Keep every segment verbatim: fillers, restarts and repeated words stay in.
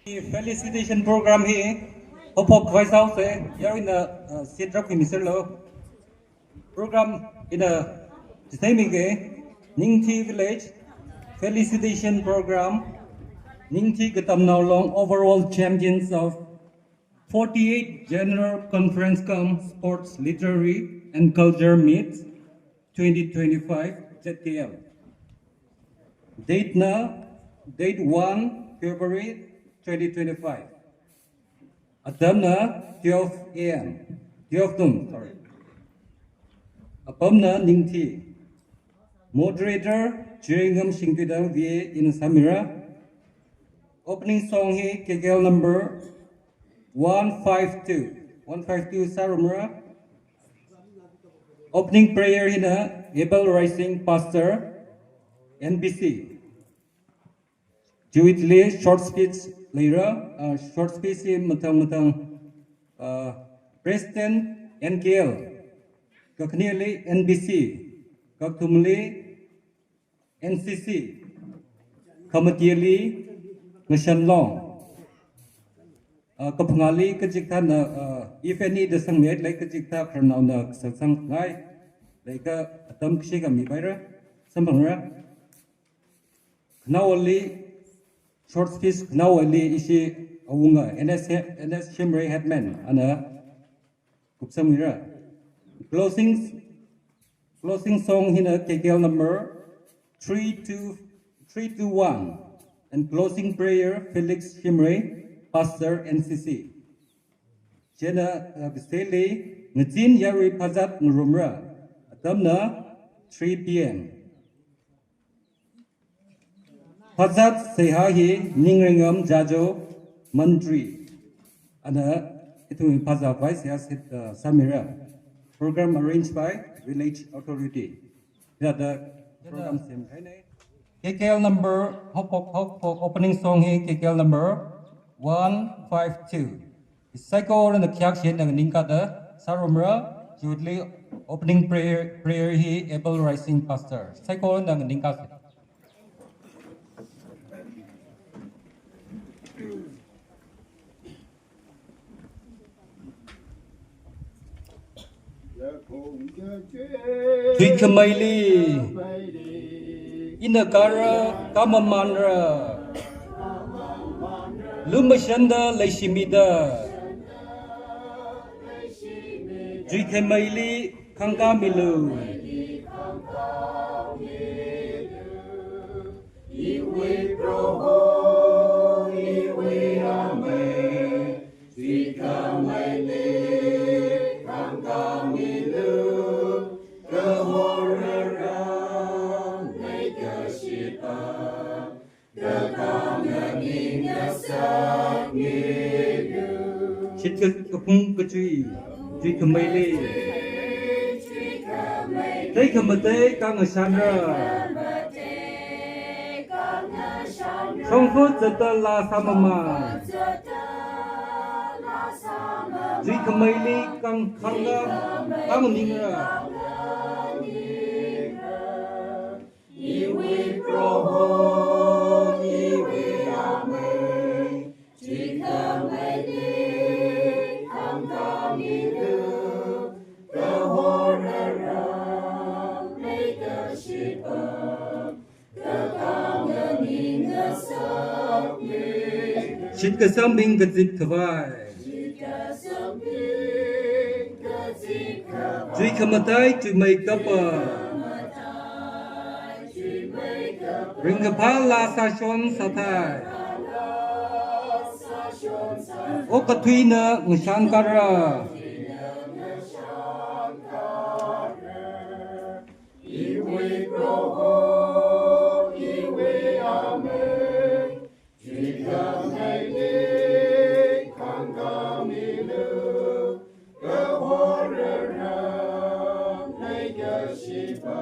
Felicitation program hi haophok khavai sāhaosa, yaruina, uh, seat rākhuimiserlu. Program hina chitheimige, Ningthi Village Felicitation Program, Ningthi Katamnao Long, overall champions of forty-eight General Conference cum Sports, Literary and Culture Meet twenty twenty-five, Z K L. Date na, date one February twenty twenty-five. Atamna twelve A M. Twelve noon, sorry. Apamna Ningthi. Moderator, Chiringam Shingtwidang V A ina sāmira. Opening song hi K K L number one five two. One five two sārumra. Opening prayer hina Abel Rising, Pastor, N B C. Chiwuili short speech leira, uh, short speech hi mathang mathang, uh, President N K L, kakhaneli N B C, kakathumli N C C, khamatili Ngashan Long, uh, kaphangāli kachikathāna, uh, if any da sangmi lei, kachikathā khararnaona sāsangngai, leiakha atam kashikha mipaira, samphangra. Khanaowali, short speech khanaowali ishi awunga, N S, N S Shimray Headman, ana kupsangmira. Closing, closing song hina K K L number three two, three two one, and closing prayer, Felix Shimray, Pastor N C C. Chieina, uh, Biseli, Ngazin Yarui Phazat ngarumra. Atamna three P M. Phazat seihā hi Ningringam Jajo, Mantri, ana ithum phazat vai seihā sit, uh, sāmira. Program arranged by Village Authority. Hithāda program semkahaina. K K L number, haophok, haophok opening song hi K K L number one five two. Saikorana khayākshi eina nganingkada sārumra, chiwuili opening prayer, prayer hi Abel Rising, Pastor. Saikorana nganingkasi. Tuikhamaili ina kara kamamanra, lumashanda leishimida, tuikhamaili khangkāmilu. Iwui Proho, iwui Amei, tuikhamaili khangkāmilu, kahorara leikashipa, kakhanganing ngasakmilu. Shitkasang kaphung kachui, tuikhamaili. Tei khamatei kangashanra. Shongfa zatta laa sāmamān. Tuikhamaili kang khangla kangningra. Iwui Proho, iwui Amei, tuikhamaili khangkāmilu, kahorara leikashipa, kakhanganing ngasakmilu. Shitkasang bing kazip khavai. Tuikhamatai tuimeikapa. Ringkaphā laa sāshon sāthei. Okathuina ngashankara. Iwui Proho, iwui Amei, tuikhamaili khangkāmilu, kahorara leikashipa,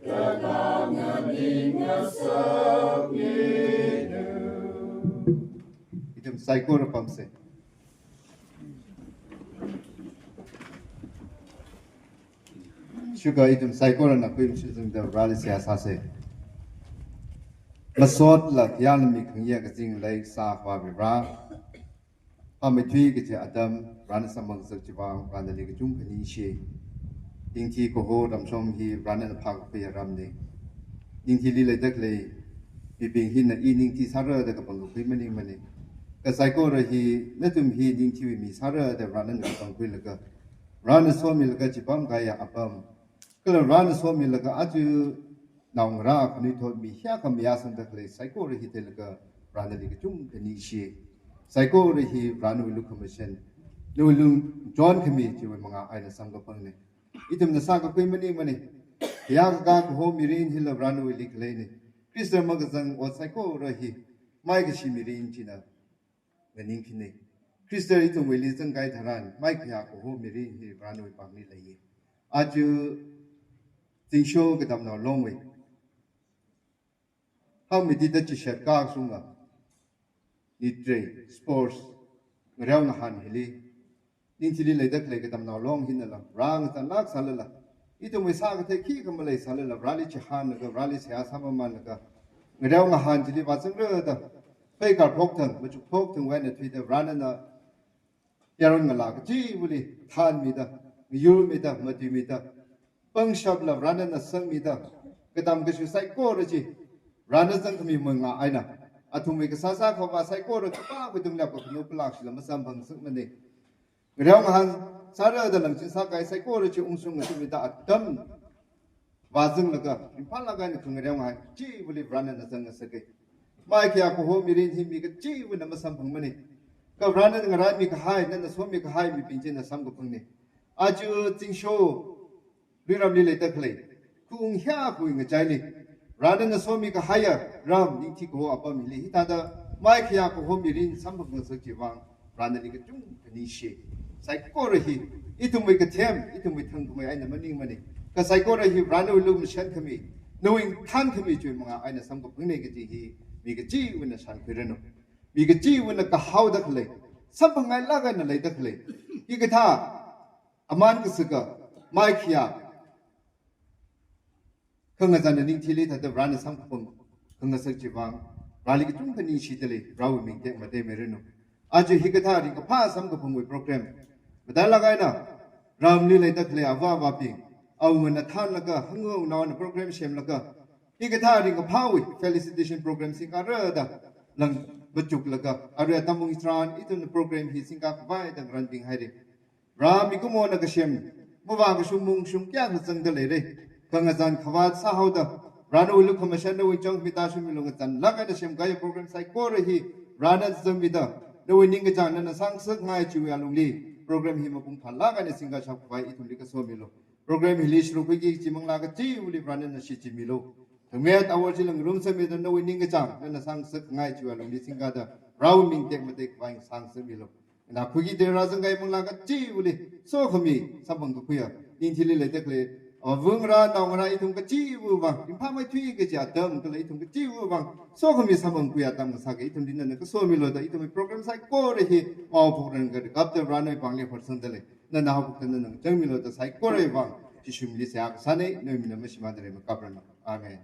kakhanganing ngasakmilu. Ithum saikora pamsa. Shuka ithum saikorana khuimi shitsungda Vareli seihā sāsa. Masotla khayāna mikhangayi kazing leisā Akhava Vare. Phāmeithui kaji atam, Varena samphang ngasakchi vang, Vare nali kachungkha ningshi. Ningthi kaho ramshong hi Varena phākakhuiya ramna. Ningthili leida khalei mibing hina i ningthi sāra da kapangkakhui maningmana. Kha saikora hi, nathum hi ningthiwui mi sāra da Varena kapangkhuilaga, Varena somilaga chipam kahaiya apam, kala Varena somilaga aja naongarā khanuithot mi hiyākha mayāsangda khalei saikora hi theilaga Vare nali kachungkha ningshi. Saikora hi Vare nawui lukhamashan, nawui lungchon khami chiwui mangā eina samkaphangna. Ithumna sākakhui maningmana. Khayā kakā kaho mirin hila Vare nawuili khaleina. Khrista makazang ot saikora hi maikashi mirin china nganingkhana. Khrista ithumwuili zangkahai tharan, maikhayā kaho mirin hi Vare nawui pāngli leiya. Aja Zingsho Katamnao Longwui hangmitida chishat kashunga, nitrei, sports, ngareo ngahān hili, ningthili leida khalei Katamnao Long hinala, Vare ngazanlāk sālala, ithumwui sākathei khikha maleisālala, Vareli chihānlaga, Vareli seihā sāmamanlaga, ngareo ngahān chili vāzangra da, pheikar phokthang, machuk phokthangwui eina thuida, Varena yaron ngalā kachiva̱li thanmida, ngayurmida, matuimida, pangshapla Varena sangmida, katam kashu saikora chi, Varena zangkhami mangā eina, athumwui kasā sākhavā saikora kapā khuitungli apakanu palakshila masamphang ngasakmana. Ngareo ngahān sāra da langchin sākahai saikora chi ungshung ngasakmida atam vāzanglaga, ringphālāk eina khangareo ngahān kachiva̱li Varena zang ngasaka. Maikhayā kaho mirin hi mi kachiva̱na masamphangmana. Kha Varena ngarānmi kahai, nana somikahai mibing china samkaphangna. Aja Zingsho Luiramli leida khalei, khaung hiyākhawui ngachaili, Varena somikahaiya ram, ningthi kaho apam hili, hithāda maikhayā kaho mirin samphang ngasakchi vang, Vare nali kachungkha ningshi. Saikora hi, ithumwui kathem, ithumwui thangkhamei eina maningmana. Kha saikora hi Vare nawui lukhamashan khami, nawui thankhami chiwui mangā eina samkaphangna kaji hi mi kachiva̱na shānkhuiranu. Mi kachiva̱na kahaoda khalei, samphangngailāk eina leida khalei, hikathā aman kasaka, maikhayā khangazan ningthili thāda Varena samkaphang khangasakchi vang, Vareli kachungkha ningshida lei, Varewui ming tekmatei miranu. Aja hikathā ringkaphā samkaphangwui program, matailāk eina ramli leida khalei avā avābing, awungana thanlaga, hangu awunao eina program semlaga, hikathā ringkaphāwui felicitation program singkara da lang machuklaga, arui atam ungtharan ithumna program hi singkakhavai da ngarānpinghaira. Vare mikumona kasem, mavākashung maungshung kayākha zangda leira. Khangazan khavāt sāhaoda, Vare nawui lukhamashan nawui chang mi tāshungmilu. Ngazanlāk eina semkahai program saikora hi Varena zangmida, nawui ningkachāng nana sāngasakngai chiwui alungli, program hi mapung phālāk eina singkashapkhavai ithumli kasomilu. Program hili shurkhuiki kachi manglā kachiva̱li Varena shichinmilu. Thangmet awor chila ngarumsangmida nawui ningkachāng nana sāngasakngai chiwui alungli singkada, Varewui ming tekmateikhavai sāngasakmilu. Ina khuiki tera zangkahai manglā kachiva̱li, sokhami samphang kakhuiya, ningthili leida khalei, avā ngarā, nao ngarā ithum kachiva̱ vang, ringphāmeithui kaji atam kala ithum kachiva̱ vang, sokhami samphang kakhuiya atam ngasaka. Ithumli nana kasomilu da, ithumwui program saikora hi maophokranga da kapta Vare nawui pāngli horsangda lei. Nana haophokta nana ngachangmilu da saikorawui vang, Jishuli seihā kasāna, nawui mingli mashimānda lei, makapranu. Amen.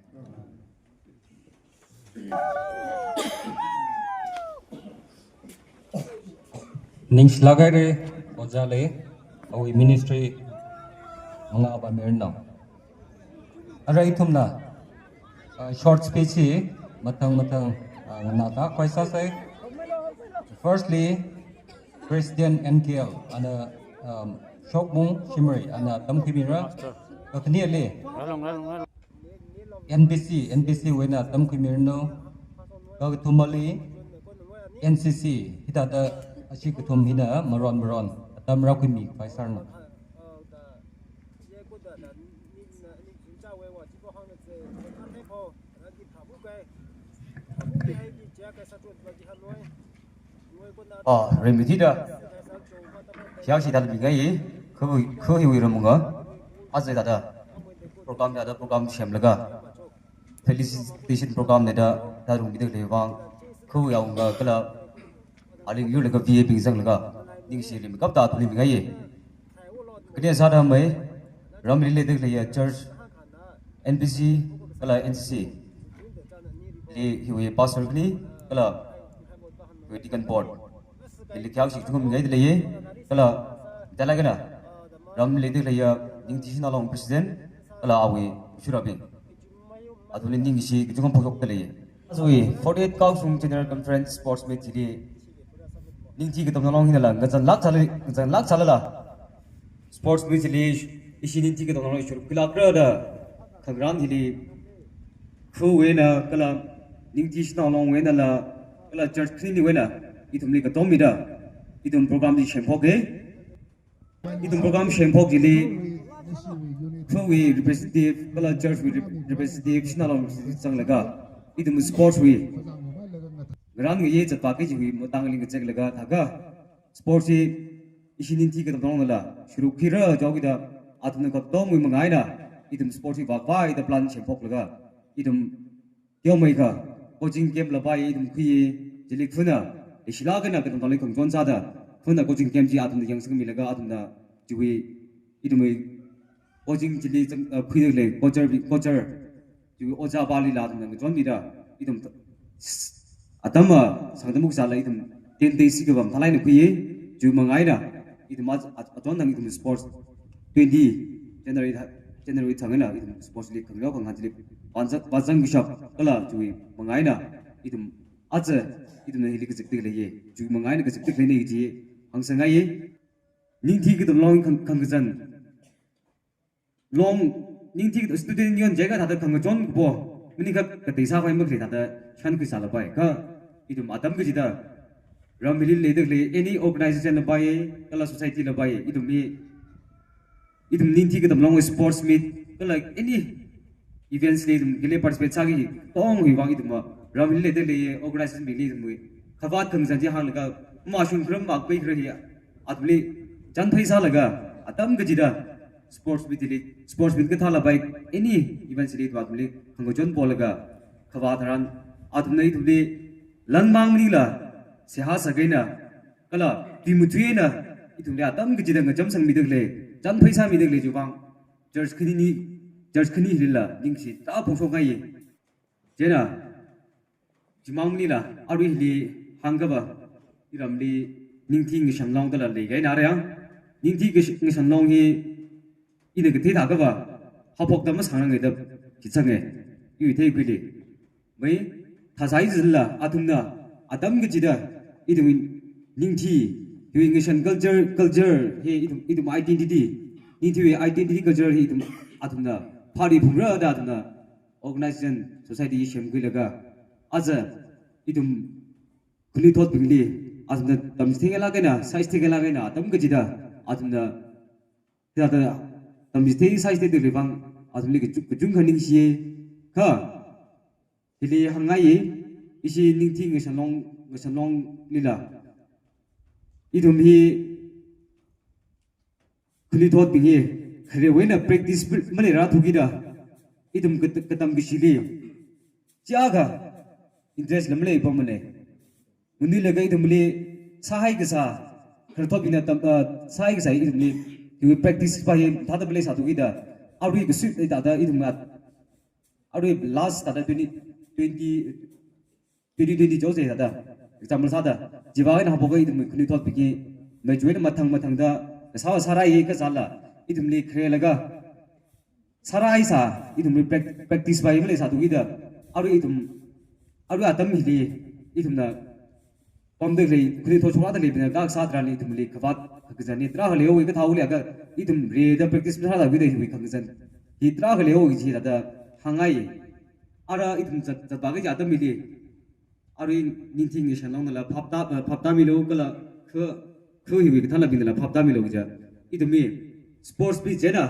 Ningshilāk haira, ojāli, awui ministry mangā pāmiranu. Arui ithumna, uh, short speech hi mathang mathang, uh, nganāda khuisāsai. Firstly, President N K L, ana, um, Shokmung Shimray, ana tamkhuimira. Kakhaneli, N B C, N B C wui eina tamkhuimiranu. Kakathumali, N C C, hithāda ashi kathum hina maron maron atam rākhuimikhavai sāranu. Ah, remedi da. Hiya shi da lebingaiya, khu, khu hiwui ramnga. Aja da da. Program da da program semlaga, felicitation program ne da da rungmida khalei vang, khu yaonga kala aling yurlaga V A bing zanglaga, ningshi rimkapta thuli bingaiya. Khane sāda mai, ramli leida khaleiya church, N B C, kala N C C. Hiwui pastor khani, kala hiwui deacon board. Hili kayākshi kachungkha mingaida leiya, kala, dalai kana, ram leida leiya, Ningthi Shanao Long president, kala awui shurabing. Athumli ningshi kachungkha phongshokda leiya. Aja hiwui forty-eight Kaoshung General Conference Sports Meet hili, Ningthi Katamnao Long hinala, ngazanlāk sāla, ngazanlāk sālala. Sports Meet hili, ishi Ningthi Katamnao Long shuruk khuilākra da, khangarān hili, khuwui eina kala, Ningthi Shanao Long wui einala, kala church khaniniwui eina, ithumli katom mida, ithum program chi semphok e. Ithum program semphok chili, khuwui representative, kala church wui rep-, representative, Shanao Long zanglaga, ithum sports wui, ngarān ngayi zatpā kajiwui matangli ngazeklaga, thākha, sports hi, ishi Ningthi Katamnao Longnala, shuruk khuira jihaokida, athumna katomwui manga eina, ithum sports hi vākhavai da plan semphoklaga, ithum teomeikha, coaching camp la pai ithum khuiya, chili khuina, ishila kana Katamnao Longli khangachon sāda, khuina coaching camp chi athumna yangsangmilaga, athumna, chiwui, ithumwui, coaching chili zang, uh, khuida lei, coacher, coacher, chiwui ojā palila athumna ngachonmida, ithum, atam masāngda muk sāla ithum ten days sikabam thalaina khuiya, chiwui manga eina, ithum a, a, achon thang ithum sports twenty January tha-, January thang eina ithum sports league khangareo khangahān chili vāzang, vāzang kashap kala chiwui manga eina ithum aja ithumna hili kazipda leiya, chiwui manga eina kazipda leina kaji hāngsangngaiya. Ningthi Katamnao Long khang, khangazan. Long, Ningthi student union jiakha thāda khangachon kapo, maningkha katei sākhavai makhalei thāda shankhui sālapai. Kha, ithum atam kachida, ram hili leida lei, any organization la pai, kala society la pai, ithum hi, ithum Ningthi Katamnao Long sports meet, kala any events li ithum hili participate sāki, tongwui vang ithum, ram hili leida lei, organization bingli ithumwui, khavāt khangazan chi hānglaga, mashung kharam makpai khara hi, athumli, chānphai sālaga, atam kachida, sports meet li, sports meet kathā la pai, any events li ithum athumli, khangachon polaga, khavā tharan, athumna ithumli, langmang maningla, seihā sākahaina, kala, tui muthui eina, ithumli atam kachida ngacham sangmida lei, chānphai sāmida lei chiwui vang, church khanini, church khani hilila, ningshi tarākha phongshokngaiya. Chieina, chimang maningla, arui hili hāngkapa, iramli Ningthi Ngashan Long dala leikahaina rāya. Ningthi Ngash-, Ngashan Long hi, ina kathei thākapa, haophokda masāngranga da, chithang e, iwui theikhuili. Mai, thāsai zila, athumna, atam kachida, ithum Ningthi, hiwui Ngashan culture, culture, hi ithum, ithum identity, Ningthiwui identity culture hi ithum, athumna, phari phungra da athumna, organization, society semkhuilaga, aja, ithum, khanuithotbingli, athumna, tamchitheingailāk eina, saichitheingailāk eina, atam kachida, athumna, thāda, tamchithei saichithei da lei vang, athumli kachung, kachungkha ningshiya, kha, hili hāngngaiya, ishi Ningthi Ngashan Long, Ngashan Long lila, ithum hi, khanuithotbing hi, kharewui eina practice maleirāthukida, ithum kat-, katam kashili, chiyākha, interest la maleipammanei. Manuilakha ithumli, sāhai kasā, khararthotbingna tam, ah, sāhai kasā ithumli, hiwui practice pa hi, thāda maleisāthukida, arui kasuit leida thāda ithum at, arui last thāda twenty, twenty, twenty twenty jose thāda, example sāda, chiwui vang eina haophokka ithum khanuithotbing hi, machiwui eina mathang mathangda, kasā sārāya kasāla, ithumli kharelaga, sārāhaisā, ithumli prac-, practice pa hi maleisāthukida, arui ithum, arui atam hili, ithumna, pamda lei, khanuithot shokda leibingna, kasā tharanli ithumli, khavāt, khangazan hi, tarākha leihaowa kathāhaoli akha, ithum rida practice masāthukida hiwui khangazan. Hi tarākha leihaowa kaji thāda, hāngngai. Ara ithum zat, zatpā kaji atam hili, arui Ningthi Ngashan Longnala phaptā, eh, phaptāmilu kala kha, kha hiwui kathālabingnala phaptāmilu kaja. Ithumwui sports meet chieina,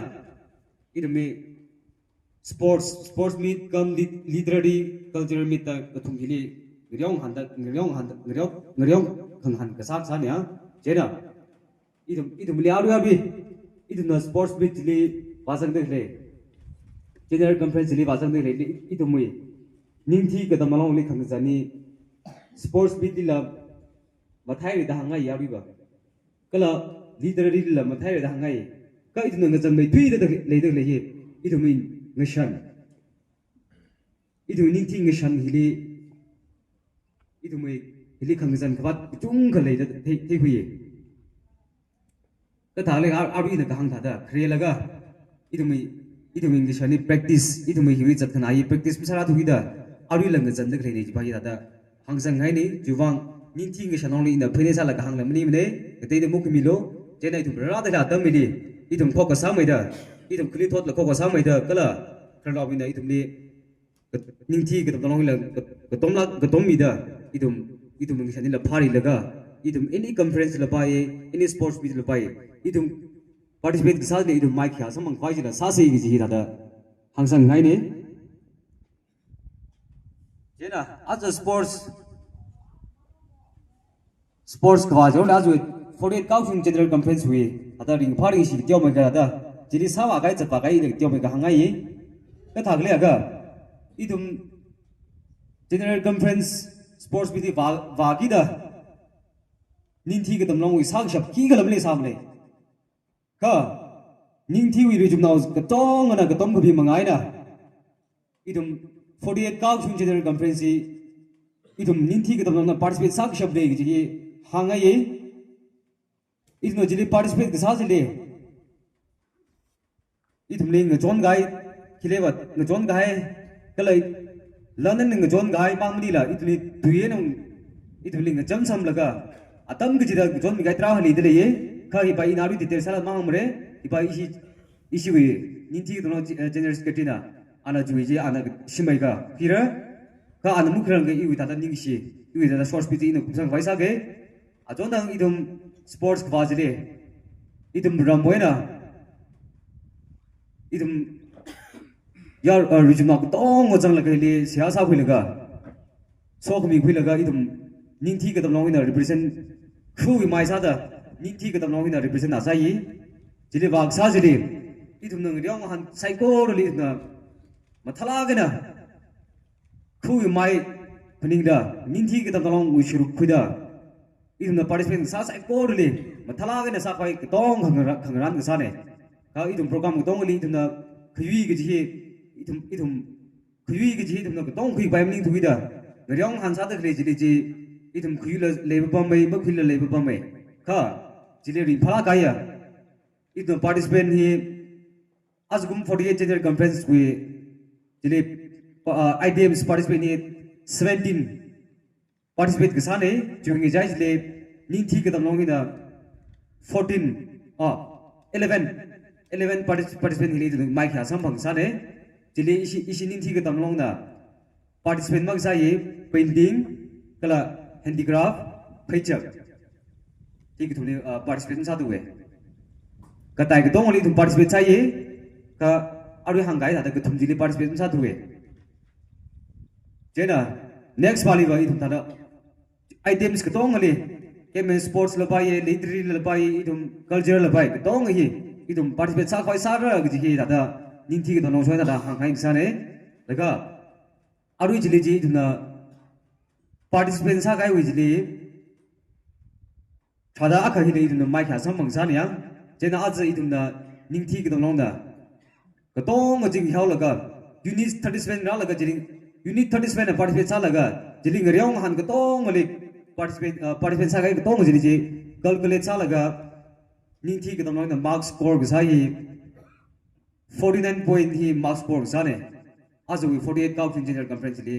ithumwui sports, sports meet cum lit-, literary cultural meet da kathum hili ngareongahānda, ngareongahānda, ngareo, ngareo khangahān kasā kasāna, chieina. Ithum, ithumli arui arui, ithumna sports meet li vāzangda lei. General conference li vāzangda lei, ithumwui. Ningthi Katamnao Longli khangazan hi sports meet lila matheira da hāngngai aruiva. Kala literary lila matheira da hāngngai. Kha ithumna ngazanmeithuida da leida lei hi, ithumwui ngashan. Ithum Ningthi Ngashan hili ithumwui hili khangazan khavāt kachungkha leida thei, theikhuiya. Kathālei ar-, arui ina kahāng thāda, kharelaga, ithumwui, ithumwui ngashanli practice, ithumwui hiwui zatkhanāli practice masārāthuda, arui langkazanda khaleina chiva hi thāda, hāngsang haina, chiwuivang, ningthi ngashanlongli ina phaina sālaga hāngla maningmana, kateida makhamilu, chieina ithum rārada la atam hili, ithum khokkha sāmeida, ithum khani thotla khokkha sāmeida, kala, khararnaobingna ithumli, ka-, ningthi katamlonglila, ka-, katomla, katommida, ithum, ithum ngashanlila phārilaga, ithum any conference la pai, any sports meet la pai, ithum participate kasāli ithum maikhayā samphang khavai chila sāsa kaji hi thāda hāngsang haina. Chieina, aja sports, sports khavā chila aja forty-eight Kaohsiung General Conference wui, thāda ringphā ringshi teomeikha thāda, chili sāvākahai zatvākahai teomeikha hāngngai. Kathākhala akha, ithum General Conference sports meet vā, vākida, ningthi katamlongwui sākashap khikhala maleisāmana. Kha, ningthiwui rijumnao katongana katom kapi mangā eina, ithum forty-eight Kaohsiung General Conference hi, ithum ningthi katamlongna participate sākashapna kaji hi hāngngaiya. Ithumna chili participate kasā chili, ithumli ngachonkahai, khileiva ngachonkahai, kala London ngachonkahai mang maningla, ithumli tui eina, ithumli ngacham samlaga, atam kachida ngachonmikahai tarākha leida leiya, kha hiva ina arui detail sāla mahāngmara, hiva ishi, ishiwui, ningthi katamlong, eh, General Secretary na, ana chiwui chi, ana shimeikha, phira, kha ana makharang akha iwui thāda ningshi, iwui thāda short speech ina kupsang khavai sāga, achonthang ithum sports khavā chili, ithum ramwui eina, ithum yar, uh, rijumnao katonga zanglaga hili seihā sākhuilaga, sokhami khuilaga ithum ningthi katamlong eina represent khuiwui mai sāda, ningthi katamlong eina represent na sāya, chili vākasā chili, ithumna ngareo ngahān saikorali ithumna mathālāk eina khuiwui mai phaningda, ningthi katamlongwui sāruk khuida, ithumna participate sā saikorali, mathālāk eina sākhavai katonga khangarā-, khangarān kasāna. Kha ithum program katongali ithumna khayui kaji hi, ithum, ithum khayui kaji hi ithumna katonga khuipai maningthuda, ngareo ngahān sāda khalei chili chi, ithum khayuila leipapamma, makhuila leipapamma. Kha, chili ringphālāk kahaiya, ithumna participant hi, ajakum forty-eight General Conference wui, chili, uh, I D Ms participant hi seventeen participate kasāna, chiwui ngachai chili ningthi katamlong hina fourteen, ah, eleven, eleven partic-, participant hili ithum maikhayā samphang kasāna, chili ishi, ishi ningthi katamlongna participant makasā hi painting, kala handicraft, pheichak. Hi kathumli, uh, participate masāthuwa. Katai katongali ithum participate sāya, kha arui hāngkahai thāda kathum chili participate masāthuwa. Chieina, next pāliva ithum thāda items katongali, game and sports la paiya, literary la paiya, ithum culture la paiya, katonga hi, ithum participate sākhavai sāra kaji hi thāda, ningthi katamlong soina thāda hānghai kasāna. Laga, arui chili chi ithumna participant sākahaiwui chili, thāda akha hili ithumna maikhayā samphang kasāna ya. Chieina aja ithumna ningthi katamlongna katonga ching haolaga, unit thirty-seven rālaga chili, unit thirty-seven na participate sālaga, chili ngareo ngahān katongali participate, uh, participant sākahai katonga chili chi calculate sālaga, ningthi katamlongna mark score kasā hi forty-nine point hi mark score kasāna. Ajawui forty-eight Kaohsiung General Conference li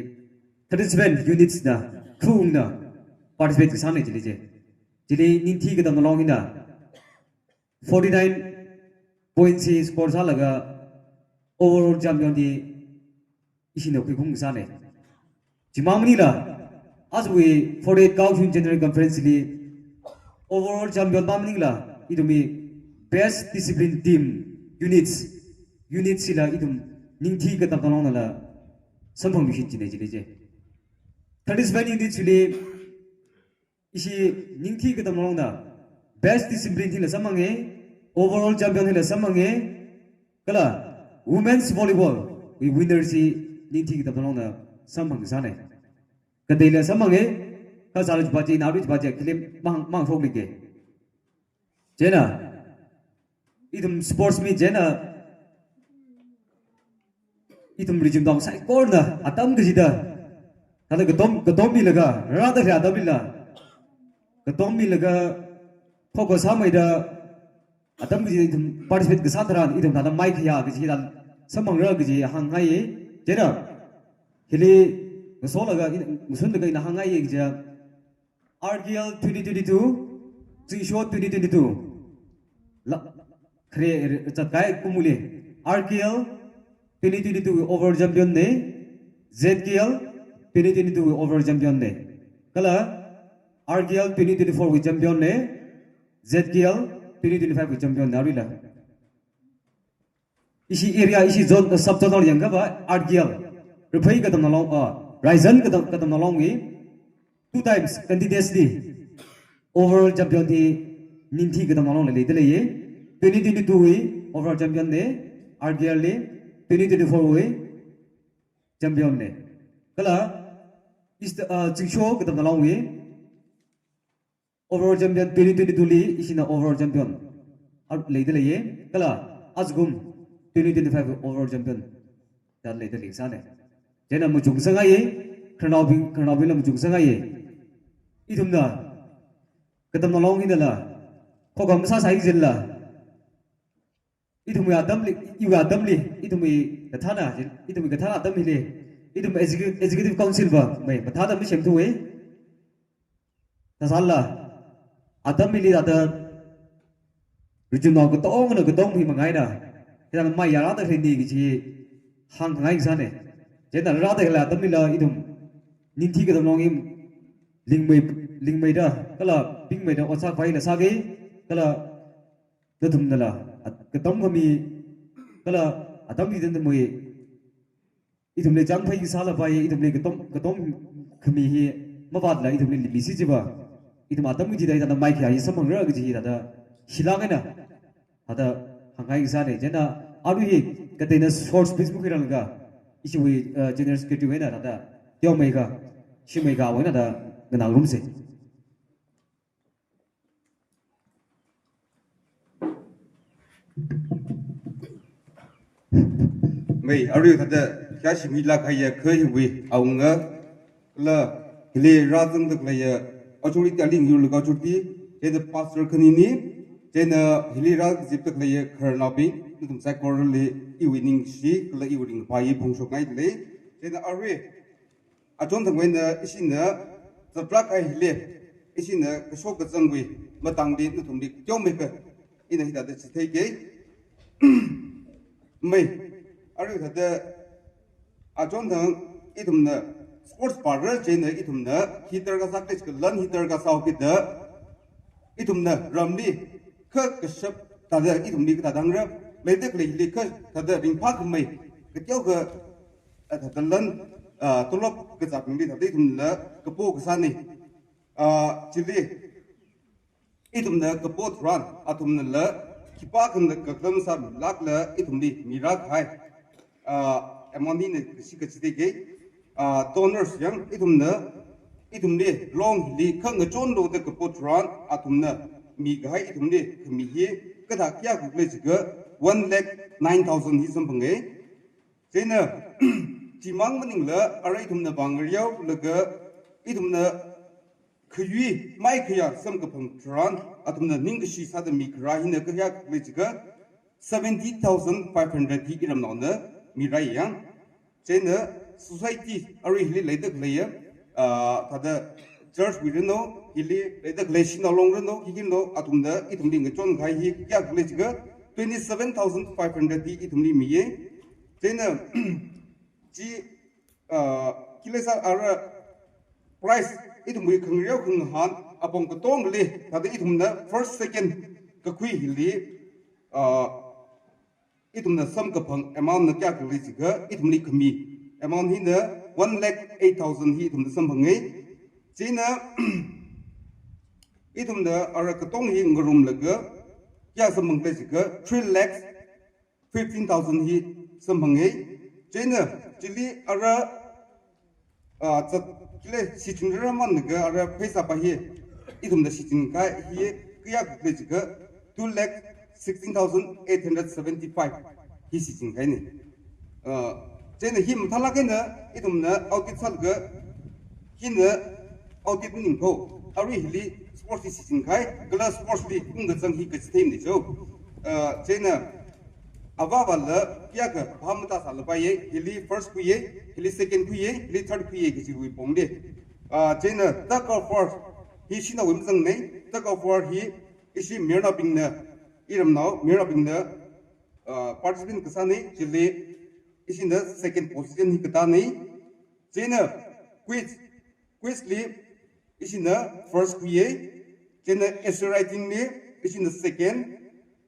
thirty-seven units na, khungna participate kasāna chili chi. Chili ningthi katamlong hina forty-nine points hi score sālaga overall champion hi ishina khuiphung kasāna. Chimang maningla, ajawui forty-eight Kaohsiung General Conference li overall champion mang maningla, ithumwui best discipline team units, units hila ithum ningthi katamlongnala samphangluishit china chili chi. Thirty-seven units hili ishi ningthi katamlongna best discipline hila samphanga, overall champion hila samphanga, kala women's volleyball wui winner chi ningthi katamlongna samphang kasāna. Kateila samphanga, kha sālu chiva chi, naolu chiva chi, khili mang, mang shokluike. Chieina, ithum sports meet chieina, ithum rijumnao saikorana atam kachida Thāda katom, katom milaga, rāda khalei atamlila, katom milaga, khokha sāmeida, atam kaji ithum participate kasā tharan, ithum thāda maikhayā kaji thāda samphangra kaji hāngngaiya. Chieina, hili ngasolaga, ina, ngasunlaga ina hāngngaiya kaja, R K L twenty twenty-two, Zingsho twenty twenty-two. La, khare, re, zatkahai kumli. R K L twenty twenty-two overall champion na, Z K L twenty twenty-two overall champion na. Kala R K L twenty twenty-four wui champion na, Z K L twenty twenty-five wui champion na, aruila. Ishi area, ishi zone, uh, sub zone yangkapa R K L. Riphei Katamnalong, uh, Raizan Katam, Katamnalongwui two times continuously overall champion hi Ningthi Katamnalongla leida leiya. Twenty twenty-two wui overall champion na, R K L li, twenty twenty-four wui champion na. Kala, East, uh, Zingsho Katamnalongwui overall champion twenty twenty-two li ishina overall champion. Ar-, leida leiya. Kala, ajakum twenty twenty-five overall champion thāda leida leisāna. Chieina machuk sāngaiya, khararnaobing, khararnaobingla machuk sāngaiya. Ithumna, Katamnalong hinala, khokha masāsai jilala, ithumwui atamli, iwui atamli, ithumwui kathāna, ithumwui kathāna atam hili, ithum execu-, executive council va, mai, mathāda masemthuwa. Thāsālala, atam hili thāda, regionnao katongana katong hi mangaina, hithāda mayā rāda khaleina kaji hāngngai sāna. Chieina rāda khalei atamlila ithum, Ningthi Katamnalong hi, lingmei, lingmeida, kala pingmeida, otsak phaila sāki, kala nathumnala, at-, katom khami, kala atam hithāda mui, ithumli chāngphai kasāla pai, ithumli katom, katom khami hi mavātla, ithumli limisi jiva, ithum atam kachida thāda maikhayā hi samphangra kaji hi thāda shilāk eina, thāda hāngngai kasāna. Chieina arui hi kateina short speech makhuiranglaga, ishiwui, uh, General Secretary wui eina thāda teomeikha, shimeikha wui eina thāda nganāngarumsa. Mai, arui thāda khayā shimilāk kahaiya kha hiwui awunga, kala hili rāzangda khaleiya authority, aling yurlaga authority, chieina pastor khanini, chieina hili rāzipda khaleiya khararnaobing, nathum saikorali iwui ningshi, kala iwui ringphā hi phongshokngaida lei, chieina arui achon thangwui eina ishina zatlāk kahai hili, ishina kashok kazangwui matangli nathumli teomeikha ina hithāda chitheiki. Mai, arui thāda achon thang ithumna sports bar ra chieina ithumna hi darkar sāki, lan hi darkar sāki da, ithumna ramli kha kashap thāda ithumli kathāda hāngra, leida khaleili kha thāda ringphākhamei, kateokha, ah, thāda lan, ah, tolop kazābingli thāda ithumla kapo kasāna. Ah, chili ithumna kapo tharan, athumnala khipākhana kakhalam sāmilākla ithumli mirākahai, ah, amount hina kashi kachi deke, ah, donors yang ithumna, ithumli Long hili kha ngachonlo da kapo tharan, athumna mikahai ithumli khami hi kathā kayākha khalei jiakha one lakh nine thousand hi samphanga. Chieina, chimang maningla, arui ithumna vāngareo laga, ithumna khayui maikhayā samkaphang tharan, athumna ningkashi sāda mikharā hina kayākha khalei jiakha, seventy thousand five hundred hi iramnaona mirāi yang. Chieina society arui hili leida khaleiya, ah, thāda church wui rino, hili leida khalei shanao long rino, khikhi rino, athumna ithumli ngachonkahai hi kayākha khalei jiakha, twenty-seven thousand five hundred hi ithumli miya. Chieina, chi, ah, khilesa ara prize ithumwui khangareo khangahān apong katongali, thāda ithumna first, second kakhui hili, ah, ithumna samkaphang amount na kayākha khalei jiakha, ithumli khami amount hina one lakh eight thousand hi ithumna samphanga. Chieina, ithumna ara katong hi ngarumlaga kayā samphang khalei jiakha, three lakhs fifteen thousand hi samphanga. Chieina, chili ara, ah, zat, khile shichin rāmānlaga ara pheisā pa hi, ithumna shichin kahai hi kayākha khalei jiakha, two lakh sixteen thousand eight hundred seventy-five hi shichin kahaina. Ah, chieina hi mathālāk eina ithumna audit sālaga, Hina outfit maningkho, arui hili sports li shichin kahai, kala sports li ungkazang hi kachithei maningcho. Uh, chieina avāvāla kayākha phāmata sālapai ye, hili first khuiye, hili second khuiye, hili third khuiye kajiwui pongli. Uh, chieina tug of war hi shanaowui mazangnei, tug of war hi ishi mayarnaobingna, iramnao mayarnaobingna, uh, participant kasānei, chili ishina second position hi katānei. Chieina quiz, quiz li ishina first khuiye. Chieina essay writing li ishina second.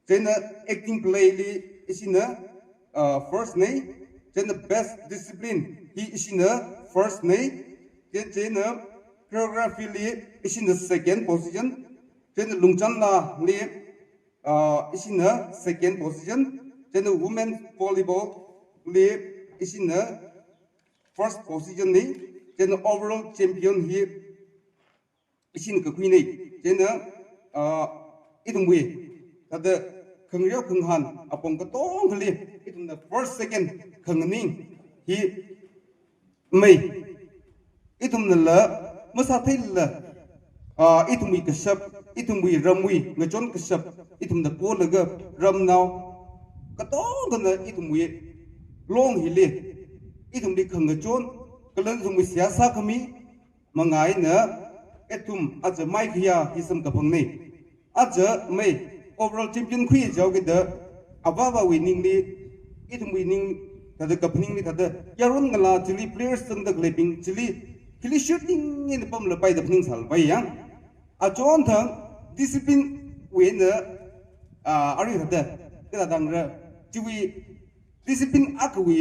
Chieina acting play li ishina, uh, first nei. Chieina best discipline hi ishina first nei. Chie-, chieina choreography li ishina second position. Chieina lungchanla li, uh, ishina second position. Chieina women volleyball li ishina first position nei. Chieina overall champion hi ishina kakhuinei. Chieina, uh, ithumwui thāda khangareo khangahān apong katongali ithumna first, second khanganing hi mei. Ithumnala masātheilala, ah, ithumwui kashap, ithumwui ramwui ngachon kashap, ithumna polaga ramnao katongana ithumwui long hili, ithumli khangachon, kala ithumwui seihā sākhami, mangā eina ithum aja maikhayā hi samkaphangnei. Aja mei overall champion khuiya jihaokida, avāvāwui ningli, ithumwui ning thāda kaphaningli thāda, yaron ngalā chili players zangda khaleibing chili, hili shooting eina pamlapai da phaningsālapai yang. Achonthang discipline wui eina, ah, arui thāda, kathāda hāngra, chiwui discipline akhawui,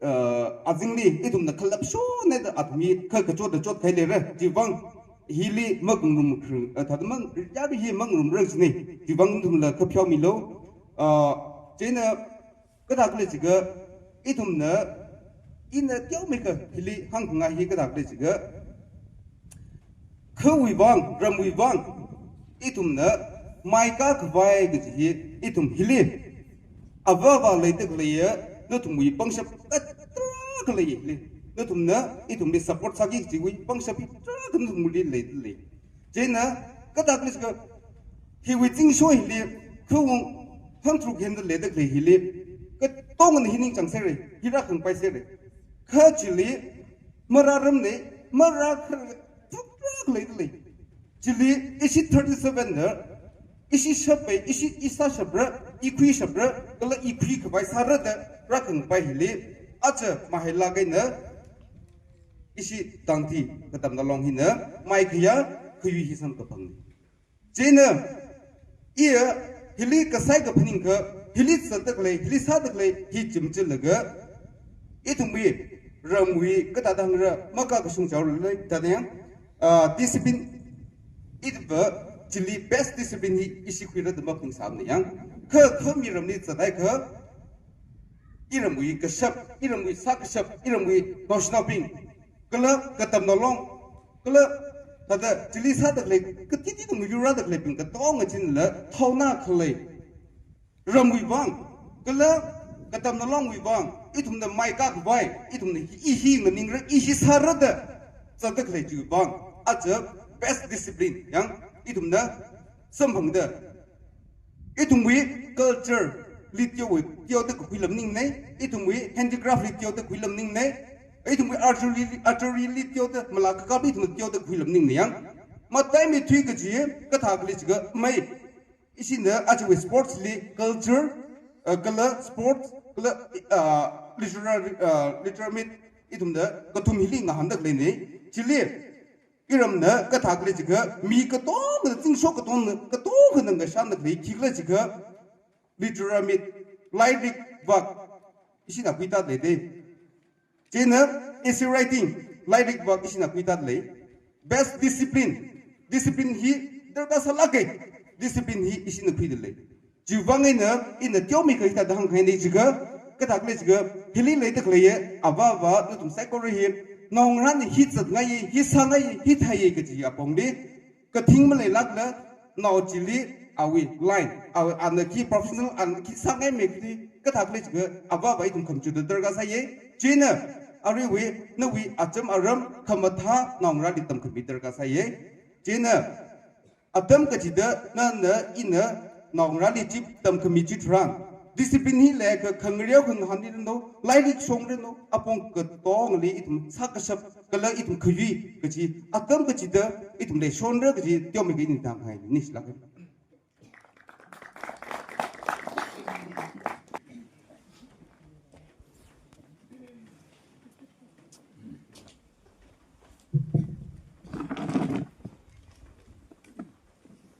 uh, azingli ithumna khalapshon eina athumwui kha kachotda chot kahai leira. Chivang hili mangarumrang, uh, thāda mang, yarui hi mangarumrang jinei. Chivang ithumla kha pheomilu. Uh, chieina kathāda khalei jiakha ithumna, ina teomeikha hili hāngkhangai hi kathāda khalei jiakha, khawui vang, ramwui vang, ithumna maikā khavai kaji hi, ithum hili avāvā leida khaleiya, nathumwui pangshap tarākha lei hili. Nathumna ithumli support sāki kajiwui pangshap hi tarākha nathumli leida lei. Chieina kathāda khalei jiakha, hiwui zingsho hili, khawung hangtharuk henda leida khalei hili, katongana hi ningchāngserra, hi rākhangapaiserra. Kha chili, marāramnei, marākhar, tarākha leida lei. Chili ishi thirty-seven na, ishi shappai, ishi i sāshapra, i khuishapra, kala i khuikhavai sāra da rākhangapai hili, aja mahailāk eina, ishi tangthi katamnao long hina, maikhayā, khayui hi samkaphang. Chieina, iya, hili kasai kaphaningkha, hili zatda khalei, hili sāda khalei, hi chimchilaga, ithumwui, ramwui, kathāda hāngra, makā kashung chaoralei, thāda yang, ah, discipline, ithumva, chili best discipline hi, ishi khuira da maphaningsāmana yang, kha, kha miramli zathaiakha, iramwui kashap, iramwui sākashap, iramwui naoshinaobing, kala katamnao long, kala thāda chili sāda khalei, katiti thāda mayur rāda khaleibing katonga chinla thaona khalei. Ramwui vang, kala katamnao longwui vang, ithumna maikā khavai, ithumna hi, i hi nganingra, i hi sāra da zatda khalei chiwui vang, aja best discipline yang ithumna samphangda. Ithumwui culture li teowui, teoda kakhui lam ningnei, ithumwui handicraft li teoda khui lam ningnei, ithumwui archery, archery li teoda, malā kakap ithumna teoda khui lam ningnei yang. Mataimeithui kaji, kathāda khalei jiakha mei, ishina ajawui sports li culture, uh, kala sports, kala, uh, literary, uh, literary meet, ithumna kathum hili ngahānda khaleinei, chili, iramna kathāda khalei jiakha, mi katongana, zingsho katongana, katongana ngashanda khalei khikhala jiakha, literary meet, lairik vak, ishina khuitāda leidei. Chieina, essay writing, lairik vak, ishina khuitāda lei. Best discipline, discipline hi darkar sālākei, discipline hi ishina khuida lei. Chivang eina, ina teomeikha hithāda hāngkhangainei jiakha, kathāda khalei jiakha, hili leida khaleiya, avāva, nathum saikora hi, naongarāna hi zatngaiya, hi sāngaiya, hi theiya kaji apongli, kathing maleilākla, nao chili, awui line, awui, ana khi professional, ana khi sāngaimei kaji, kathāda khalei jiakha, avāva ithum khamchuda darkar sāya, chieina, Aruiwui, nawui acham aram khamathā naongarāli tamkhami darkar sāya. Chieina, atam kachida nana ina naongarāli chi tamkhami chitharan, discipline hi leiakha khangareo khangahān rinno, lairik shong rinno, apong katongli ithum sākashap kala ithum khayui kachi, atam kachida ithum leishonra kachi teomeikha ina tamkahai, ningshilāka.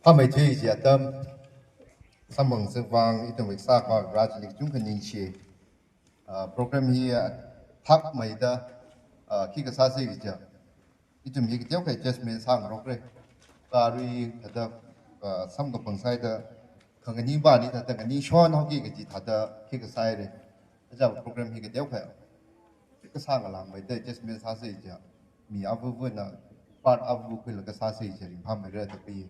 Phāmeithui kaji atam, samphang sāvang ithum vik sākhavā rāchili kachungkha ningshi. Ah, program hi, ah, thakmeida, ah, khi kasāsa kaja, ithum hi kateokha adjustment sāngarokra. Kha arui thāda, ah, samkaphang sāhaida, khanganingva ni thāda nganingshon haoki kaji thāda khi kasāhaira. Aja program hi kateokha kasā ngalāngmeida adjustment sāsa kaja, mi avuvuna part avu khuilaga sāsa kaja ringphāmeira da khui.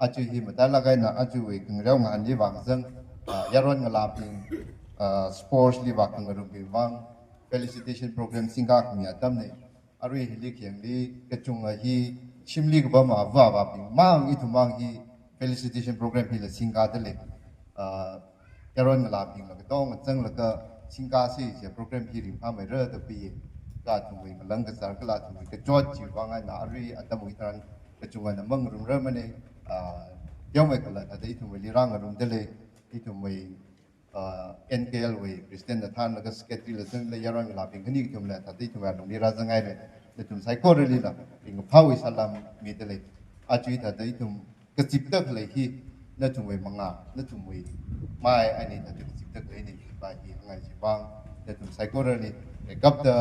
Aja hi matailāk eina ajawui khangareo ngahānli vākazang, ah, yaron ngalābing, ah, sports li vākhangarumbing vang felicitation program singkakhami atamna. Arui hili khayangli kachunga hi shimli kapam ava avābing mang, ithum mang hi felicitation program hila singkadalei. Ah, yaron ngalābingla katonga zanglaga singkasa kaji program hi ringphāmeira da khui. Kha athumwui ngalang kazar kala athumwui kachot chiwui vang eina arui atamwui tharan kachungana mangarumrarmana. Ah, teomeikhala thāda ithumwuili rāngarumdalei. Ithumwui, ah, N K L wui president na thānlaga secretary la zangda yaron ngalābing khani kathumla thāda ithumwui alungli rāzanghaira. Nathum saikoralila ringkaphāwui salām midalei. Aja thāda ithum kazipda khalei hi nathumwui mangā, nathumwui mai eina thāda kazipda khaleina, pa hi hāngngai chiwui vang nathum saikorali rekapda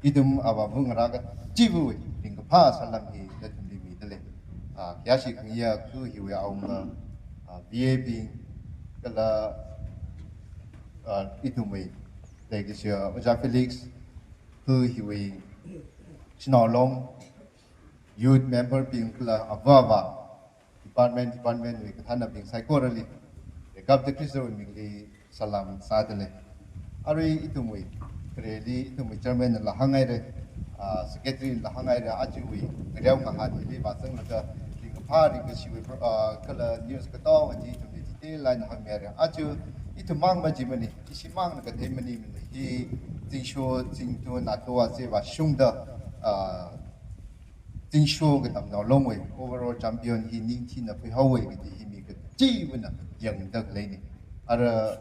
ithum avāva ngarā kachiva̱wui ringkaphā salām hi nathumli midalei. Ah, khayāshi khangayā khu hiwui awunga, ah, V A bing kala, ah, ithumwui leikashi Ojā Felix, khu hiwui Shanao Long, youth member bing kala avāva department, department wui kathānabing saikorali rekapda Khristawui mingli salām sādalei. Arui ithumwui khareli ithumwui chairman nala hānghaira, ah, secretary nala hānghaira, ajawui ngareo ngahān hili vāzanglaga ringkaphā ringkashiwui pro-, ah, kala news katonga chi ithumli detail eina hāngmihaira. Aja ithum mang majimana, ishi mangna kathei maningmana, hi Zingsho Zingtun Nato ache vāshungda, ah, Zingsho Katamnao Longwui overall champion hi ningthina khuihaowa kaji hi mi kachivana yangda khaleina. Ara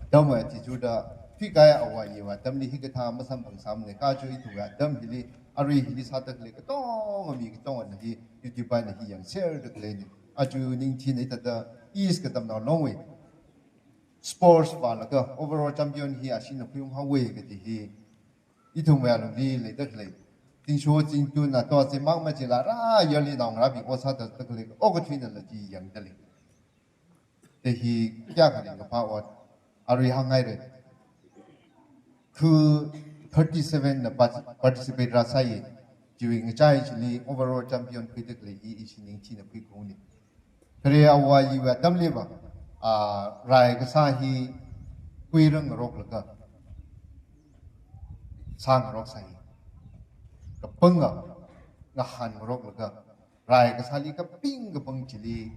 atamwui athishurda thuikahai āwo āyiwui atamli hikathā masamphangsāmana, kha aja ithumwui atam hili, arui hili sāda khalei katonga mi katongana hi YouTube eina hi yangserda khaleina. Aja ningthina hithāda East Katamnao Longwui sports vālaga overall champion hi ashina khuiunghaowa kaji hi ithumwui alungli leida khalei. Zingsho Zingtun Nato ache mang majila rā yali naongarābing ot sāda khalei okathuinala chi yangdalei. Te hi kayākha ringkaphā ot. Arui hānghaira. Khu thirty-seven na part-, participate rāsāya. Chiwui ngachai chili overall champion khuida khalei hi ishi ningthina khuikhaungna. Khare āwo āyiwui atamliva, ah, rai kasā hi kuirangngaroklaga sāngaroksai. Kapanga ngahānngaroklaga rai kasāli kaping kapang chili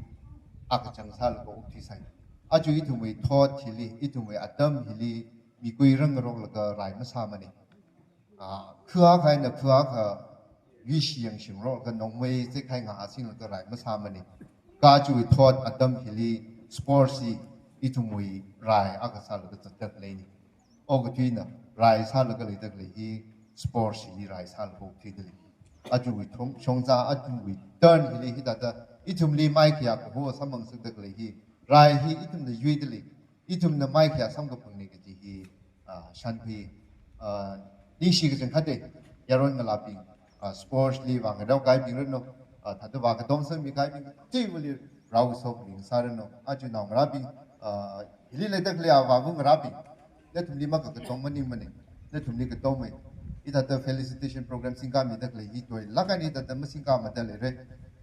akachang sālaga okthuisai. Aja ithumwui thot hili, ithumwui atam hili mi kuirangngaroklaga rai masāmana. Ah, khu akha eina khu akha yuishi yangshingngaroklaga nongmei zekhai ngahānsinglaga rai masāmana. Kha ajawui thot atam hili sports hi ithumwui rai akha sālaga zatda khaleina. Okathuina rai sālaga leida khalei hi sports hili rai sālaga okthuidalei. Ajawui thong, shongza ajawui turn hili hithāda ithumli maikhayā kaho samphangshapda khalei hi, rai hi ithumna yuidalei, ithumna maikhayā samkaphangna kaji hi, ah, shānkhui, ah, ningshi kachangkhatta, yaron ngalābing, ah, sports li vāngareo kahaibing ranu, ah, thāda vākatom sangmi kahaibing, chivali rao sokmi sāranu, aja naongarābing, ah, hili leida khalei avāva ngarābing, nathumli makakatom maningmana, nathumli katomai. Hithāda felicitation program singkamida khalei hi toilāk eina hithāda masingkamada leira,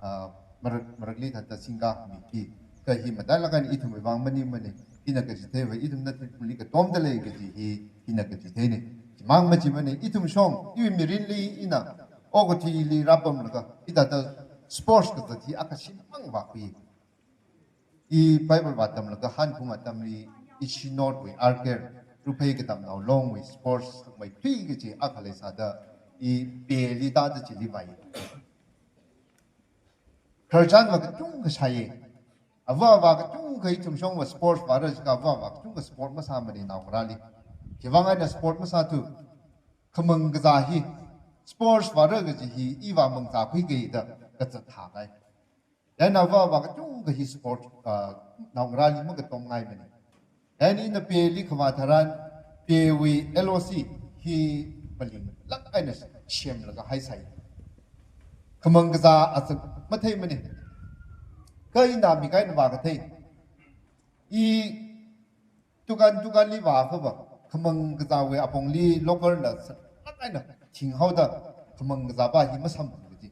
ah, marak, marakli thāda singkami hi. Kha hi matailāk eina ithumwui vang maningmana, hina kachitheiva, ithum nathumli katomdalei kaji hi, hina kachitheina. Mang machimane, ithum shong, iwui mirinli ina, okathuili rāpamlaga, hithāda sports kazat hi akha shimang vākhui. I Bible vātamlaga hanphung atamli, i Synod wui arker, Ruphei Katamnao Longwui sports sakmeithui kaji akha leisāda, i peli tāda chili vāi. Khararchan va kachungkha shāi. Ava avā kachungkha ithum shongva sports vāra jiakha ava avā kachungkha sports masāmane naongarāli. Khiwuivang eina sports masāthu, khamang kazā hi, sports vāra kaji hi, iva mangzākhui kaida kazat thākai. Chieina ava avā kachungkha hi sports, ah, naongarāli makatomngaimane. Chieina ina peli khavā tharan, pewui L O C hi malinglāk eina semlaga haisai. Khamang kazā azak matheimane. Kha ina mi kaina vākathei. I dukan, dukanli vākhava, khamang kazāwui apongli locker na sālāk eina thinghaoda, khamang kazāva hi masamphang kaji.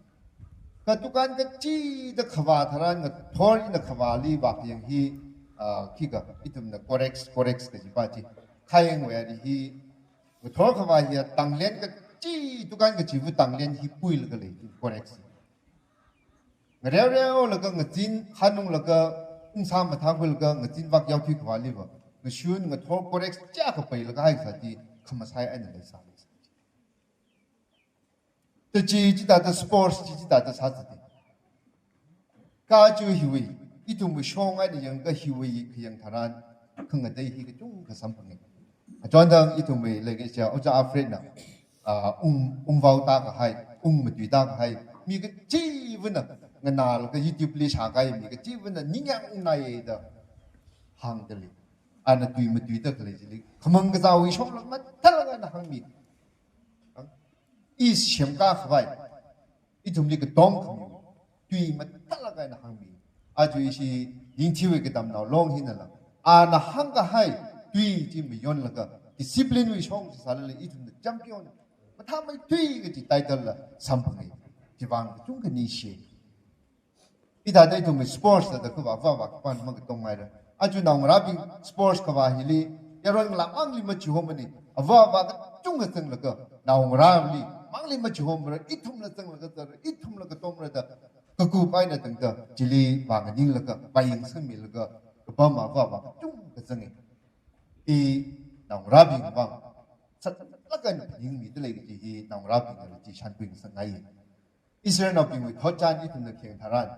Kha dukan kachida khavā tharan ngathor ina khavāli vākhayang hi, ah, khikha, ithumna Corex, Corex kajiva chi. Khayangwui ari hi, ngathor khavā hiya tanglen kachi, dukan kachiwui tanglen hi puilaga lei, Corex. Ngareoreolaga ngazin, hanunglaga, ungsā mathākhuilaga ngazin vak yaothui khavāliva, ngashun ngathor Corex chiyākha peilaga haisā chi, khamasai eina leisā, leisā. Tachi chithāda sports chi chithāda sāzati. Kha aja hiwui, ithumwui shong eina yangakha hiwui khayang tharan, khangatei hi kachungkha samphange. Achonthang ithumwui leikashi Ojā Alfred na, ah, ung, ungvao tākahai, ung matui tākahai, mi kachivana, nganālaga YouTube li shākahai mi kachivana, ningyāng ungnaiye da hāngda lei. Ana tui matuida khalei chili, khamang kazāwui shongla mathālāk eina hāngmi. I semkā khavai, ithumli katom khami, tui mathālāk eina hāngmi. Aja ishi Yingthiwui Katamnao Long hinala, ana hāngkahai tui chi mayonlaga, discipline wui shong chi sālala ithumna champion mathāmeithui kaji title la samphange. Chiwuivang kachungkha ningshi. Hithāda ithumwui sports da khavā, avā avā kapan makatomngaira. Aja naongarābing sports khavā hili, yaron ngalāmangli machihomane, avā avā kachungkha zanglaga, naongarāli mangli machihomra, ithumla zanglaga zara, ithumla katomra da, kakup eina tangda, chili vānganinglaga, vāyangsangmilaga, kapam avā avā kachungkha zange. I naongarābing vang, sālāk eina phaningmida lei kaji hi naongarābingli chi shānkhuingasakngai. Israelnaobingwui thotchan ithumna kheng tharan,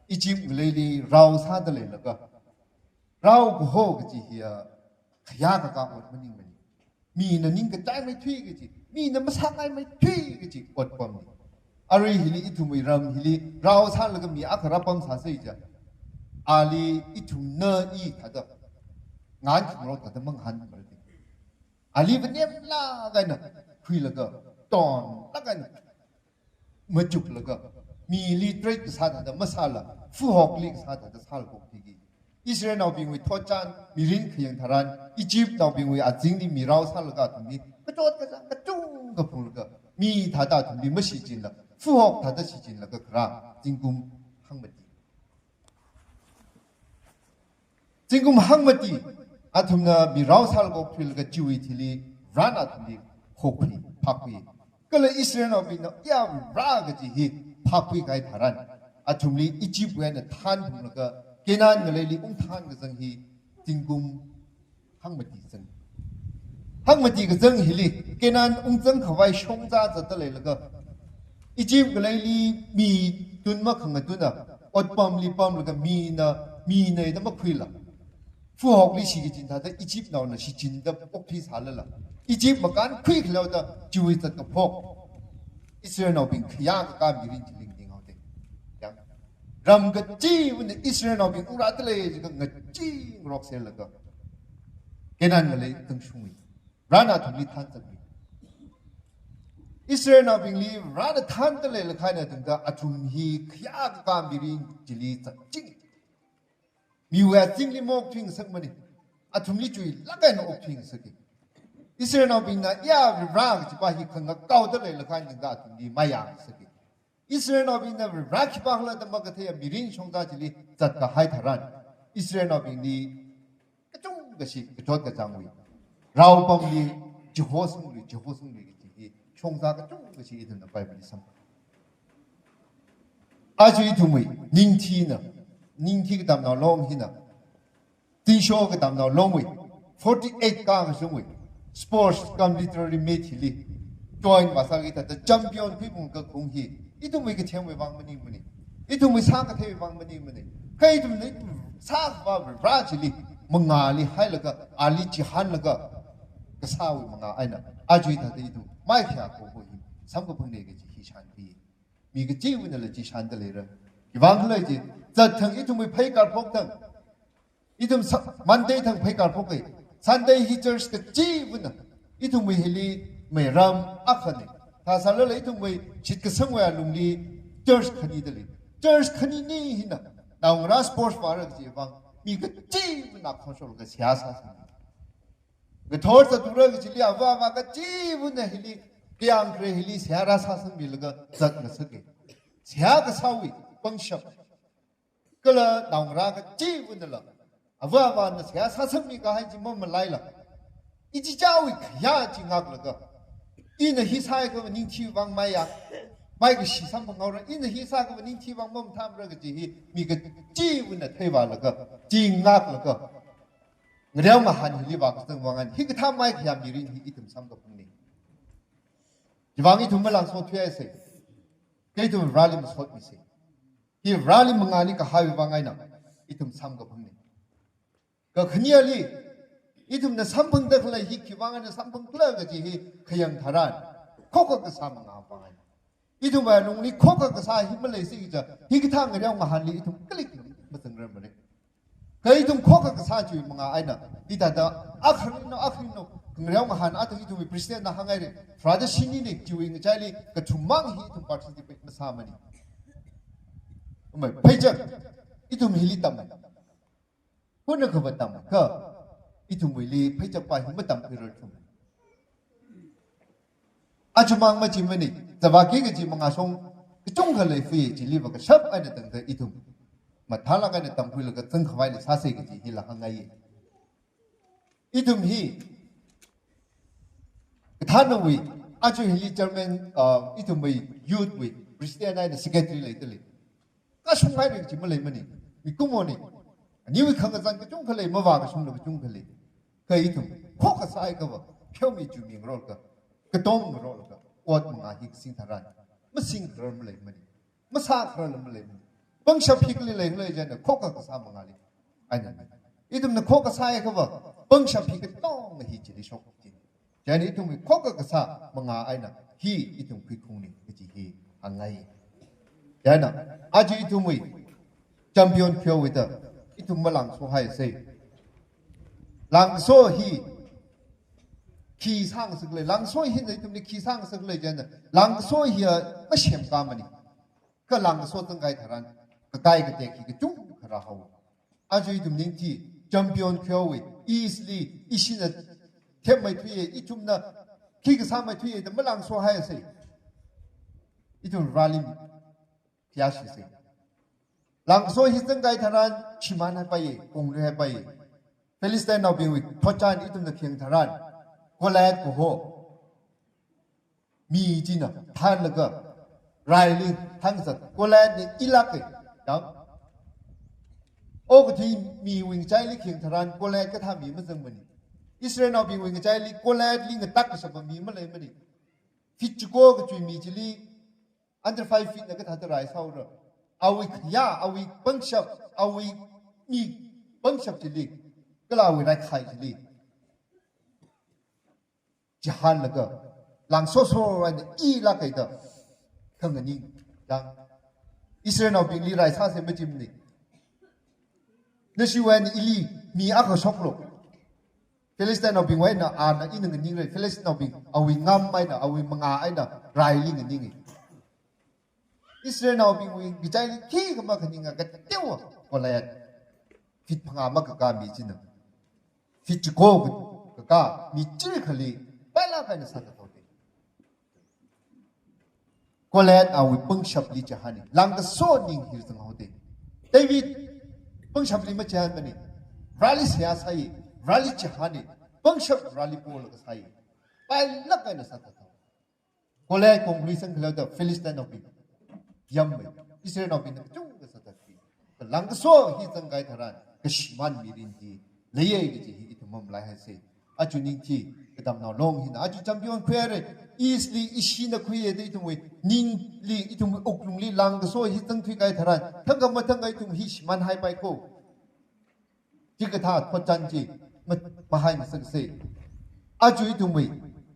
Egypt ngaleili rao sāda leilaga, rao kaho kaji hiya khayākakā ot maningmane. Mina ningkachaimeithui kaji, mina masāngaimeithui kaji otpamne. Arui hili ithumwui ram hili rao sālaga mi akha rāpamsāsa jiakha, ali ithumna i thāda, ngahānkhangarok thāda mangahānmara. Ali va nemlāk eina khuilaga, tonlāk eina machuklaga, mili treat kasā thāda masāla, fuhokli kasā thāda sālaga okthuiki. Israelnaobingwui thotchan mirin khayang tharan, Egyptnaobingwui azingli mi rao sālaga athumli kachot kachāng kachungkha phunglaga, mi thāda athumli mashichinla, fuhok thāda shichinlaga kharā zingkum hangmati. Zingkum hangmati, athumna mi rao sālaga okthuilaga chiwui thili, Varena athumli hokhui, phākhui. Kala Israelnaobingna iya Vare kaji hi phākhuikahai tharan, athumli Egyptwui eina thānphunglaga, Canaan ngaleili ungthān kazang hi, zingkum hangmati zang. Hangmati kazang hili, Canaan ungzang khavai shongza zatda leilaga, Egypt ngaleili mi tun makhangatuna, otpamli pamlaga mina, mina da makhuila, fuhokli shikachin thāda Egyptnaona shichinda okthuisālala, Egypt makānkhui khaleoda chiwui zat kaphok, Israelnaobing khayākakā mirin chi lingdinghaoda. Yang, ram kachivana Israelnaobing ungrāda lei jiakha ngachee ngarokserlaga, Canaan ngalei tangshungwui, Varena athumli thānzatmi. Israelnaobingli Varena thānda leilakha eina tangda athum hi khayākakā mirin chili zatching. Miwui azingli maokthuingasakmane. Athumli chuilāk eina okthuingasaki. Israelnaobingna iya Vare kajipa hi khangakaoda leilakha eina tangda athumli mayāngasaki. Israelnaobingna Vare khipākhala da makatheiya mirin shongza chili zatkahai tharan, Israelnaobingli kachungkha shi kachot kachāngwui, raopamli, chihosangwui, chihosangmi kaji hi shongza kachungkha chi ithumna Bible li samphangi. Aja ithumwui ningthina, ningthi katamnao long hina, Tingsho katamnao longwui, forty-eight ka kashungwui, sports cum literary meet hili join vāsāki thāda champion khuiphung kakung hi, ithumwui kathemwui vang maningmana. Ithumwui sākatheiwui vang maningmana. Kha ithumna ithum sākhavā Vare chili mangāli hailaga, ali chihānlaga, kasāwui mangā eina, aja hithāda ithum maikhayā kho kho hi samkaphangna kaji hi shānkhui. Mi kachiva̱nala chi shānda leira. Khiwuivang khala chi, zat thang ithumwui pheikār phokthang, ithum sa-, Monday thang pheikār phoka. Sunday hi church kachiva̱na ithumwui hili meiram akhana. Thāsālala ithumwui shitkasangwui alungli church khani da lei. Church khanini hina naongarā sports vāra kaji vang, mi kachiva̱na khonsholaga seihā sāsang. Ngathor zatura kachili ava ava kachiva̱na hili, kayāng khare hili seihā rāsāsangmilaga zatngasaka. Seihā kasāwui pangshap kala naongarā kachiva̱nala ava avana seihā sāsangmi kahai chi mamalaila, ichichāwui khayā chi ngāklaga, ina hi sāakha ningthi vang maiya, maikashi samphangngaora, ina hi sāakha ningthi vang mamathāmara kaji hi mi kachiva̱na theivālaga, chi ngāklaga, ngareo ngahān hili vākazang vang eina, hikathā maikhayā mirin hi ithum samkaphangna. Khiwuivang ithum malāngsothuihaisa. Kha ithum Vareli masotmisa. Hi Vareli mangāli kahaiwui vang eina ithum samkaphangna. Kakhaneli, ithumna samphangda khalei hi khiwuivang eina samphangkhala kaji hi khayang tharan, khokha kasā mangā vang eina. Ithumwui alungli khokha kasā hi maleisi kaja, hikathā ngareo ngahānli ithum kalik mazangrarmara. Kha ithum khokha kasā chiwui mangā eina, hithāda akharinao, akharinao, ngareo ngahān athang ithumwui president na hānghaira, tharāda shinina chiwui ngachaili kathum mang hi ithum participate masāmana. Amei, pheichak, ithum hili tam. Hunakha va tam, kha ithumwuili pheichakpa hi matamkhuirar thum. Aja mang machimana, zavāki kaji mangāshong kachungkha leifui, chili va kashap eina tangda ithum mathālāk eina tamkhuilaga zangkhavaili sāsa kaji hila hāngngaiya. Ithum hi kathānawui, aja hili chairman, ah, ithumwui youth wui president eina secretary leida lei. Kashunghaira kaji maleimana, mikumona. Aniwui khangazan kachungkha lei, mavākashungla kachungkha lei. Kha ithum khokha sāakha va, pheomi chumi ngarolaga, katom ngarolaga, ot mangā hi kasing tharan, masingkharar maleimana, masākhararla maleimana. Pangshap hi kali leikhala chieina, khokha kasā mangāli eina. Ithumna khokha sāakha va, pangshap hi katonga hi chili shok chi. Chieina ithumwui khokha kasā mangā eina hi ithum khuikhungna kaji hi hāngngai. Chieina, aja ithumwui champion khuihaowida, ithum malāngsohaisa. Lāngkaso hi khi sāngasakhala, lāngkaso hina ithumli khi sāngasakhala chieina, lāngkaso hiya masemkāmana. Kha lāngkaso zangkahai tharan, kakai katek hi kachungkha rāhao. Aja ithum ningthi, champion khuihaowa, East li, ishina themmeithuiya, ithumna khi kasāmeithuiya da malāngsohaisa. Ithum Vareli khayāshisa. Lāngkaso hi zangkahai tharan, shimānhaipaiya, konglihaipai. Philistinenaobingwui thotchan ithumna khayang tharan, Goliath kaho mi china thānlaga, raili thangzat, Goliathna ilāka, yang. Okathui miwui ngachaili khayang tharan, Goliath kathā mi mazangmana. Israelnaobingwui ngachaili Goliathli ngatak kashapa mi maleimana. Feet chiko kachui mi chili, under five feet na kathāda rai sāhaora. Awui khayā, awui pangshap, awui mi pangshap chili, kala awui raikhai chili chihānlaga, lāngsoso eina ilāka da khanganing, yang. Israelnaobingli rai sāsa machimana. Nashiwui eina ili mi akha shoklu. Philistinenaobingwui eina ana ina nganingra, Philistinenaobing awui ngam eina, awui mangā eina raili nganinga. Israelnaobingwui ngachaili khikha makhaninga kateowa Goliath. Feet phangā makakā mi china, feet chiko kakā mi chili khali pailāk eina sāda haoda. Goliath awui pangshapli chihāna, lāngkaso ning hi zanghaoda. David pangshapli machihānmana, Vareli seihā sāya, Vareli chihāna, pangshap Vareli polaga sāya. Ailāk eina sāthat haowa. Goliath kongli sangkhalada Philistinenaobing yāmmei, Israelnaobingna kachungkha sāthatki. Langkaso hi zangkahai tharan kashimān mirin hi leiya kaji hi ithum mamalaihai sei. Aja Ningthi Katamnao Long hina aja champion khuihaira. East li ishina khuiya da ithumwui ningli, ithumwui wuklungli langkaso hi zangthuikahai tharan thangkha mathangkha ithum hi shimānhaipai kho. Chikathā thotchan chi ma-, mahai masaksei. Aja ithumwui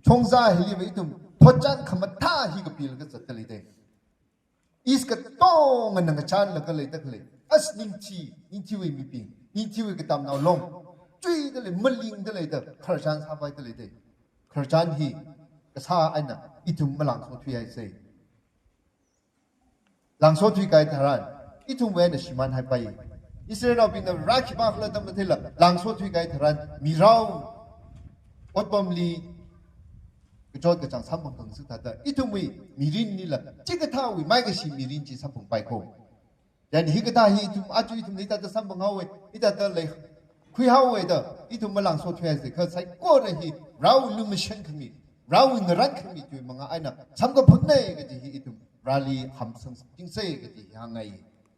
chongza hiliva ithum thotchan khamathā hi kapilaga zatda leidei. East katongana ngachānlaga leida khalei. As Ningthi, Ningthiwui mibing, Ningthiwui Katamnao Long chuida lei, malingda leida, khararchan sāpaida leidei. Khararchan hi kasā eina ithum malangso thuihaisei. Langso thuikahai tharan ithumwui eina shimānhaipai. Israelnaobingna rā khipākhala da matheila langso thuikahai tharan mirao otpamli kachot kachāng samphang khangasak thāda ithumwui mirinlila chikathāwui maikashi mirin chi samphangpai kho. Then hikathā hi ithum, aja ithumna hithāda samphanghaowa, hithāda lei khuihaowa da ithum malangso thuihaisei, kha saikora hi rao lumashan khami, rao ngaran khami chiwui manga eina samkaphangna kaji hi ithum rali hamsang chingsei kaji hi hāngngai.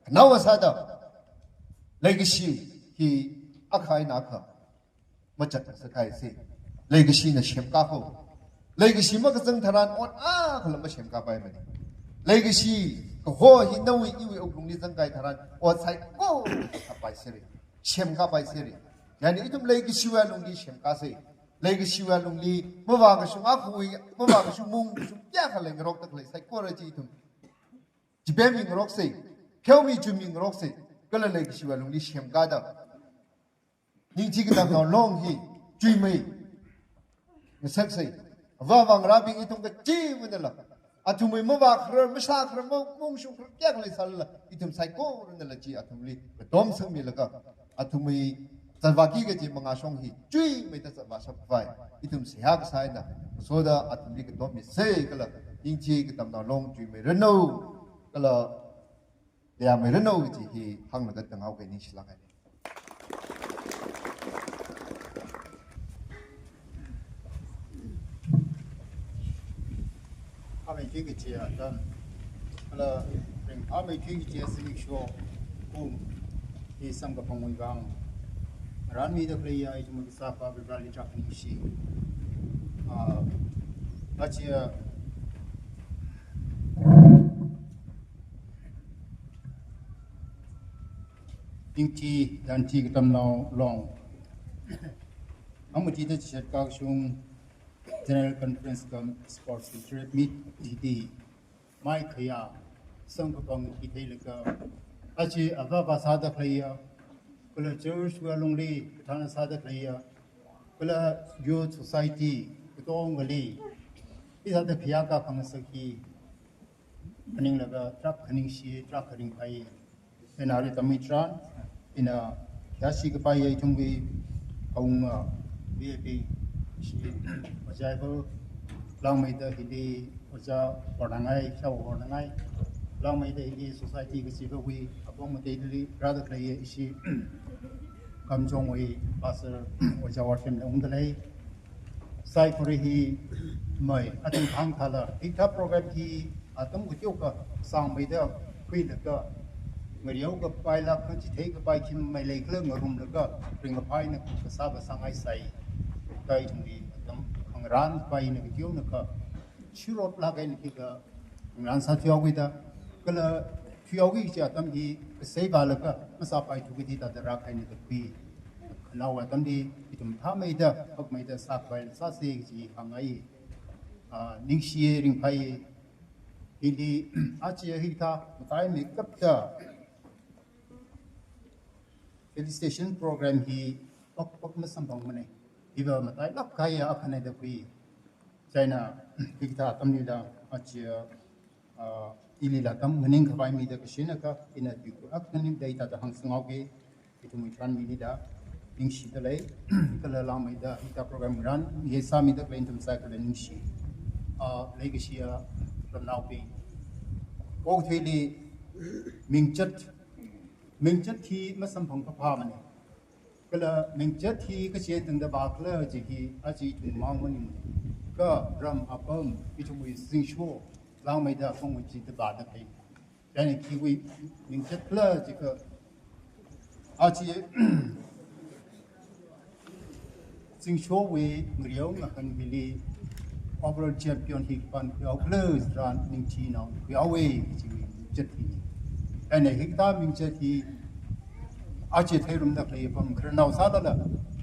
Khanaowa sāda leikashi hi akha eina akha machat ngasakhaisei. Leikashina semkā kho. Leikashi makazang tharan ot akhala masemkāpaimana. Leikashi kaho hi nawui iwui wuklungli zangkahai tharan ot saikora sāpaiserei, semkāpaiserei. Chieina ithum leikashiwui lungli semkāsei. Leikashiwui lungli mavākashung akhawui, mavākashung mung kashung kayākha leingarokda khalei saikora chi ithum chipemmingaroksei, pheomichuimingaroksei, kala leikashiwui lungli semkāda Ningthi Katamnao Long hi chuimei ngasaksei. Avā avā ngarābing, ithum kachiva̱nala, athumwui mavākharar, masākharar, ma-, maungshungkharar kayākha leisālala, ithum saikoranala chi athumli katom sangmilaga, athumwui zatvāki kaji mangāshong hi chuimeida zatvāshapkhavai ithum seihā kasā eina ngasoda athumli katommisei. Kala Ningthi Katamnao Long chuimeiranu, kala leiyāmeiranu kaji hi hānglaga tānghaoga, ningshilāk haira. Phāmeithui kachi atam, kala ringphāmeithui kachi zimiksho kum hi samkaphangwui vang ngaranmida khaleiya ithum Kasā Āvā Vareli tarākha ningshi. Ah, aja Ningthi Danthi Katamnao Long, amati da chishat kakashung General Conference cum Sports Secretariat Meet hili maikhayā samkaphang hi theilaga, aja avā avā sāda khaleiya, kala church wui lungli kathāna sāda khaleiya, kala youth society katongali hithāda khayākā khangasak hi phaninglaga tarākha ningshi, tarākha ringphai. Ina rātammi tharan, ina yashi kapaiya ithumwui awunga V I P, ishi Ojā Abel, langmeida hili Ojā hornangai, shao hornangai, langmeida hili society kachivawui apong mateili rāda khaleiya ishi Kamjongwui Pastor Ojā Warshemna ungda lei. Saikora hi mai atam thang thala, hikathā program hi atam kateokha sangmeida khuilaga, ngareokapaila kachithei kapai khim mai leikhala ngarumlaga, ringkaphā eina kasā vāsāngaisai. Kha ithumwui atam khangarān kapai eina kateonakha, shirotlāk eina khikha ngarān sāthuihaokida, kala thuihaoki kachi atam hi kasei vālaga masāpaithu kaji thāda rākhaina kakhui. Khanaowa atamli ithum phāmeida, hakmeida sākhavai sāsei kaji hāngngai. Ah, ningshi ringphai. Hili aja hikathā mataimeikapta felicitation program hi pak pak masamphangmana. Hiva matailāk kahaiya akhana da khui. Chieina hikathā atamlila aja, ah, ilila atam nganingkhavai mida kashinakha, ina tuiku ak nganingda hithāda hāngsanghaoki, ithumwui tharan milila ningshida lei, kala langmeida hikathā program ngarān ye sāmida khalei ithum saikora ningshi. Ah, leikashiya ramnaobing, okathuili mingchat, mingchat hi masamphang phāphāmana. Kala mingchat hi kachi tangda vākhala kaji hi aja ithum mang maning. Ka ram apam, ithumwui zingsho, langmeida apam chi da ba da kai. Chieina khiwui mingchat khala jiakha, aja zingshowui ngareo ngahān hili overall champion hi khipāna khuihaokhala tharan ningthi nao khuihaowa kajiwui mingchat hi. Chieina hikathā mingchat hi aja theirumda khalei apam khararnao sālala,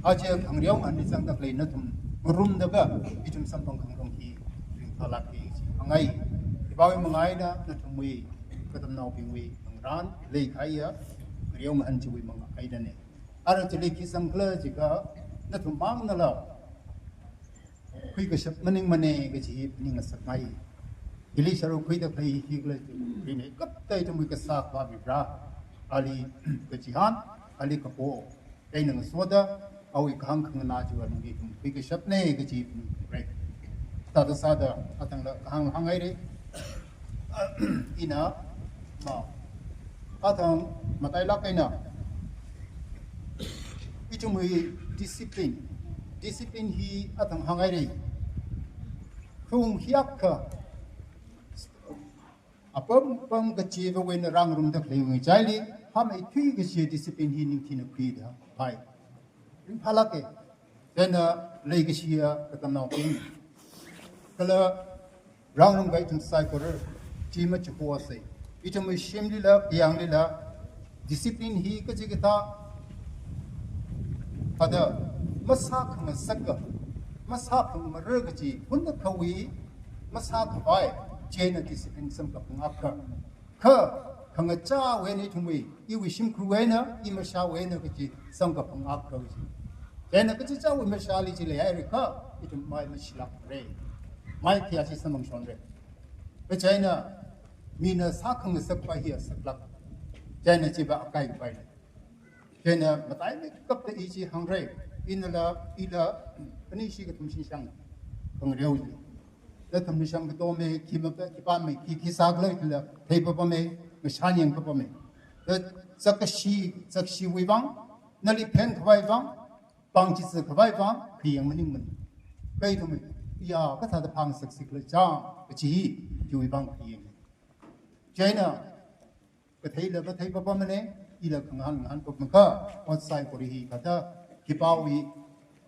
aja khangareo ngahānli zangda khalei nathum ngarumda kha ithum samphang khangarong hi ringphālāka kaji hāngngai. Khipāwui manga eina, nathumwui katamnaobingwui ngarān leikahaiya ngareo ngahān chiwui manga einana. Ara chili khi zangkhala jiakha, nathum mangnala khuikashap maningmana kaji hi phaningngasakngai. Hili sharuk khuida khalei hi kala rinei kaptai ithumwui kasā Akhava Varivara, ali kachihān, ali kapo, eina ngasoda awui kahāng khanganā chiwui alungli ithum khuikashapna kaji phaningra. Sāda sāda athangla kahāng hānghaira. Ina, ma, athang matailāk eina ithumwui discipline, discipline hi athang hānghaira. Khaung hiyākha apam apam kachivawui eina rāngarumda khalei ngachaili, hāmeithui kashi discipline hi ningthina khuida phai. Ringphālāka. Chieina leikashiya katamnaobing, kala rāngarumkahai ithum saikora chi machukhuisa. Ithumwui shimlila, kayanglila, discipline hi kachikathā thāda masākhangasaka, masāphangmara kaji, hundakhawui masākhavai, chieina discipline samkaphang akha. Kha, khangachāwui eina ithumwui, iwui shimkhurwui eina, i mashāwui eina kaji samkaphang akha kaji. Chieina kachichāwui mashāli chi leihairakha, ithum mai mashilākra. Mai khayā chi samphangshonra. Kha chieina, mina sākhangasakpa hi asaklāk. Chieina chiva akai kapaina. Chieina mataimeikapta i chi hāngra. Inala, ila, anishi kathum shinshang khangareo chi. Nathumli shang katome, khi mapa, khipāme, khi, khi sākhala khala theipapame, ngashanyang papame. Da zakkashi, zakkashiwui vang, nali phenkhavai vang, pāng chizakhavai vang, khayang maningmana. Kha ithum, ya, kathāda phāngasaksi khala chang, kachi hi, chiwui vang khayang. Chieina, katheila kathei papamana, ila khangahān ngahān papam kha, ot saikora hi kathā, khipāwui,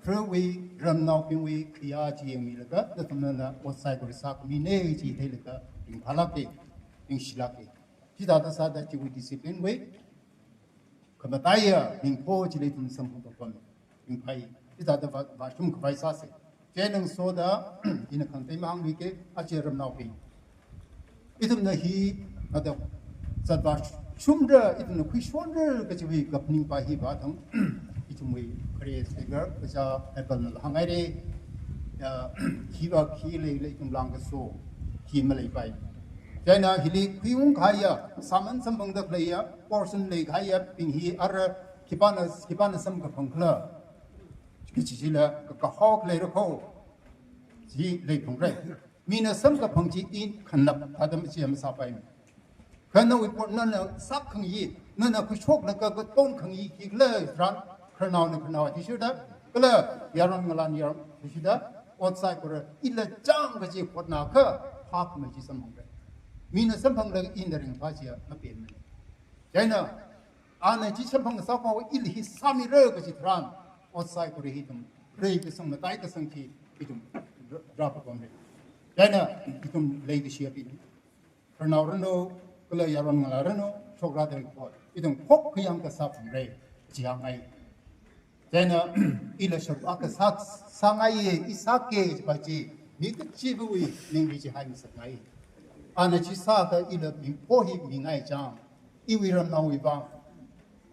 kharewui, ramnaobingwui khayā chi yangmilaga, nathumnala ot saikora sākhamina chi theilaga, ringphālāka, ringshilāka. Chithāda sāda chiwui discipline wui, khamataiya ringpho chili ithum samphang papam. Ringphai, hithāda vā, vāshungkhavai sāsa. Chieina ngasoda, ina khangatei mahāngluika, aja ramnaobing. Ithumna hi, ada, zatvāshungda, ithumna khuishonda, kajiwui kaphaningpa hiva thang, ithumwui khare speaker, kaja Abelnala hānghaira, ya, hiva khi leilei ithum lāngkaso, khi maleipai. Chieina hili khuiungkahaiya, sāman samphangda khaleiya, portion leikahaiyabing hi ara, khipāna, khipāna samkaphang khala. Kachi chila, ka, kahao khalei rakho. Chi leiphalungra. Mina samkaphang chi i khanap thāda machi masāpai. Kha nawui por nana sākhangayi, nana khuishoklaga katon khangayi khikhala tharan, khararnaona khararnao athishurda, kala yaron ngalāna yaron athishurda, ot saikora ila chang kachi hotnakha, phākhamei chi samphangra. Mina samphanglaga ina ringphā chiya mapemana. Chieina, ana chi samphang sākhavai ili hi sāmira kachi tharan, ot saikora hi ithum, reikasang mataikasang chi ithum rā, rāpapamra. Chieina, ithum leikashiyabing, khararnao ranu, kala yaron ngalā ranu, shokrāda ringphā, ithum phok khayang kasā phangra, chi hāngngai. Chieina, ila sharuk akha sā, sāngaiya, i sāka jipa chi, mi kachivawui ningli chi haingasakngai. Ana chi sākha ila mingpho hi mingai chang, iwui ramnaowui vang,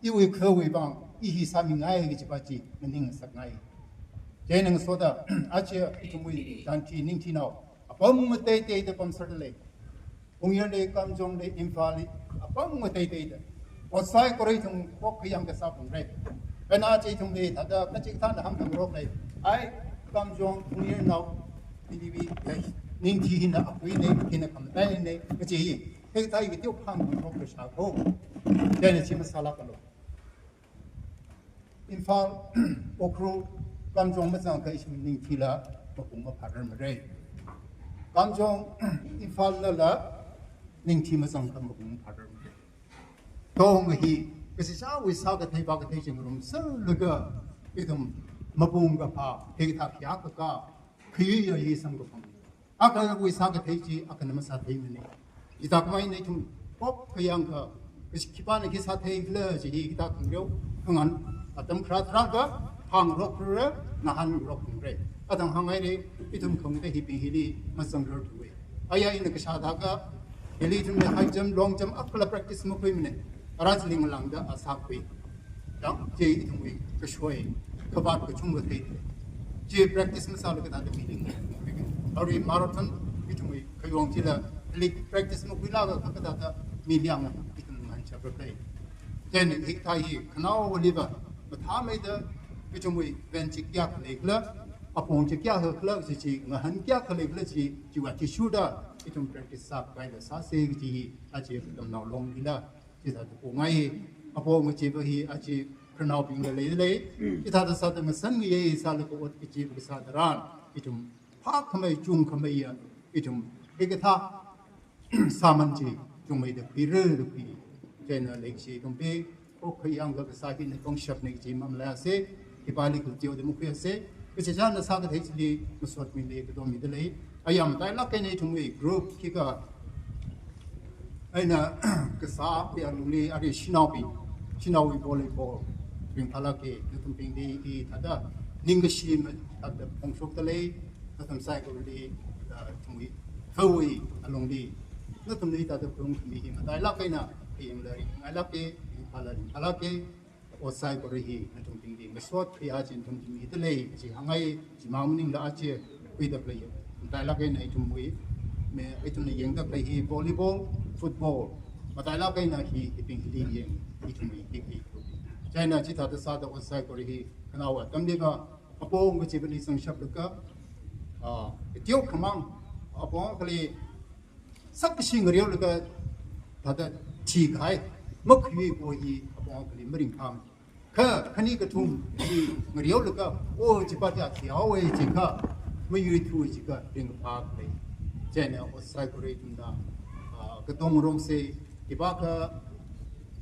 iwui khawui vang, i hi sāmingai kajipa chi, nganingngasakngai. Chieina ngasoda, aja ithumwui tanthi ningthinao, apam ngateiteida pamserda lei. Pungyarli, Kamjongli, Imphalli, apam ngateiteida. Ot saikora ithum phok khayang kasā phangra. Kha ana chi ithumli thāda kachikathāna hāngkhangarok lei. Ai, Kamjong, Pungyarnao, P D B, eh, ningthi hina akhuina, hina khamataina, kachi hi. Hikathā kateokha hāngkhangarok kashā kho. Chieina chi masālākalu. Imphal, Ukhrul, Kamjong mazangakha ishi ningthila, mapung maphārarmara. Kamjong Imphal nala ningthi mazangkha mapung maphārarmara. Tong hi, kashisha wui sākathei vākathei chi ngarumserlaga, ithum mapung kaphā, hikathā khayākakā, khayui yayi samkaphang. Akhawui sākathei chi, akhana masātheimana. Hithākhamei eina ithum pop khayāngkha, kashi khipāna khi sātheikhala chi hi hithā khangareo, khangan, atam kharā tharan kha, hāngrok kharā, ngahānrok khangarei. Atam hāngngaira, ithum khangatei hibing hili, mazangrarthuwa. Aya ina kashā thākha, hili ithumna high jump, long jump, akhala practice makhuimana. Ara chili ngalāngda a sākhui. Yang, chi ithumwui kashoi, kavāt kachungkha thei. Chi practice masālaga thāda meaning. Arui marathon, ithumwui khayong chila, hili practice makhuilaga kha kathāda meaning ithum nganchapra thei. Then, hikathā hi, khanaowaliva, mathāmeida, ithumwui event chi kayākha leikhala, apong chi kayākha khala, chi chi, ngahān kayākha leikhala chi, chiwui athishurda, ithum practice sākahaila sāsa kaji hi, aja tamnao longlila, chithāda pongai, apong kajiva hi, aja khararnaobingla leilei, chithāda sāda ngasan ngayei sālaga ot kajiva kasā tharan, ithum phākhamei chungkhameiya, ithum hikathā sāman chi, chungmeida khuira da khui. Chieina leikashi ithum pā, okhayāngkha kasā hina pangshapna kaji mamalaisa, khipāli khalteo da makhuiasa, kachichāna sākathei chili masotmilei, kadommidalei. Aya matailāk eina ithumwui group khikha, eina kasā, ya lungli, ari shanaobing, shanaowui volleyball, ringphālāka, nathumbingli hithāda, ningkashi ma, thāda phongshokdalei, nathum saikorali, ah, ithumwui, hawui, alungli, nathumli thāda pung khami hi matailāk eina, hiyangla ringngailāka, ringphāla ringphālāka, ot saikora hi, nathumbingli, masot khayā chi nathumli midalei, chi hāngngai, chimang maningla aja, khuida khalei, matailāk eina ithumwui, me, ithumna yangda khalei hi volleyball, football, matailāk eina hi, hibing hili yang, ithumwui, hi, hi. Chieina chithāda sāda ot saikora hi, khanao atamliva, apong kachivali zangshapluka, ah, teokhamang, apong akhali, sakkashi ngareolaga, thāda thikahai, makhui ko hi, apong akhali maringphāmana. Kha, khani kathum hi ngareolaga, o, chipa ja thihaowa jikha, mayuithu jikha, ringphākhalei. Chieina ot saikora ithumna, ah, katongroksa, khipākha,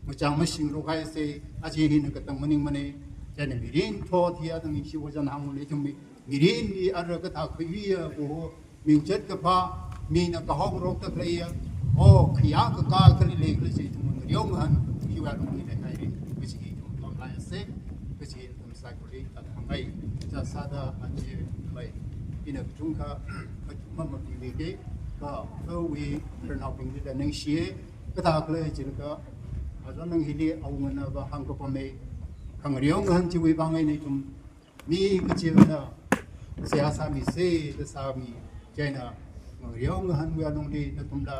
machang mashingrok haisa, aja hina katang maningmana, chieina mirin thot hi atang ningshi ojāna hāngmana ithum mi, mirinli ara kathā khayuiya, o, mingchat kaphā, mina kahongrokda khaleiya, o, khayākakā akhali leikhala chi ithum ngareo ngahān, hiwui alungli leihaira, kaji hi ithum pamlāisa, kaji hi ithum saikorali thāda hāngngai, chithāda sāda aja mai, ina kachungkha, kachungkha mapimiki, kha, khawui, khararnaobinglila ningshiya, kathākhala jilakha, aja nang hili awunganava hāngkapama, khangareo ngahān chiwui vang eina ithum, mi kachivana, seihā sāmisa, da sāmi, chieina, ngareo ngahānwui alungli nathumla,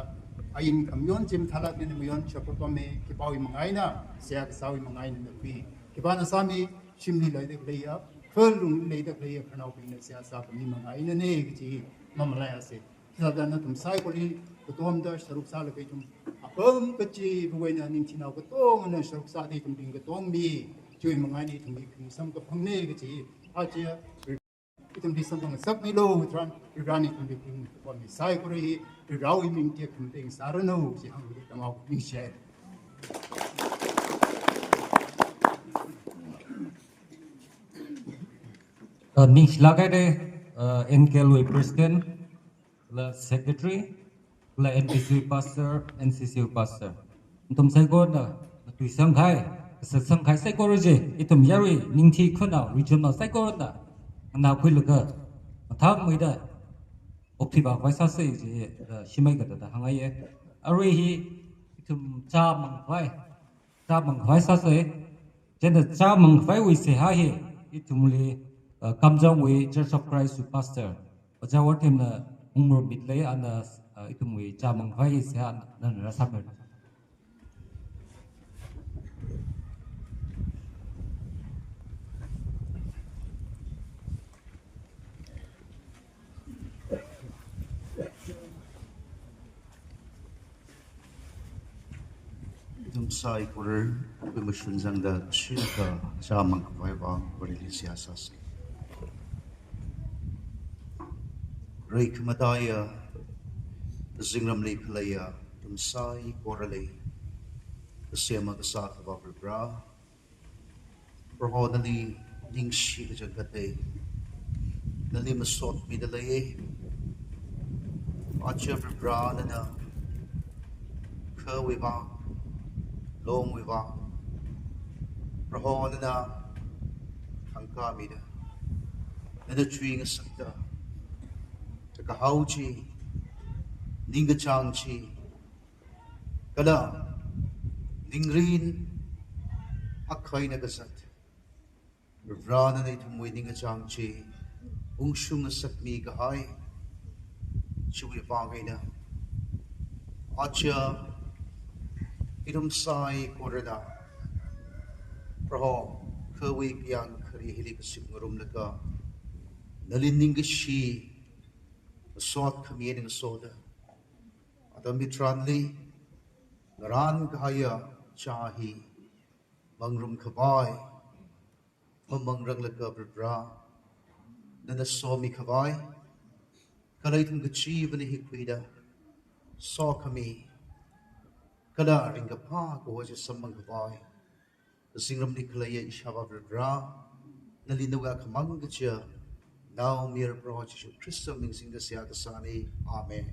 ain khamayon chi mathālāk eina mayonshap pamma, khipāwui manga eina, seihā kasāwui manga eina nakhui. Khipāna sāmi, shimli leida khaleiya, khalungli leida khaleiya, khararnaobingna seihā sākhami manga einana kaji, mamalaiasa. Chithāda nathum saikorali katomda sharuk sālaga ithum apam kachiva̱wui eina ningthinao katongana sharuk sāda ithumbing katong mi, chiwui manga eina ithum hi khing samkaphangna kaji, aja ithumli samphang ngasakmilu tharan, Varena ithumli khing pammi saikora hi, Varewui ming tekhamatei sāranu, chi hāngda tamao ningshi. Uh, ningshilāk haira, uh, N K L wui President, kala Secretary, kala N B C wui Pastor, N C C wui Pastor. Nathum saikorana, natui sangkahai, kasā sangkahai saikora chi, ithum yarui, ningthi khunao, regional saikorana, nganākhuilaga, mathāmeida, okthui vākhavai sāsa chi, uh, shimei kathāda hāngngaiya. Arui hi, ithum chā mangkhavai, chā mangkhavai sāsa, chieina chā mangkhavaiwui seihā hi, ithumli, uh, Kamjongwui Church of Christ wui Pastor, Ojā Worthemna ungrum mitlei ana, uh, ithumwui chā mangkhavai seihā nana rāsāmira. Ithum saikora, permission zangda, shilka, chā mangkhavai vang, Vareli seihā sāsa. Rikhamataiya, zingramli khaleiya, ithum saikorali kasem kasā Akhava Varivara, Proho nali ningshi kachangkhat lei, nali masotmida lei. Aja Varivara nana khawui vang, longwui vang, Proho nana thangkhamida, nana chuingasakta, kakahao chi, ningkachāng chi, kala ningrin akha eina kazat Varivara nana ithumwui ningkachāng chi ungshung ngasakmi kahai chiwui vang eina, aja ithum saikorana Proho khawui kayāng khari hili kazip ngarumlaga, nali ningkashi masot khami eina ngasoda, atam hitharanli ngarān kahaiya chā hi mangarum khavai, mamangranglaga Varivara nana somi khavai, kala ithum kachivana hi khuida sokhami, kala ringkaphā kaho chi samphang khavai, zingramli khaleiya Ishāvā Varivara, nali nawui khamang kachiya Naomayara Proho Jishu Khrista ming singda seihā kasāna. Amen.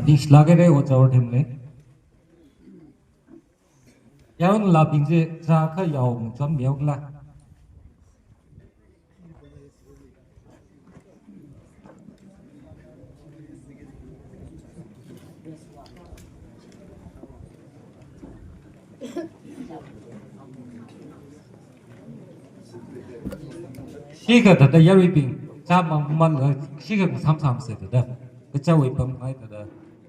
Ningshilāk haira ojā team li. Yaron labing je sākha yaong cham yaokla. Shikha thāda yaruibing chap mang mang, shikha samsam se thāda. Kachāwui pam hai thāda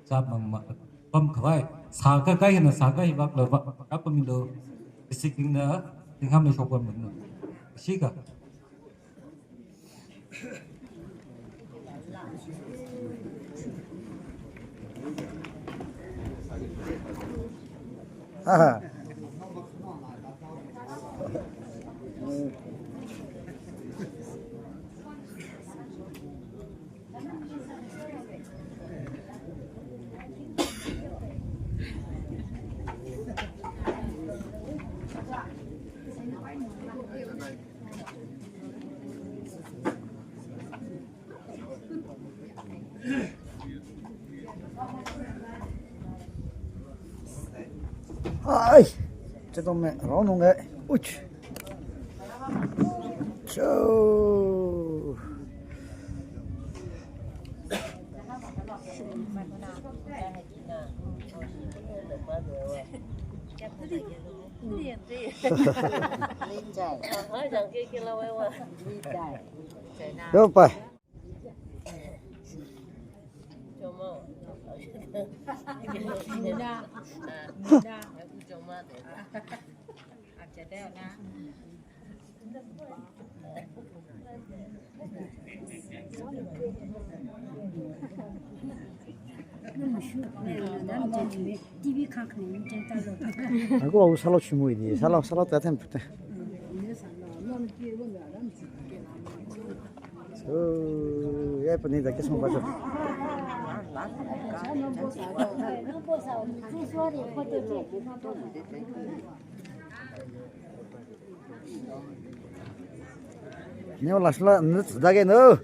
chap mang mang. Pam khavai, sākha kai hina sākha hibak lo ba, kapamilo, bisiking na, tingham na shokwa mano. Shikha. Aha. Ai, chito me, rong nung e, uch. Cho. Yo, pai. Ako, ako sālo chimui ni, sālo, sālo ta them pute. So, ya pani da ke song ba so. Neo lashla nut dage no.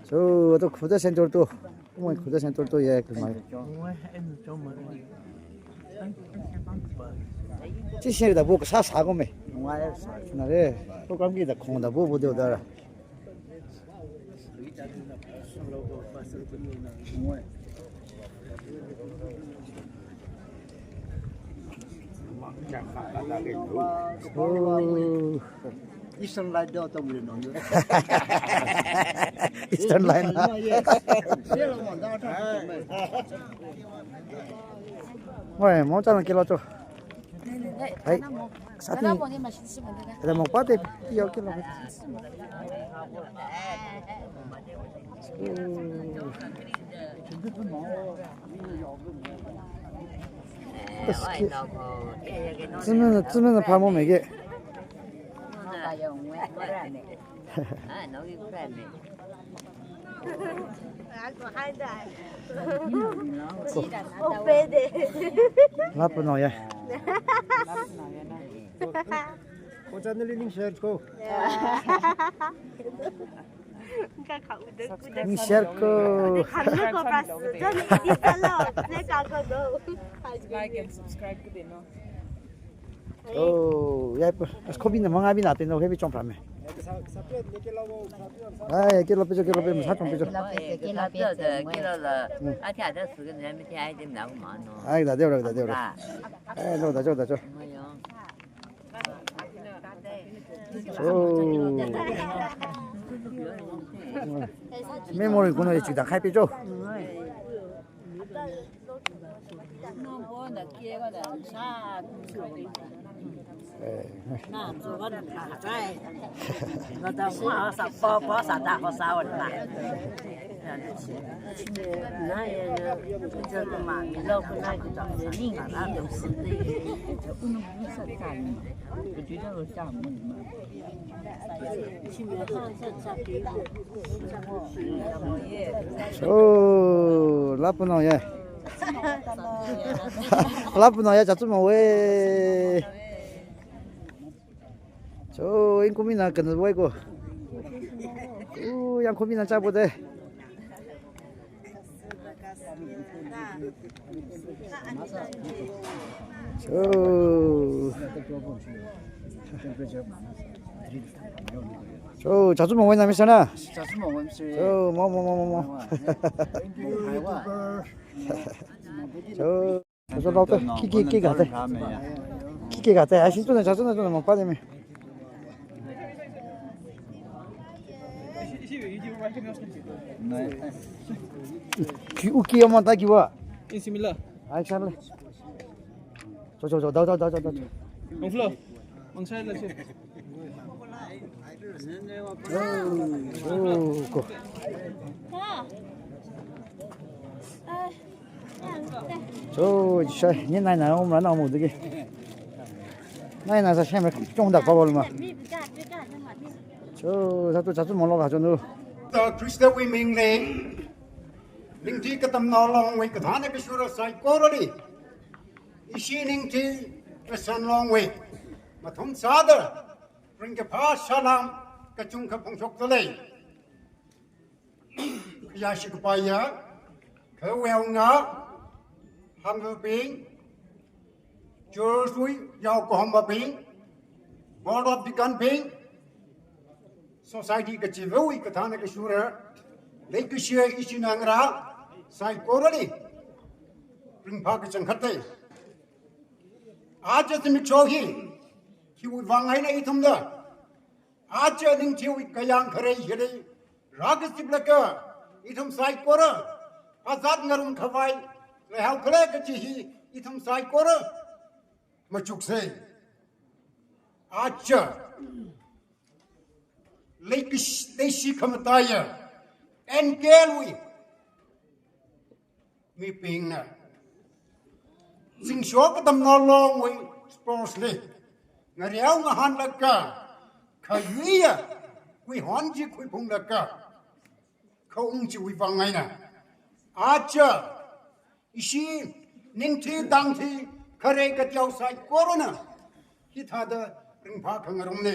So, to khuda center to. Mo khuda center to ya kumai. Chi share da bo sa sa ko me. Na re. Program ki da khong da bo bo de da. Oh. Eastern Light do to mule no. Eastern Light na. Yes. Mo mo chang kilo to. Hai. Sati. Ada mo pate yo kilo. Hmm. Aski. Zimana, zimana phamo mege. Lapu no ya. Ko channel link share ko. Ning share ko. Like and subscribe ko deno. Oh, ya, as ko bina manga bina teno hebi chong prame. Ai, kilo pecho, kilo pe, masa chong pecho. Kilo pe, kilo pe, kilo la. Athada suga na mi thai de na ma no. Ai, da de ra, da de ra. Ai, no, da jo, da jo. Oh. Memory kuno ye chida khai pecho. Eh. So, lapu no ya. Lapu no ya, chachu mo we. So, in kumi na kan wai ko. U, yang kumi na chapu de. So. So, chachu mo we na mi sana. Chachu mo we mi sana. So, mo, mo, mo, mo, mo. Thank you, YouTuber. So, so, doctor, ki, ki, ki kate. Ki, ki kate. Ai, sin tu na, chachu na, tu na, mo pa de mi. Ki, u ki, mo ta ki wa. Ai, san le. Cho, cho, cho, dao, dao, dao, dao, dao. Ang flow. Ang sai la si. Oh, oh, ko. Cho, shai, ni nai nai om la na mo de ki. Nai nai sa shai me chong da ka bol ma. Cho, sa tu, sa tu mo lo ka cho nu. The Christian women le. Ningthi katamnao long we kathāna kashura saikorali. Ishi ningthi kasan long we. Mathum sāda. Ringkaphā salam kachungkha phongshok dalei. Khayāshi kapaiya, khaweo nga, hangvabing, church wui, yao kahomabing, board of deacon bing, society kachiva̱wui kathāna kashura, leikashiya ishi nangra, saikorali, ringphā kachangkhat te. Aja zimiksho hi, hiwui vang eina ithumna, aja ningthiwui kayāng kharei hili, rākazip laga, ithum saikora, phazat ngarumkhavai, leihao khala kachi hi, ithum saikora, machukse. Aja, leikish-, leishi khamataiya, N K L wui, mibingna. Zingsho katamnao long wui sports li. Ngareo ngahān laga, khayuiya, khuihon chi khuiphung laga. Khaung chiwui vang eina. Aja, ishi, ningthi dangthi, kharei kateo saikorana. Hithāda ringphā khangarumne.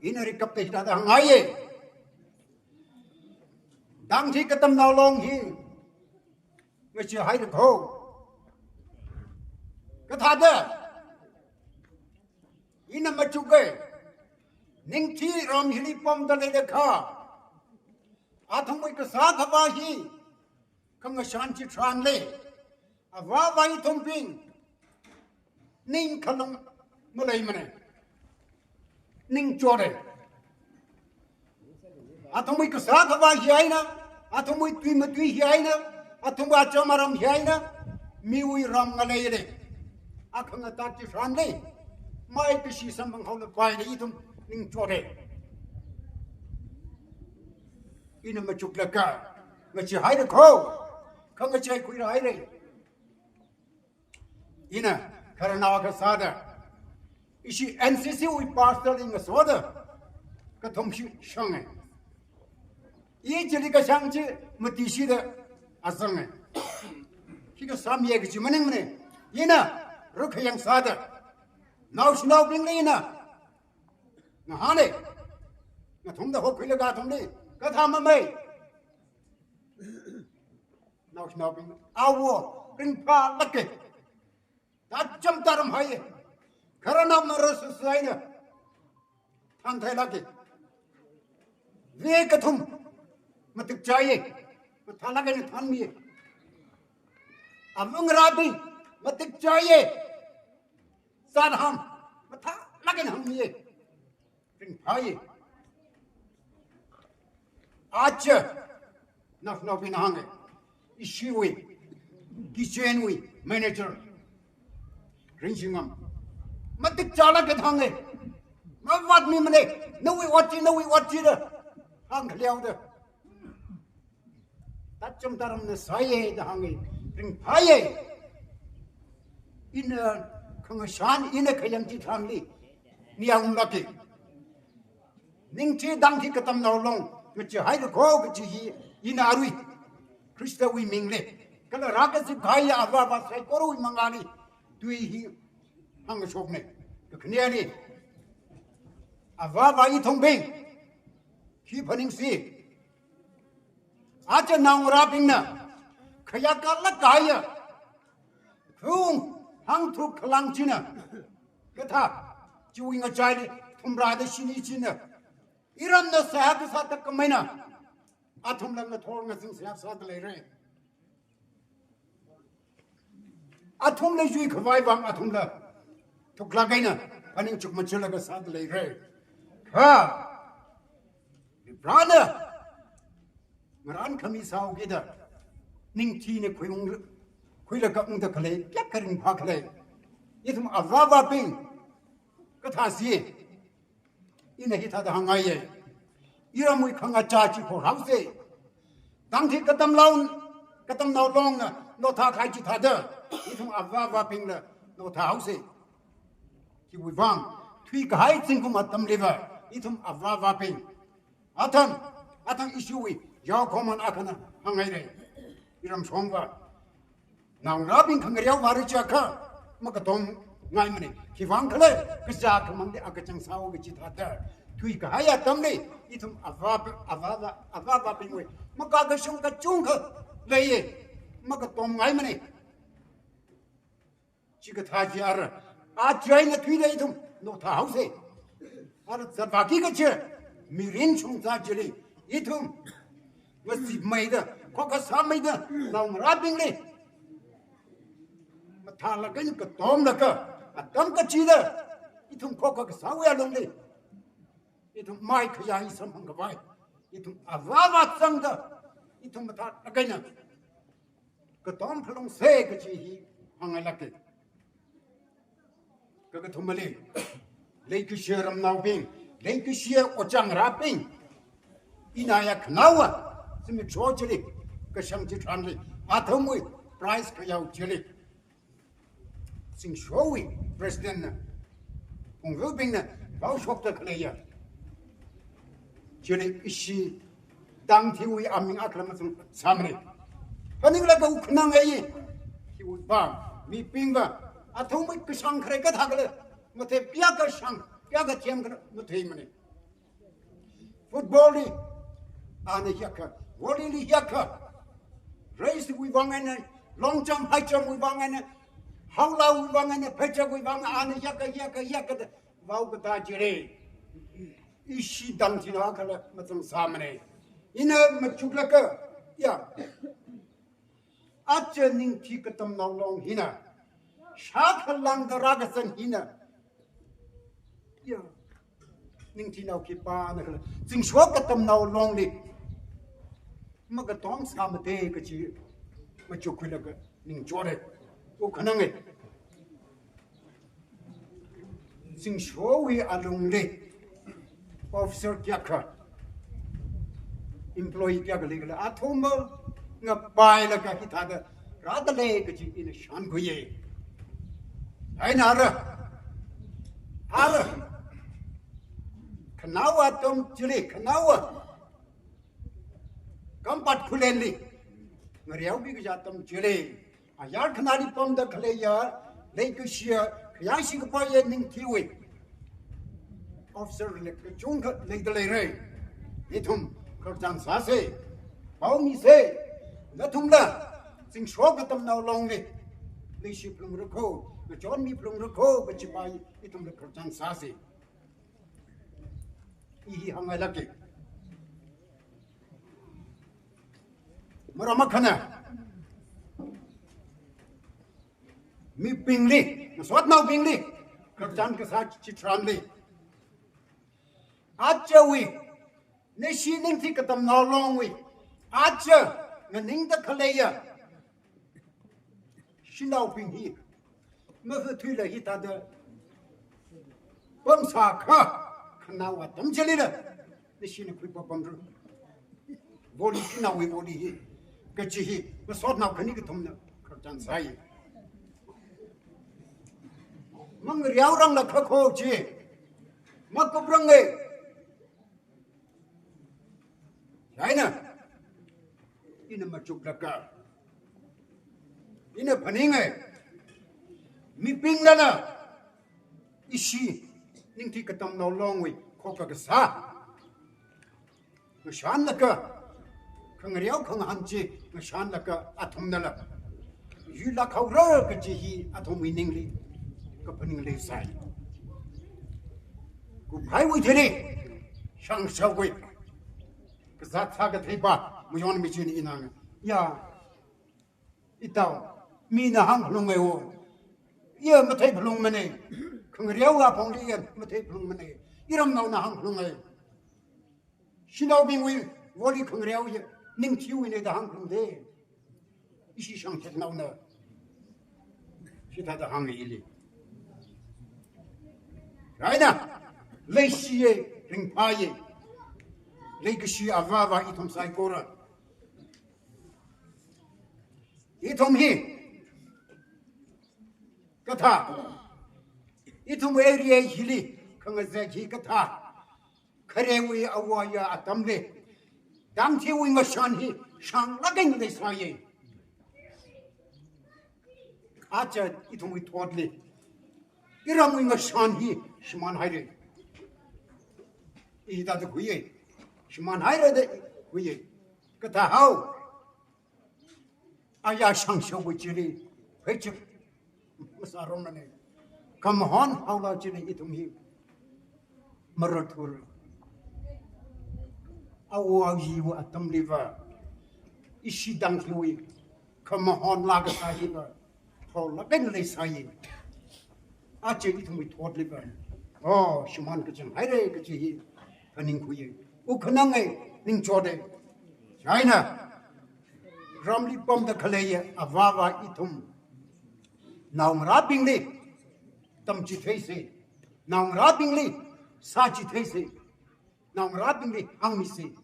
Ina rikap te hithāda hāngngaiye. Dangthi katamnao long hi. Ngacheehaira kho. Kathāda. Ina machuke. Ningthi ram hili pamda leida kha. Athumwui kasā khavā hi. Khangashan chitharanle. Avāva̱ ithumbing. Ningkhalung maleimane. Ningchore. Athumwui kasā khavā hi eina, athumwui tui matui hi eina, athumwui acham aram hi eina, miwui ram ngaleile. Akhangata chitharanle. Maikashi samphang haolapaile ithum ningchore. Ina machuk laga, ngacheehaira kho, khangacheekhuira haire. Ina khararnao akha sāda, ishi N C C wui pastor li ngasoda, kathum shi shanga. I chili kashang chi mati shida azanga. Hi kasāmiya kaji maningmana. Ina rukhayang sāda, naoshinaobingli ina ngahāna. Nathumda hokhuilaga athumli kathā mamei. Naoshinaobing, awo, ringphālāka. Tacham taram haiya. Khararnao mara susaina. Thānthailāka. Ve kathum matikchaiya. Mathālāk eina thānmiya. Amungrabing matikchaiya. Sānham mathālāk eina hāngmiya. Ringphāya. Aja naoshinaobingna hānga, ishiwui kitchen wui manager Ringshingam matikchālāka da hānga. Mavātmimana, nawui ot chi, nawui ot chi da hāngkhaleoda. Tacham taramna sāya da hānga, ringphāya. Ina khangashan, ina khayang chitharanli niyaunglāka. Ningthi tangthi katamnao long ngacheehaira kho kaji hi ina arui Khristawui mingli, kala rākazip kahaiya avāva saikorawui mangāli tui hi hāngshokna. Kakhaneli, avāva ithumbing khi phaningsi. Aja naongarābingna khayākalāk kahaiya khaung hāngthu khalang china kathā chiwui ngachaili thumrāda shini china iramna seihā kasā thākhameina athumla ngathor ngazin seihā sāda leira. Athumla yuikhavai vang athumla thuklāk eina phaning chukmajalaga sāda leira. Kha Varivarana ngarānkhami sāhaokida ningthina khuiung, khuilaga ungda khalei kayākha ringphā khalei. Ithum avāvabing kathāsi. Ina hithāda hāngngaiya. Iramwui khangachā chi horhaosa. Tangthi katamnao, katamnao longna nothākahai chithāda ithum avāvabingla nothāhaosa. Khiwui vang, thuikahai zingkum atamliva ithum avāvabing, athang, athang ishiwui yaokhoman akhana hānghaira. Iramshongva naongarābing khangareo vāra chiakha makatomngaimana. Khivang khala, kazā khamangli akachang sāhaowa kaji thāda, thuikahai atamli ithum avā, avā, avāvabingwui makakashung kachungkha leiya. Makatomngaimana. Chikathā chi ara, aja eina thuida ithum nothāhaosa. Ara zatvāki kachi mirin shongza chili ithum ngazipmeida, khokha sāmeida, naongarābingli mathālāk eina katomlaga, atam kachida ithum khokha kasāwui alungli ithum mai khayāi samphang khavai, ithum avāva zangda ithum mathālāk eina katom phalungsa kaji hi hāngngailāka. Kakathumali, leikashiya ramnaobing, leikashiya ojā ngarābing, ina ya khanaowa zimiksho chili kashang chitharanli, athumwui prize khayao chili zingshowui president na, phungvubingna vaoshokda khaleiya chili ishi tangthiwui aming akhala mazang sāmana. Phaninglaga wukhanang eina, hiwui vang mibingva athumwui kashang khare kathā khala mathei, kayākha shang, kayākha themkhala matheimana. Football li ana hiyākha, volley li hiyākha, race wui vang eina, long jump, high jump wui vang eina, haolawui vang eina, pheichawui vang eina, ana hiyākha, hiyākha, hiyākha da vaokatā chili, ishi tangthinao akhala mazang sāmana. Ina machuklaga, ya, aja ningthi katamnao long hina, shākha langda rākazang hina, ya, ningthinao khipāna khala zingsho katamnao longli makatom sāmada kaji machukkhuilaga ningchora. Wukhananga. Zingshowui alungli officer kayākha, employee kayākha leikhala, athumva ngapailaga hithāda rādalei kaji ina shānkhuiya. Eina ara, ara, khanaowa atam chili, khanaowa kampat khulenli ngareobi kaja atam chili, ayar khanāli pamda khaleiya, leikashiya, khayāshi kapaiya ningthiwui officer le kachungkha leida leira. Ithum khararchan sāsa, pao misa, nathumla zingshok Katamnao Longli leishi phalungra kho, ngachonmi phalungra kho kajipa ithumla khararchan sāsa. I hi hāngngailāka. Maram akhana, mibingli, masotnaobingli khararchan kasā chitharanli, ajawui, nashi ningthi Katamnao Longwui aja nganingda khaleiya shanaobing hi mafathuila hithāda pamsākha, khanaowa atam chilila nashina khuipapamra. Voli, shanaowui voli hi kaji hi masotnao khani kathumna khararchan sāi. Mangareoranglakha kho chi, makupranga. Chieina ina machuklaga, ina phaninga, mibingnala ishi ningthi Katamnao Longwui khokha kasā ngashanlaga, khangareo khangahān chi ngashanlaga athumnala yuilāk haora kaji hi athumwui ningli kaphaning leisai. Kuphaiwui thili shangshawui kazāt sākatheipa mayonmi china ina hānga, ya, itao, mina hāngphalunga o. Iya matheiphalungmana. Khangareowui apongli iya matheiphalungmana. Iramnaona hāngphalunga. Shanaobingwui voli khangareo iya ningthiwuina da hāngphalungda. Ishi shangsheknaona hithāda hānga ili. Chieina leishiya, ringphāya, leikashi avāva ithum saikora. Ithum hi kathā, ithum area hili khangazek hi kathā, kharewui awaya atamli tangthiwui ngashan hi shānglāk eina leisāya. Aja ithumwui thotli iramwui ngashan hi shimānhaira. I hithāda khuiya. Shimānhaira da khuiya. Kathā hao, aya shangshawui chili pheichik masāromana. Khamahon haola chili ithum hi mararthura. Awo ayiwui atamliva ishi tangthiwui khamahonla kasā hiva tholāk eina leisāya. Aja ithumwui thotliva, oh, shimān kachanghaira kaji hi phaningkhuiya. Wuk khananga, ningchoda. Chieina ramli pamda khaleiya avāva ithum naongarābingli tamchitheisa. Naongarābingli sāchitheisa. Naongarābingli hāngmisa.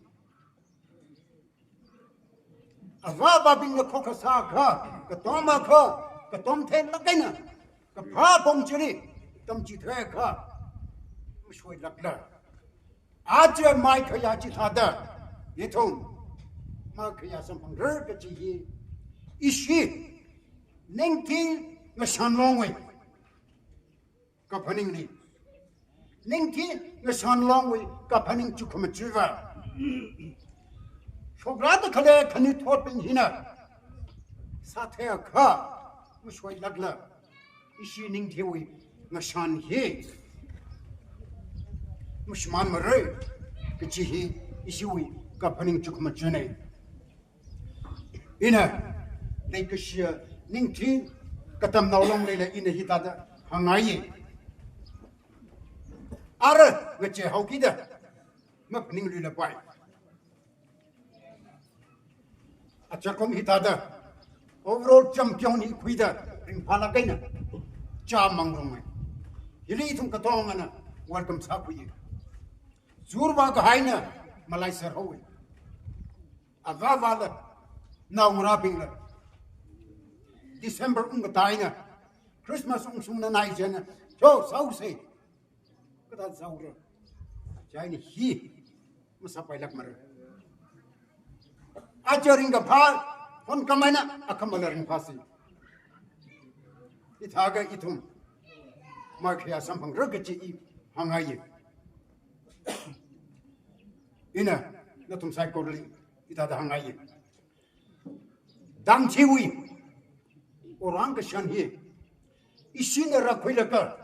Avāvabingna khokha sākha, katom akha, katom theilāk eina kaphā apong chili tamchitheikha, mashoilākla. Aja maikhayā chithāda ithum maikhayā samphangra kaji hi ishi ningthi Ngashan Longwui kaphaningna. Ningthi Ngashan Longwui kaphaning chukhamachuiva, shokrāda khalei khanuithotbing hina sātheiakha, mashoilākla ishi ningthiwui ngashan hi mashimānmara kaji hi ishiwui kaphaning chukhamachuina. Ina leikashiya ningthi Katamnao Longli la ina hithāda hāngngaiya. Ara ngacheihaokida maphaningluilapai. Achakom hithāda overall champion hi khuida ringphālāk eina chāmang rungai. Hili ithum katongana welcome sākhuiya. Zurva kahaina malaiser haowa. Avāvala, naongarābingla, December ungkatā eina Christmas ungshungna nai chieina, cho, sāose. Kathāda sāora. Chieina hi masāpailākmara. Aja ringkaphā, honkhameina, akhamala ringphāsi. Hithākha ithum maikhayā samphangra kaji i hāngngaiya. Ina nathum saikorali hithāda hāngngaiya. Tangchiwui orang kashan hi ishina rākhuilaga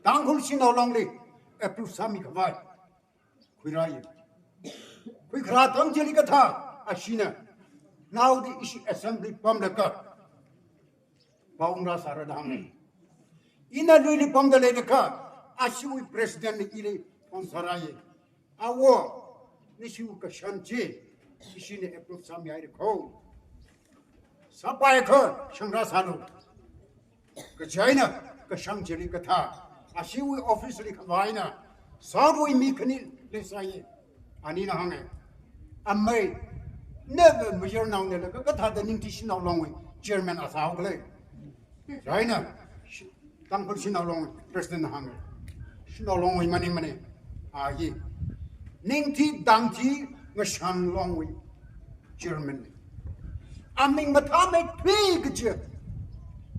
Tangkhul Shanao Longli approve sāmikhavai khuirāya. Khuikharā atam chili kathā ashina naodi ishi assembly pamlaga pao ngarā sāra da hānga. Ina luili pamda leilakha ashiwui president na ili phone sārāya. Awo, nashiwui kashan chi ishina approve sāmihaira kho. Sāpaiakha shangrā sālu. Kachieina kashang chili kathā ashiwui office li khavai eina South wui mi khani leisāya. Anina hānga. Amei, nava mayarnaonala kathāda Ningthi Shanao Longwui chairman a sāhaokhala. Chieina, Tangkhul Shanao Long president hānga. Shanao Longwui maningmana. A hi. Ningthi Tangchi Ngashan Longwui chairman. Aming mathāmeithui kaji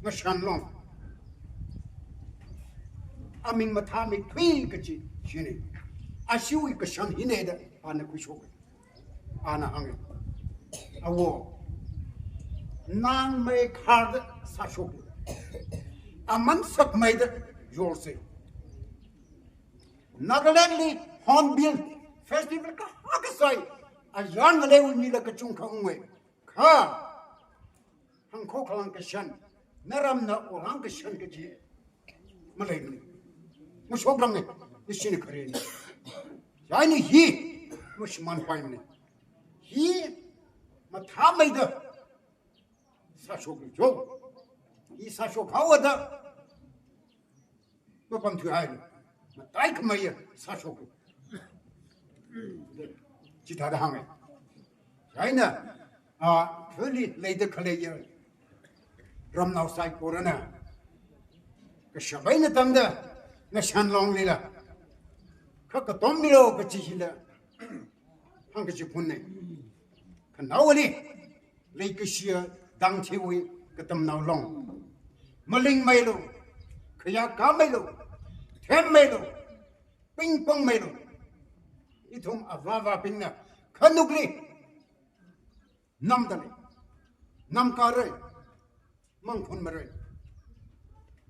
Ngashan Long. Aming mathāmeithui kaji shina. Ashiwui kashan hina da ana khuishok. Ana hānga. Awo, nang mei kharda sāshok. Aman sakmeida yorse. Nagaland li Hornbill Festival kahaka sai. Ayar ngaleiwui mila kachungkha unga. Kha hāngkho khalang kashan, naramna orang kashan kaji maleimana. Mashokrangna, ishina kharena. Chieina hi mashimānpaimana. Hi mathāmeida sāshoklu cho. Hi sāshok haoda mapamthuihaila, mataikhameiya sāshok. Chithāda hānga. Chieina, a, thuli leida khaleiya ramnao saikorana kashap eina tangda Ngashan Longlila kha katommilu kaji hila hāngkachiphunna. Khanaowali leikashiya Tangchiwui Katamnao Long. Malingmeilu, khayākāmeilu, themmeilu, pingpongmeilu. Ithum avāvābingna khanukli namda lei, namkāra, mangkhunmara.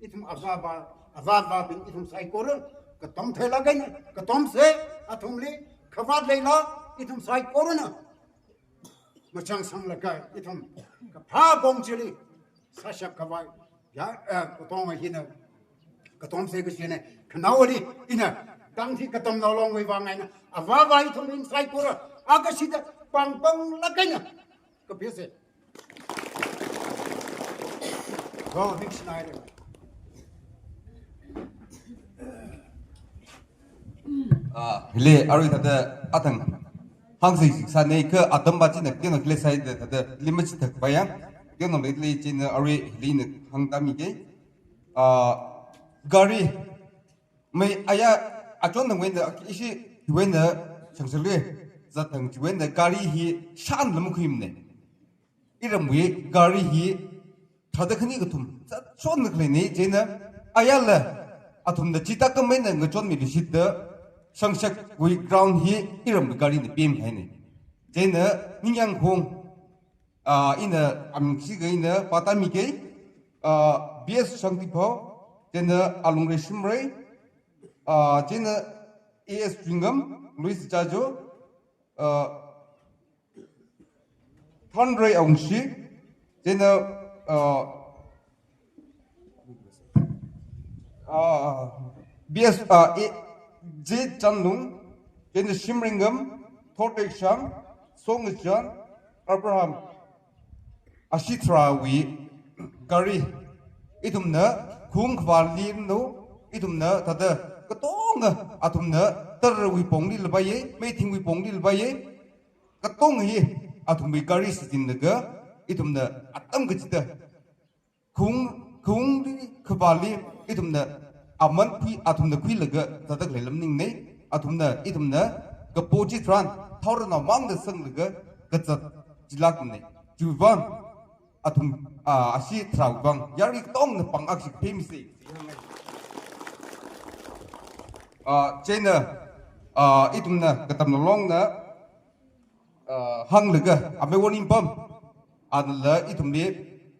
Ithum avāvā, avāvābing ithum saikora katom theilāk eina katomsa. Athumli khavāt leila ithum saikorana machangsanglaga ithum kaphā apong chili sāshap khavai ya, eh, katonga hina katomsa kajina. Khanaowali ina Tangchi Katamnao Longwui vang eina avāvā ithum ithum saikora akashida pāngpanglāk eina kapisa. Go, next slide. Ah, hili arui thāda athang hāngsi sānei kha atam ba china kena kle sai da thāda lima chi thak ba yang. Kena le le china arui hili na hāngtāmikei. Ah, gari mei aya achon thangwui eina ishi wui eina shangshale zathang chiwui eina gari hi shan lam khuimana. Iramwui gari hi thāda khani kathum zatshonna khaleina, chieina ayala athumna chithākhamei eina ngachonmiluishitda Shangshakwui ground hi iramwui garina pemhaina. Chieina ningyāng khong, ah, ina aming chikha ina pātāmikei, ah, B S Shangtiphao, chieina Alungre Shimray, ah, chieina A S Tringam, Louis Jajo, ah, Thanrei Aungshi, chieina, ah, ah, B S, ah, A-, J Chanlung, chieina Shimringam, Thorteksham, Songchan, Abraham, ashi tharawui gari, ithumna khung khavāli no, ithumna thāda katonga athumna tarrawui pongli lapai ye, meithingwui pongli lapai ye, katonga hi athumwui gari sijinlaga, ithumna atam kachida khung tungli khavāli ithumna aman khui, athumna khuilaga zatda khalei lam maningne. Athumna ithumna kapo chitharan thaoranao mangna sanglaga kazat chilākne. Chiwuivang athum, ah, ashi tharāwui vang yarui katongna pāng akha shikphei misa. Ah, chieina, ah, ithumna Katamnao Longna, ah, hānglaga amei Woningpam, anala ithumli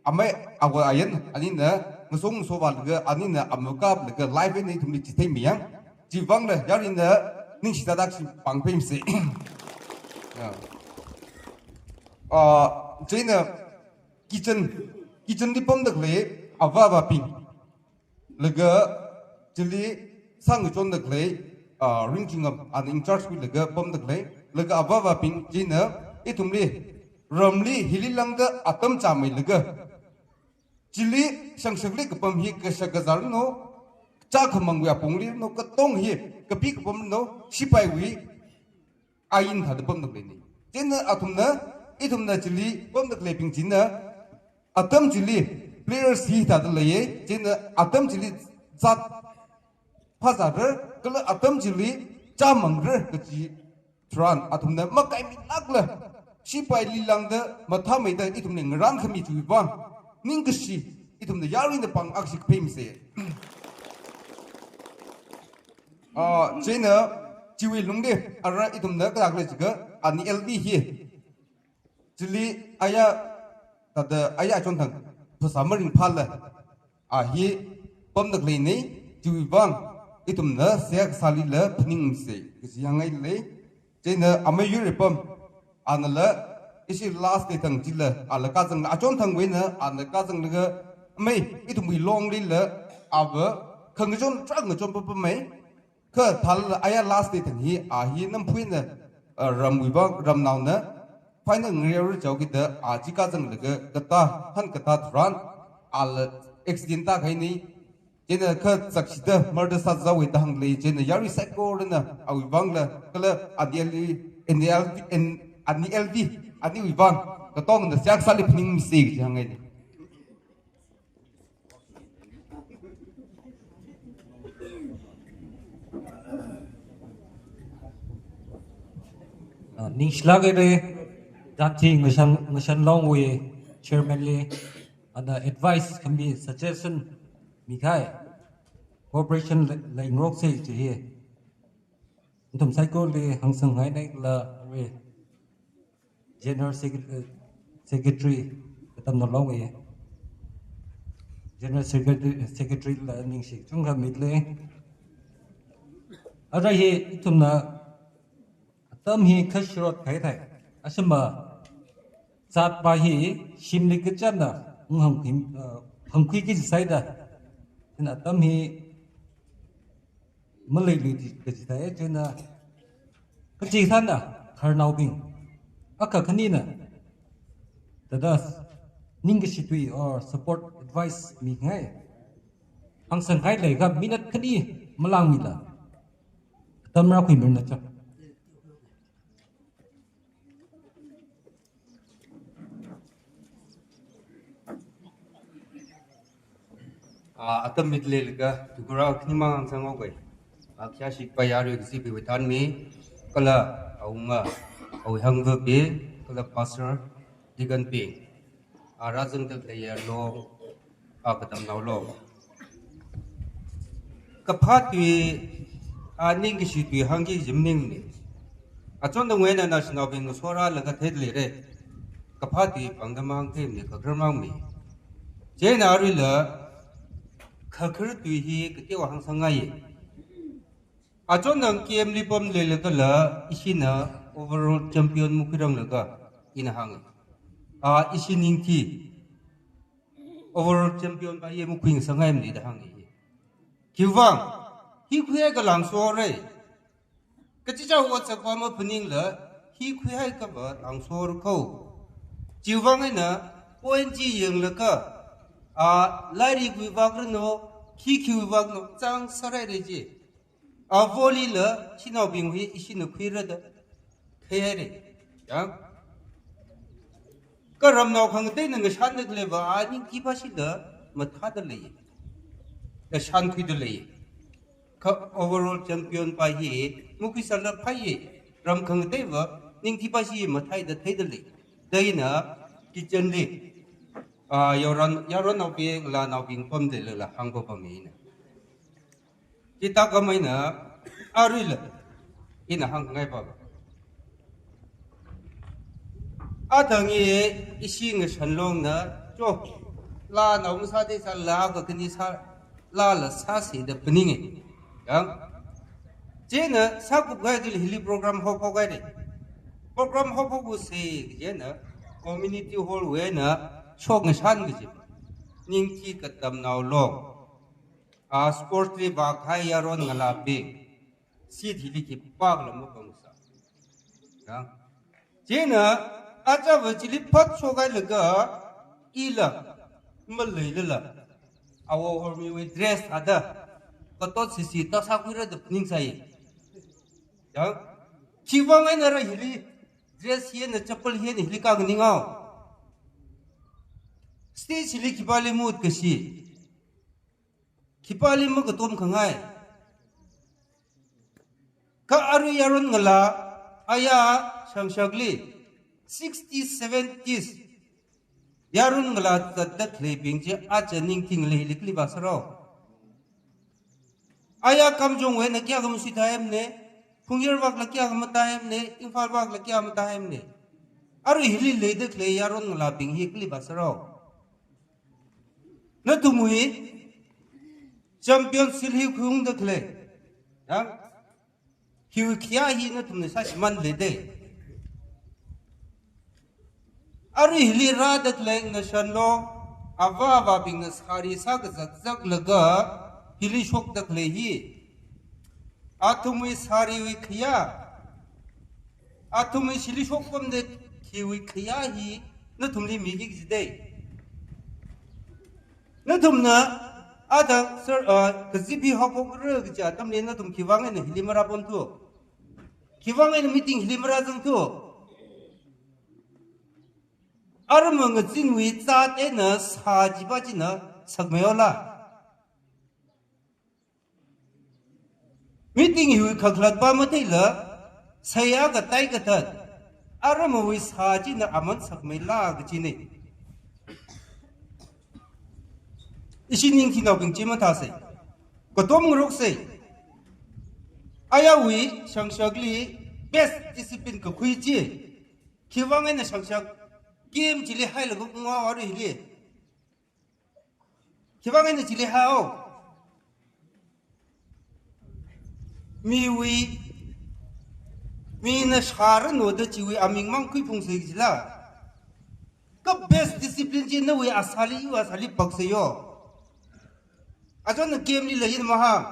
amei Awo Ayan, anina ngasong ngasovālaga, anina amei kaplaga live eina ithumli chitheimi yang. Chiwuivangla yaruina ningshi tāda akha shi pāngphei misa. Ya. Ah, chieina kitchen, kitchenli pamda khalei avā avābing, laga chili sāngachonda khalei, ah, Ringchingam, ana in charge khuilaga pamda khalei, laga avā avābing china ithumli ramli hili lāngda atam chāmeilaga, chili shangshakli kapam hi kashak kazā ranu, chākhamangwui apongli ranu, katong hi kapi kapam ranu, shipaiwui ain thāda pamda khaleine. Chieina athumna, ithumna chili pamda khaleibing china, atam chili players hi thāda leiye, chieina atam chili zat phāzāra, kala atam chili chāmangra kachi tharan athumna makaimilākla, shipaili lāngda mathāmeida ithumli ngarānkhami chiwuivang ningkashi ithumna yaruina pāng akha shikphei misa. Ah, chieina chiwui lungli ara ithumna kathā khala jiakha, ani L V hi chili aya, thāda aya achonthang phasā maringphāla, a hi pamda khaleine, chiwuivang ithumna seihā kasālila phaningmisa kaji hāngngaile. Chieina amei Yuiripam, anala ishi last day thang chila, ala kazangla, achonthangwui eina, ala kazanglaga, amei ithumwui longlila, ava khangachon tarākha ngachon papamei, kha thālala aya last day thang hi, a hi namphuina, ah, ramwui vang, ramnaona final ngareora jihaokida, a chi kazanglaga katā, han katā tharan, ala accident tākahaine. Chieina kha sakshida murder sāzāhaowe da hānglei, chieina yarui saikorana awui vangla, kala ani L V, ani L V, ani L V, aniwui vang katongna seihā kasāli phaningmisa kaji hāngngaine. Ah, ningshilāk haire, Dante Ngashan, Ngashan Longwui chairman li, ana advice khami suggestion mikahai, cooperation lei, leingaroksa kaji hi. Nathum saikorali hāngsanghaina kala, arui General Secre-, eh, Secretary Katamnao Longwui, General Secretary, Secretary la ningshi kachungkha milei. Ara hi ithumna atam hi kha shirot kahai thai. Ashama zatva hi shimli kachāna, ngang hāngkhui, eh, hāngkhuiki jisaida. Chieina atam hi maleilui kaji thai, chieina kachikathāna, khararnaobing akha khanina thāda ningkashi tui or support advice mingai, hāngsanghai leiakha minute khani malāngmila, atam rākhuimiranu cha. Ah, atam mileilaga, tukurao khanimang hāngsanghaoke. Ah, khayāshi khavai yarui kachiva̱wui thanmi, kala awunga, awui hangva̱ pi, kala pastor, deacon bing, ah, rāzangda khaleiya Long, ah, Katamnao Long. Kaphā tui, ah, ningkashi tui hāngki kaji maningmane. Achonthangwui eina naoshinaobing ngasorālaga theida leire. Kaphā tui pāngda mahāngtheimane, khakharar mangmane. Chieina aruila khakharar tui hi kateowa hāngsangngai. Achonthang K M li pamda leilakhala, ishina overall champion makhuiranglaga, ina hānga. Ah, ishi ningthi overall champion va hi makhuingasakngaimane da hānga. Khiwuivang, hi khuihaiakha lāngsore. Kachichā ot sakva maphaningla, hi khuihaiakha va lāngsore kho. Chiwuivang eina, point chi yanglaga, ah, lairikwui vākranu, khikhiwui vākranu, chang sārai re chi. Avoli la, shanaobingwui ishina khuira da. Khaire. Ya. Kha ramnao khangateina ngashanna khaleiva, a ning khipā shila, mathāda lei. Kashankhuida lei. Kha overall champion pa hi, mukhui sāla phāi, ram khangateiva, ningthi pa shi mathāda theida lei. Daina, kitchen li, ah, yaron, yaronnaobing, ngalānaobing pamda leila hāngpapamina. Chithākha maina, aruila, ina hāngngaipa. Athang i ishi ngashan longna, cho, lanao masāda sāla, kakhani sālala sāseda phaninga. Yang, chieina sākupkahai thili hili program haophok haira. Program haophokhaosa, chieina community hall wui eina shokngashan kaji. Ningthi Katamnao Long. A, sports li vākahai yaron ngalābing. Seat hili khipākhala mapamsā. Ya. Chieina, achava chili phat shokhailaga, ila, maleilala. Awo Hormiwui dress thāda, katot sisi tāsākhuira da phaningsai. Ya. Khiwuivang einara hili, dress hi eina chappal hi eina hili kānganingao. Stage hili khipāli mut kashi. Khipāli makatom khangai. Kha arui yaron ngalā, aya shangshakli, sixties, seventies, yaron ngalā zatda khaleibing chi, aja ningthi ngalei hili kali vāsārao. Aya Kamjong wui eina kayākha masuitāhaimana, Phungyar vakla kayākha matāhaimana, Imphal vakla kayākha matāhaimana. Arui hili leida khalei yaron ngalābing hi kali vāsārao. Nathumwui champion seal hi khuiungda khalei. Ya? Hiwui khayā hi nathumna sāshimān leida. Arui hili rāda khalei ngashan long, avā avābingna sari sākazakzaklaga, hili shokda khalei hi. Athumwui sariwui khayā, athumwui shili shokpamda khiwui khayā hi nathumli miki kajida. Nathumna athang sir, uh, kazip hi haophokra kaji atamli nathum khiwuivang eina hili marāpamthu. Khiwuivang eina meeting hili marāzangthu. Arma ngazinwui zat eina sā chipa china sakmeihaola. Meeting hiwui kakhalatpa matheila, sāya katai kathat, armawui sā china aman sakmeila kajina. Ishi ningthinaobing chi mathāsa. Katom ngaroksa. Ayawui shangshakli best discipline kakhui chi. Khiwuivang eina shangshak game chili hailaga kungwa arui hili. Khiwuivang eina chili hao. Miwui, mina shāranu da chiwui aming mang khuiphungsai kajila. Kha best discipline chi nawui asāli, iwui asāli paksa yo. Achon na game lila yin maham.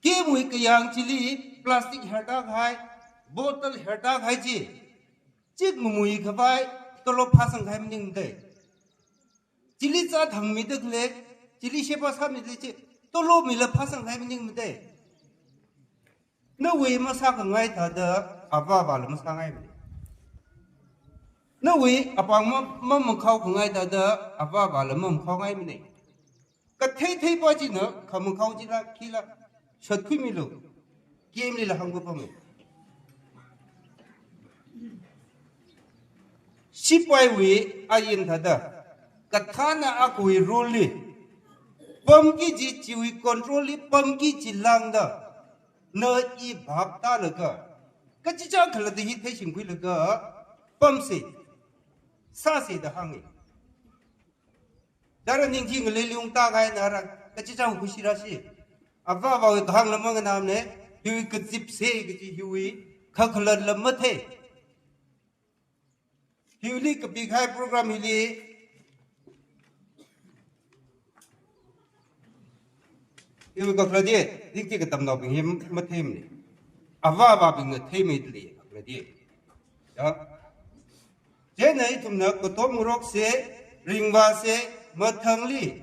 Game wui kayāng chili plastic herda kahai, bottle herda kahai chi. Chik mumui khavai, tolop phāsang kahai maningmada. Chili zat hāngmida khalei, chili sheba sāmida chi, tolop mila phāsang kahai maningmada. Nawui masākhangai thāda, avā avāla masāngaimana. Nawui apāng ma, mamakhaokhangai thāda, avā avāla mamakhaongaimana. Kathei theipa china, khamakhao chila, khila, shatkhuimilu. Game lila hāngpapama. Sipaiwui ain thāda, kathāna akhawui rule li, pamki kaji chiwui control li pamki kaji lāngda, na i bhap tālaga, kachichā khalatta hi theishingkhuilaga, pamsa, sāsa da hānga. Dara ningthi ngaleili ungta kahaina ra, kachichā khuishira shi. Avā avāwui kahāngla manganāmana, hiwui kazipsa kaji hiwui, kakhalatla mathei. Hiwuili kapikahai program hili, hiwui kakhalat hi, ningthi katamnaobing hi matheimana. Avā avābingna theimei thili, kakhalat hi. Ya. Chieina ithumna katom ngaroksa, ringvāsa, mathangli.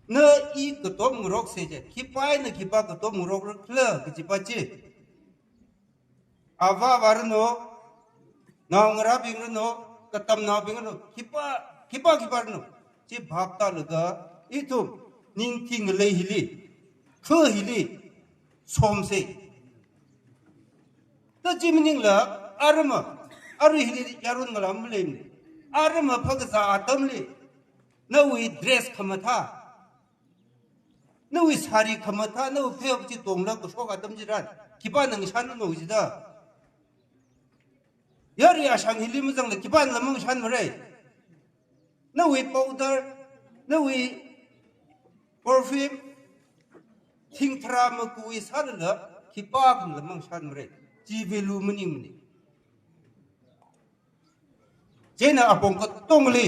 Na i katom ngaroksa chi, khipā eina khipā katom ngarokra khala kajipa chi. Avā avā ranu, naongarābing ranu, katamnaobing ranu, khipā, khipā khipā ranu. Chi bhap tālaga ithum ningting lei hili, kha hili, somse. Ta chi maningla, arama, arui hili yarun ngalam leimne. Arama phakazā atamli, nawui dress khamathā, nawui sari khamathā, nawui phayok chi tongla kashok atam chiran, khipāna ngashan no jida. Yarui ashang hili mazangla khipānala mangashan marei. Nawui powder, nawui perfume, thingthara makui sālala, khipākhanala mangashan marei. Chi value maningmane. Chieina apong katongli,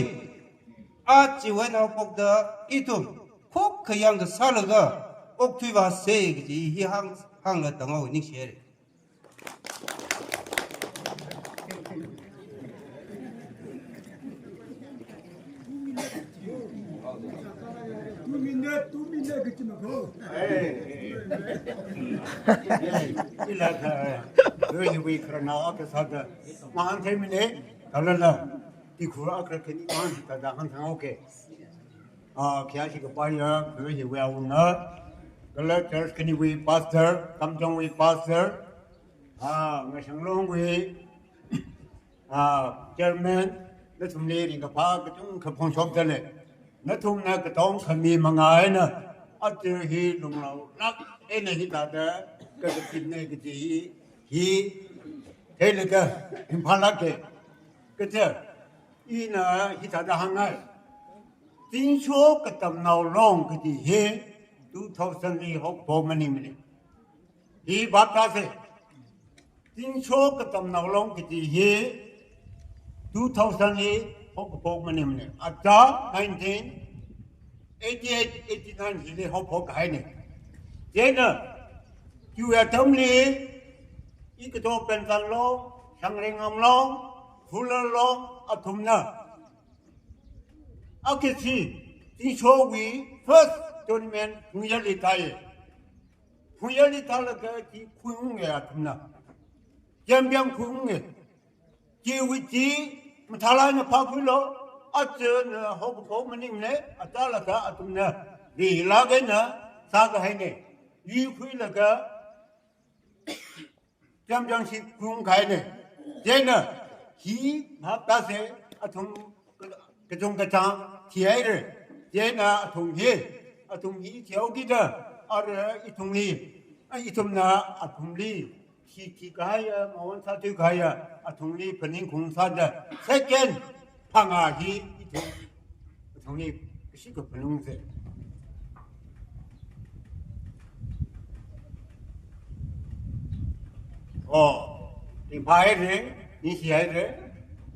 aja chiwui eina haophokta ithum khokkha yangkasālaga okthuivāse kaji hi hāng, hāngla tanghaowa, ningshire. Two minute, two minute kachi makho. Hey. Ila kha, very weak rana aka sāda. Mahāngtheimane, kalala. Tikhur akra khani mahāngthāda hāngthang, okay. Ah, khayāshi kapaiya, khuiwui awungna, kala church khaniwui pastor, Kamjongwui pastor, ah, Ngashanglongwui, ah, chairman, nathumli ringkaphā kachungkha phongshokdalei. Nathumna katong khami manga eina, aja hi lunglaolāk eina hithāda, kakapitne kaji hi, hi, theilaga, ringphālāke. Kaja, ina hithāda hāngngai. Zingsho Katamnao Long kaji hi two thousand li haophok maningmane. Hi bhap tāse. Zingsho Katamnao Long kaji hi two thousand li haophok maningmane. Aja nineteen eighty-eight eighty-nine hili haophok kahaine. Chieina, chiwui atamli, Ikato Pensan Long, Shangrengam Long, Fuller Long, athumna, akashi, Zingshowui first tournament Phungyarli tāye. Phungyarli tālaga chi khuiunge athumna. Champion khuiunge. Chiwui chi mathālāk eina phākhuilo, ajana haokaphok maningmane, aja laga athumna rilāk eina sākahaine. Yuikhuilaga championship khuiung kahaine. Chieina hi bhap tāse, athum kachungkachāng thihaire. Chieina athum hi, athum hi thihaokida, ara ithumli, ithumna athumli, thi, thikahaiya, mawon sāthuikahaiya, athumli phaningkhaung sāda, second phangā hi ithum, athumli kashika phanungse. Oh, ringphāhaire, ningshihaire,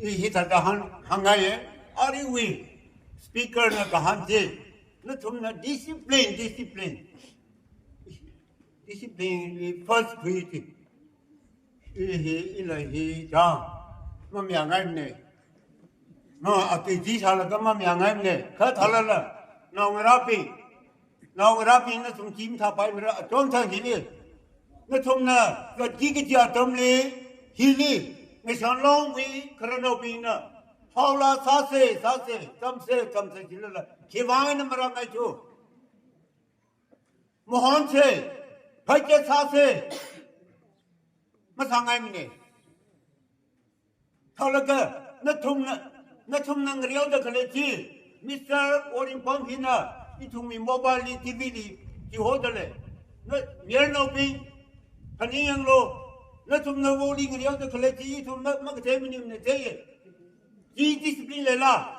i hithāda hāng, hāngngaiye, aruiwui speaker na kahāng chi, nathumna discipline, discipline. Discipline first khuiti. I hi, ila hi chang. Mamayāngaimane. Ma ati ji sālaga mamayāngaimane. Kha thalala. Naongarābing. Naongarābing nathum chi mathāpaimara. Achon thang hili. Nathumna kaji kaji atamli. Hili. Ngashanlongwui khararnaobingna. Haola sāse, sāse. Tamse, tamse jilala. Khiwui vang eina marāngaichu. Mahonse, phaiche sāse, masāngaimane. Thalaga, nathumna, nathumna ngareoda khalei chi, Mister Woringpham hina, ithumwui mobile li, T V li, chihodalei. Na, mayarnaobing, phaningyanglu, nathumna woli ngareoda khalei chi, ithumna, makathei maningmane theiye. Chi discipline leila.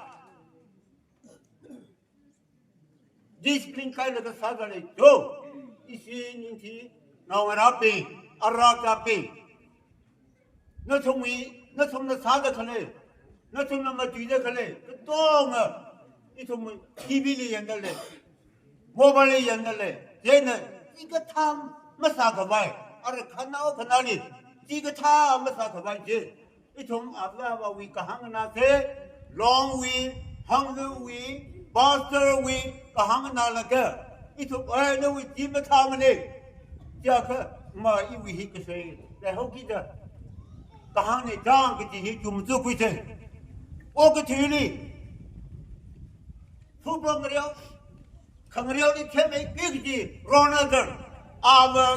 Discipline kailaga sādalei jo. Ishi ningthi naongarābing, arākabing. Nathumwui, nathumna sāda khalei, nathumna matuida khalei, katonga, ithum T V li yangdalei, mobile li yangdalei, chieina, chikathā masākhavai, ara khanao khanali, chikathā masākhavai chi. Ithum avāvawui kahāng nganāse, Longwui, Hangluwui, Pastorwui kahāng nganālaga, ithum ai nawui chi mathāmane. Chiakha ma iwui hi kasei, laihaokida. Kahāngne chang kaji hi chumzukhuise. Okathuili. Football ngareo, khangareoli themmei kiki, Ronaldo, ava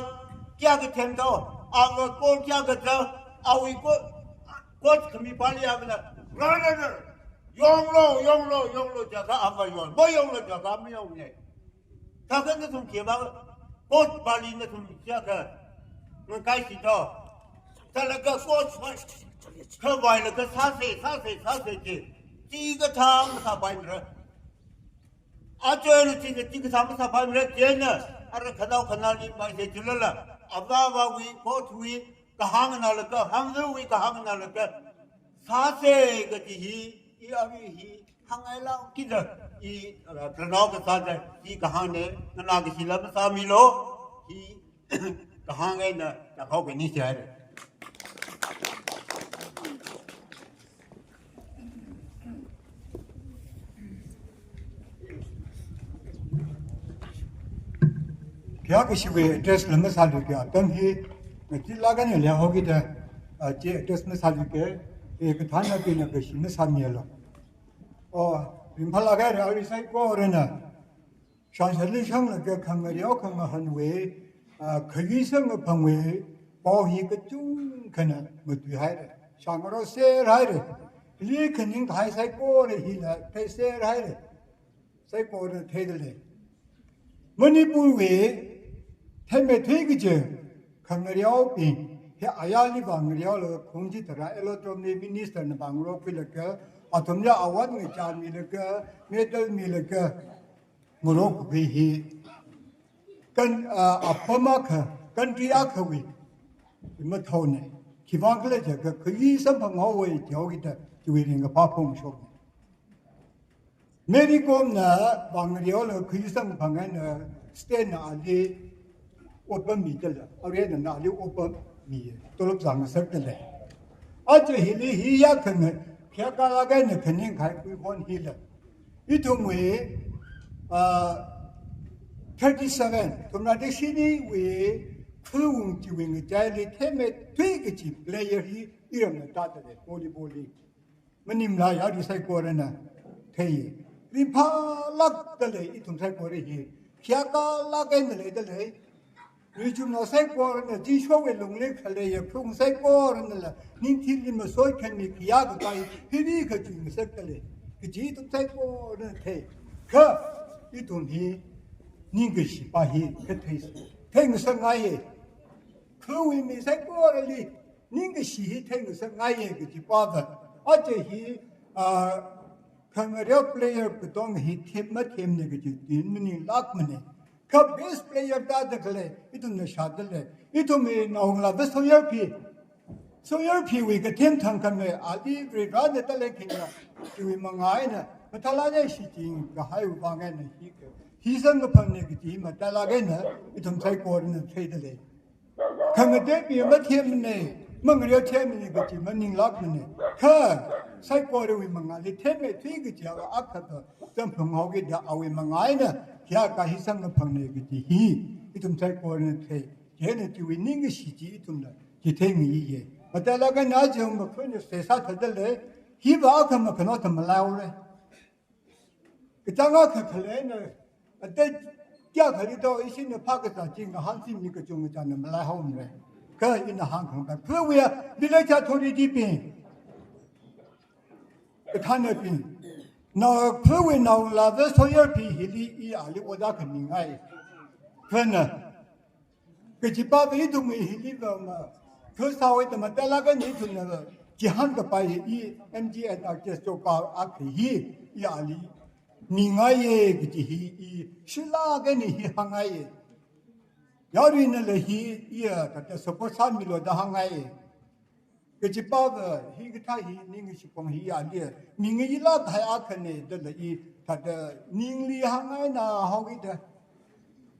kayākha themto, ava goal kayākha zā, awui goal, coach khami pāli avana, Ronaldo, yonglu, yonglu, yonglu jiakha ava yong, mayonglu jiakha mayongnei. Thākha nathum khipā, coach pāli nathum kayākha ngakaisi to. Thālaga coach vai, khavailaga sāsei, sāsei, sāsei ji. Chikathā masāpaimara. Aja eina chi, chikathā masāpaimara, chieina ara khanao khanaoli paisei chilala, avāvawui, coachwui kahāng nalaga, hāngvawui kahāng nalaga, sāsei kaji hi, i avi hi, hāngngailāk kida, i, uh, khanao kasā ja, i kahāngnei, nganākashila masāmilu, i kahāng eina, takhao kani jai. Kayākha shiwui address la masāluike, atam hi, ngacheelāk eina leihaokida, ah, chi address masāluike, eh, kathānabingna kashi masāmilu. Oh, ringphālāk haira, arui saikorana. Shānshat lishanglaga khangareo khangahanwui, ah, khayui samkaphangwui pao hi kachungkhana matuihaira. Shāngarokser haira. Hili khaning kahai saikora hila theiser haira. Saikora theidalei. Manipurwui themmeithui kaji khangareobing, hi ayarli vāngareolaga khongji tharan aerodromeli ministerna vāngarokhuilaga, athumli award ngachāmilaga, medal milaga, ngarokhui hi. Kan, ah, apam akha, country akhawui mathānei. Khivang khala jiakha, khayui samphanghaowa jihaokida, chiwui ringkaphā phongshoknei. Mary Komna vāngareolaga khayui samkaphang eina statena ali otpam midalei. Aruina ali otpam mi, tolop zāngasakdalei. Aja hili hi yakhana, kayākhalāk eina khaning kahai khuikhon hila. Ithumwui, ah, thirty-seven, thumrada shiniwui, khawung chiwui ngachaili themmeithui kaji player hi iramna tādalei, volleyball li. Maningmala ya, arui saikorana thei. Ringphālākdalei ithum saikora hi. Kayākhalāk eina leidalei. Richumnao saikorana, zingshowui lungli khalei yaphung saikoranala, ningthili masoi khami kayākha kahai, hili kachui ngasakdalei. Kaji ithum saikorana thei. Kha, ithum hi, ningkashi pā hi, kathei. Theingasakngaiye. Khawui mi saikorali, ningkashi hi theingasakngaiye kaji pāva. Aja hi, ah, khangareo player katonga hi them mathemnei kaji hi maninglākmanei. Kha best player tādakhalei, ithumna shādalei. Ithumwui naongalāva Soyerphi. Soyerphiwui kathem thangkhamei, ali Varivarana talent khina, chiwui mangā eina, mathālāk eina shichin kahaiwui vang eina hi ka. Hi samkaphangnei kaji mathālāk eina, ithum saikorana theidalei. Khangateibing mathemnei, mangareo themnei kaji maninglākmanei. Kha, saikorawui mangāli themmeithui kaji ava akha to, samphanghaokida awui mangā eina, kayākha hi samkaphangnei kaji hi, ithum saikorana thei. Chieina chiwui ningkashi chi ithumna, chitheingayiye. Mathālāk eina aja makhuina seisā thādalei, hiva akha makhano thamalaihaorei. Kachāng akha khaleina, atei kayākhali to ishina phākazā chi ngahānchimei kachungkha chāna malaihaomarei. Kha ina hāngkhangai. Khawui ya, village authority bing. Kathānabing. Nao khawui naongalāva Soyerphi hili i ali ojā khamingai. Khana. Kachipā ithumwui hili vāma, kha sāwui tama talaka ni ithumna chihān kapai hi, M G N R T S chopā akha hi, i ali mingaiye kaji hi, i shilaka ni hi hāngngaiye. Yaruina la hi, i a kata support sāmilu da hāngngaiye. Kachipāva hikathā hi ningshipong hi ali, mingailāk kahai akhane dala i thāda ningli hāngngaina haoki da.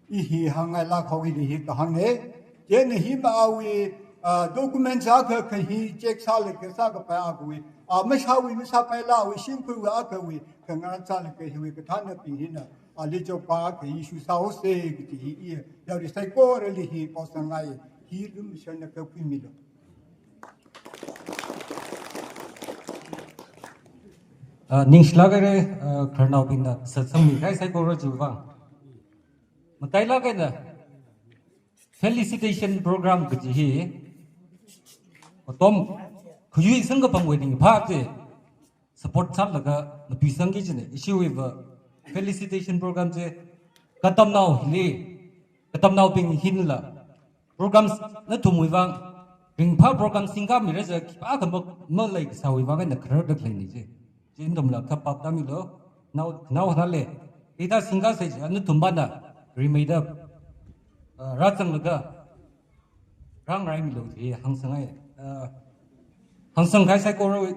I hi hāngngailāk haoki da hi kahāngne. Chieina hi ma awui, ah, documents akha kha hi check sālaga sākapai akhawui. Ah, mashāwui masāpaila awui shimkhuiwui akhawui. Khangarān sālaga hiwui kathānabing hina. Ali chopā akha hi issue sāhaose kaji hi i. Yarui saikorali hi paosangngaiye. Hi lumshana kakhuimilu. Ah, ningshilāk haira, ah, khararnaobingna satsangmi kahai saikora chiwui vang. Matailāk eina felicitation program kaji hi, atom khayui samkaphangwui ringphā chi support sālaga matuisangki kajina. Ishiwui va felicitation program chi katamnao hili, katamnaobing hinla programs nathumwui vang, ringphā program singkāmira jiakha khipākha ma, maleikasāwui vang eina khararda khaleina chi. Chi nathumla khapap tāmilu, nao, nao hānale. Hithā singkāsai jiakha nathum pāna rimeida, ah, rāzanglaga rāngaraimilu chi hāngsangngaiya. Ah, hāngsang kahai saikorawui,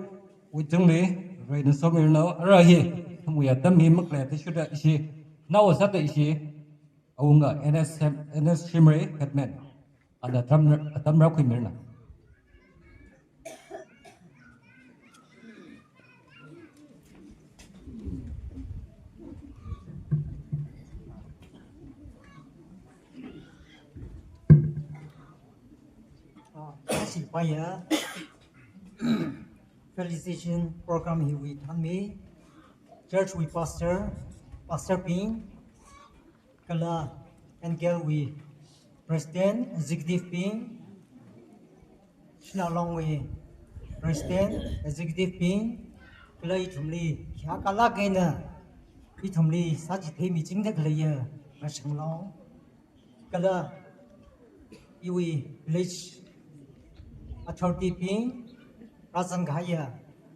wui tungli, reina somiranu, ara hi, ithumwui atam hi makhalei athishurda ishi, nao sāda ishi, awunga N S Shim-, N S Shimray, headman. Ana atam, atam rākhuimiranu. Ah, kashi paya. Felicitation program hiwui thānmi, church wui pastor, pastor bing, kala N K L wui president, executive bing, Shanao Long wui president, executive bing, kala ithumli khayākalāk eina ithumli sāchitheimi chingda khaleiya Ngashang Long, kala iwui village authority bing, rāzang kahaiya,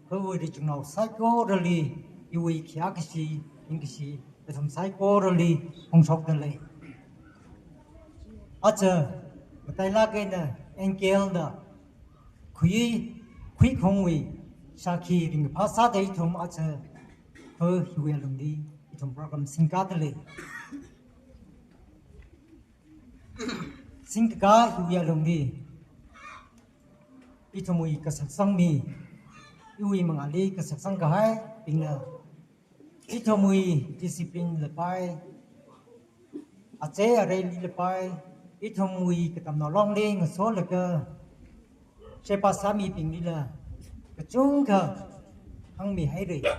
khawui ri chungnao saikorali iwui khayākashi, ningkashi, nathum saikorali phongshokda lei. Aja matailāk eina N K L na khui, khuikhongwui shākhi ringphā sāda ithum aja kha hiwui alungli ithum program singkāda lei. Singkakā hiwui alungli ithumwui kasaksangmi, iwui mangāli kasaksang kahaibingna ithumwui discipline lapai, achei areili lapai, ithumwui Katamnao Longli ngasolaga sheba sāmibinglila kachungkha hāngmihaira.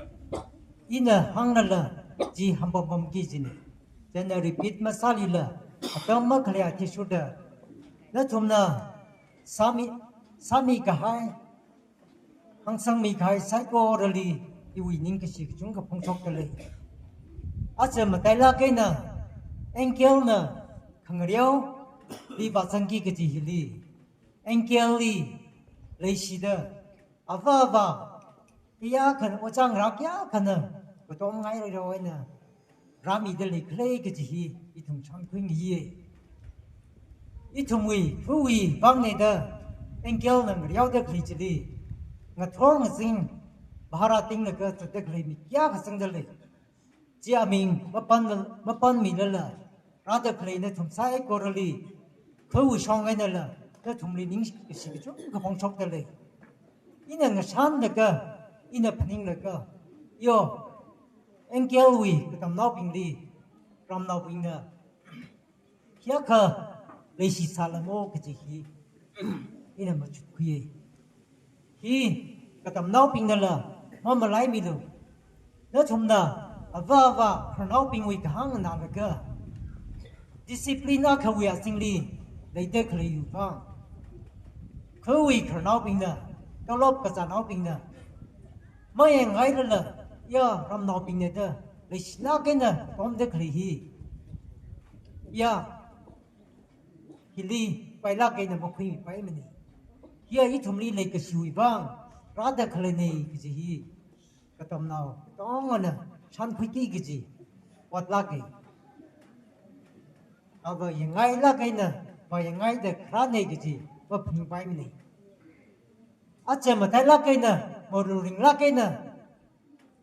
Ina hānglala chi hāngpam pamki kajina. Chieina repeat masālala, atam makhalei athishurda nathumna sāmi, sāmi kahai, hāngsangmi kahai saikorali iwui ningkashi kachungkha phongshokda lei. Aja matailāk eina N K L na khangareoli vāzangki kaji hili, N K L li leishida, ava ava, kayākha, ojā ngarā kayākhana katomngai rarao eina rāmida leikhala kaji hi ithum shānkhuingayi. Ithumwui, khawui vangna da N K L na ngareoda khalei chili, ngathor ngazin, bhara tinglaga zatda khalei mi kayākha zangda lei. Chi aming mapan, mapanmilala, rāda khalei nathum saikorali, khawui shong einala, nathumli ningkashi kachungkha phongshokda lei. Ina ngashanlaga, ina phaninglaga, yo, N K L wui katamnaobingli, ramnaobingna kayākha leishi sālamo kaji hi ina machukkhuiya. Hi katamnaobingnala mamalaimilu. Nathumna ava ava khararnaobingwui kahāng nganālaga, discipline akhawui azingli leida khaleiwui vang, khawui khararnaobingna, tolop kazānaobingna mayangngailala, ya ramnaobingna da leishilāk eina tomda khalei hi, ya, hili pailāk eina makhuimipaimana. Hiya ithumli leikashiwui vang rāda khaleina kaji hi katamnao katongana shānkhuiki kaji otlāka. Ava yangngailāk eina, va yangngaida kharāna kaji maphaningpaimana. Aja matailāk eina, malung ringlāk eina,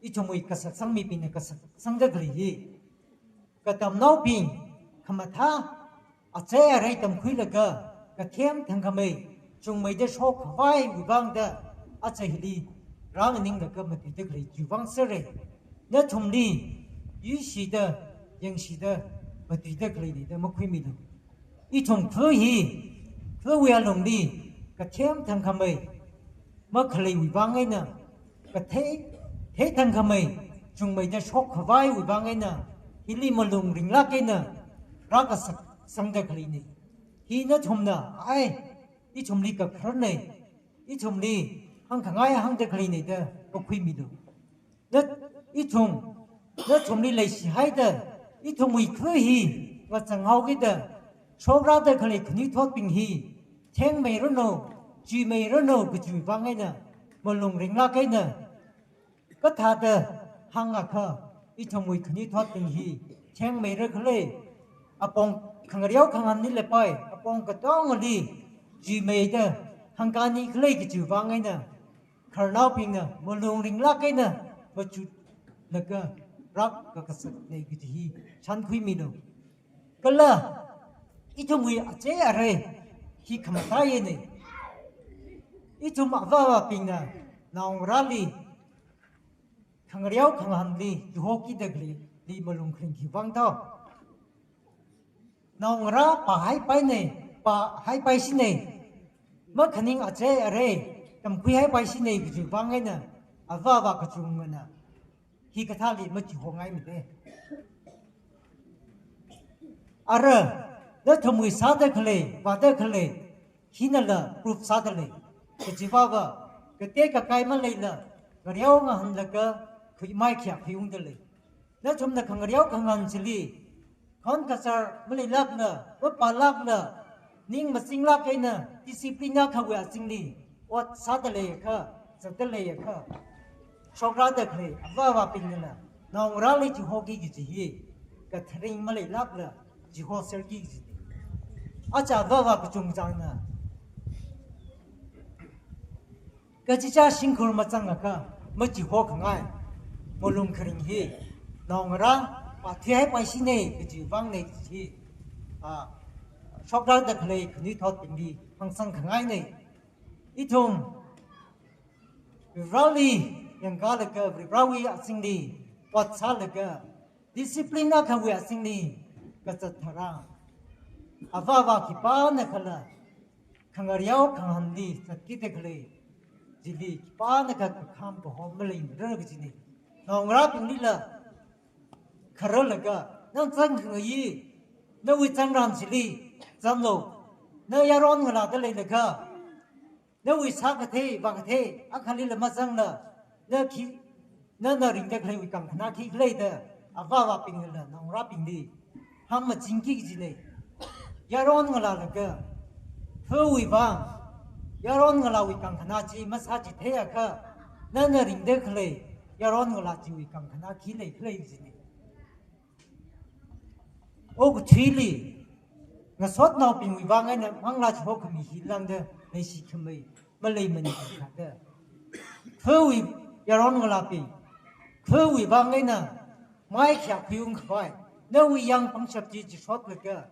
ithumwui kasaksangmibingna kasaksangda khalei hi, katamnaobing khamathā achei arei tamkhuilaga kathem thangkhamei chungmeida shokkhavaiwui vangda aja hili rānganinglaga matuida khalei chiwui vang sāra. Nathumli yuishida, yangshida matuida khaleina da makhuimilu. Ithum kha hi, khawui alungli kathem thangkhamei makhaleiwui vang eina, kathei theithangkhamei chungmeida shokkhavaiwui vang eina, hili malung ringlāk eina rākasak sangda khaleina. Hi nathumna, ai, ithumli kakharna, ithumli hāngkhangai hāngda khaleina da kakhuimilu. Na, ithum, nathumli leishihaida, ithumwui kha hi ngachang haokida, shokrada khalei khanuithotbing hi thengmeiranu, chuimeiranu kajiwui vang eina, malung ringlāk eina, kathāda hāngakha, ithumwui khanuithotbing hi thengmeira khala, apong khangareo khangahānli leipai, apong katongali chuimeida hāngkani khala kajiwui vang eina, khararnaobingna malung ringlāk eina machutlaga rākakasakna kaji hi shānkhuimilu. Kala ithumwui achei arei hi khamathā eina, ithum avāvābingna naongarāli khangareo khangahānli chihokida khaleili malung kharing khivang tao. Naongarā pāhaipaina, pāhaipaishina, makhaning achei arei tamkhuihaipaishina kajiwui vang eina, avāvā kachungana hikathāli machihongaimana. Ara, nathumwui sāda khalei, vāda khalei, hinala proof sāda lei. Kajiva va, katek kakai maleila, ngareo ngahānlaga, khuimai khayā khuiungda lei. Nathumna khangareo khangahān chili, khon kachar maleilākla, mapālākla, ning mazinglāk eina, discipline akhawui azingli ot sāda leiakha, zatda leiakha, shokrada khalei avāvābingnala naongarāli chihoki kaji hi, katharing maleilākla chihoserki kajina. Aja avāvā kachungchangna kachichā shimkhur mazangakha, machihokhangai malung kharing hi naongarā pāthuihaipaishina kajiwui vangna kaji hi, a, shokrada khalei khanuithotbingli hāngsangkhangaina. Ithum Varivarāli yangkalaga, Varivarāwui azingli ot sālaga, discipline akhawui azingli kazat tharan, avāvā khipānakhala khangareo khangahānli zatkida khalei chili khipānakha kakham kahom maleimara kajina. Naongarābinglila khararlaga, nang zangkhangayi, nawui zangran chili zanglu, na yaron ngalāda leilaga, nawui sākathei vākathei akhalila mazangla, na khi, nana ringda khaleiwui kangkhanā khi khalei da, avāvābingnala naongarābingli hāngmachinki kajina. Yaron ngalālaga, phawui vang, yaron ngalāwui kangkhanā chi masāchitheiakha, nana ringda khalei yaron ngalā chiwui kangkhanā khi lei khalei kajina. Okathuili, ngasotnaobingwui vang eina manglā chihokhami hi lāngda leishikhamei maleimana kathāda, phawui yaron ngalābing, phawui vang eina mai khayā khuiungkhavai, nawui yang pangshap chi chishotlaga,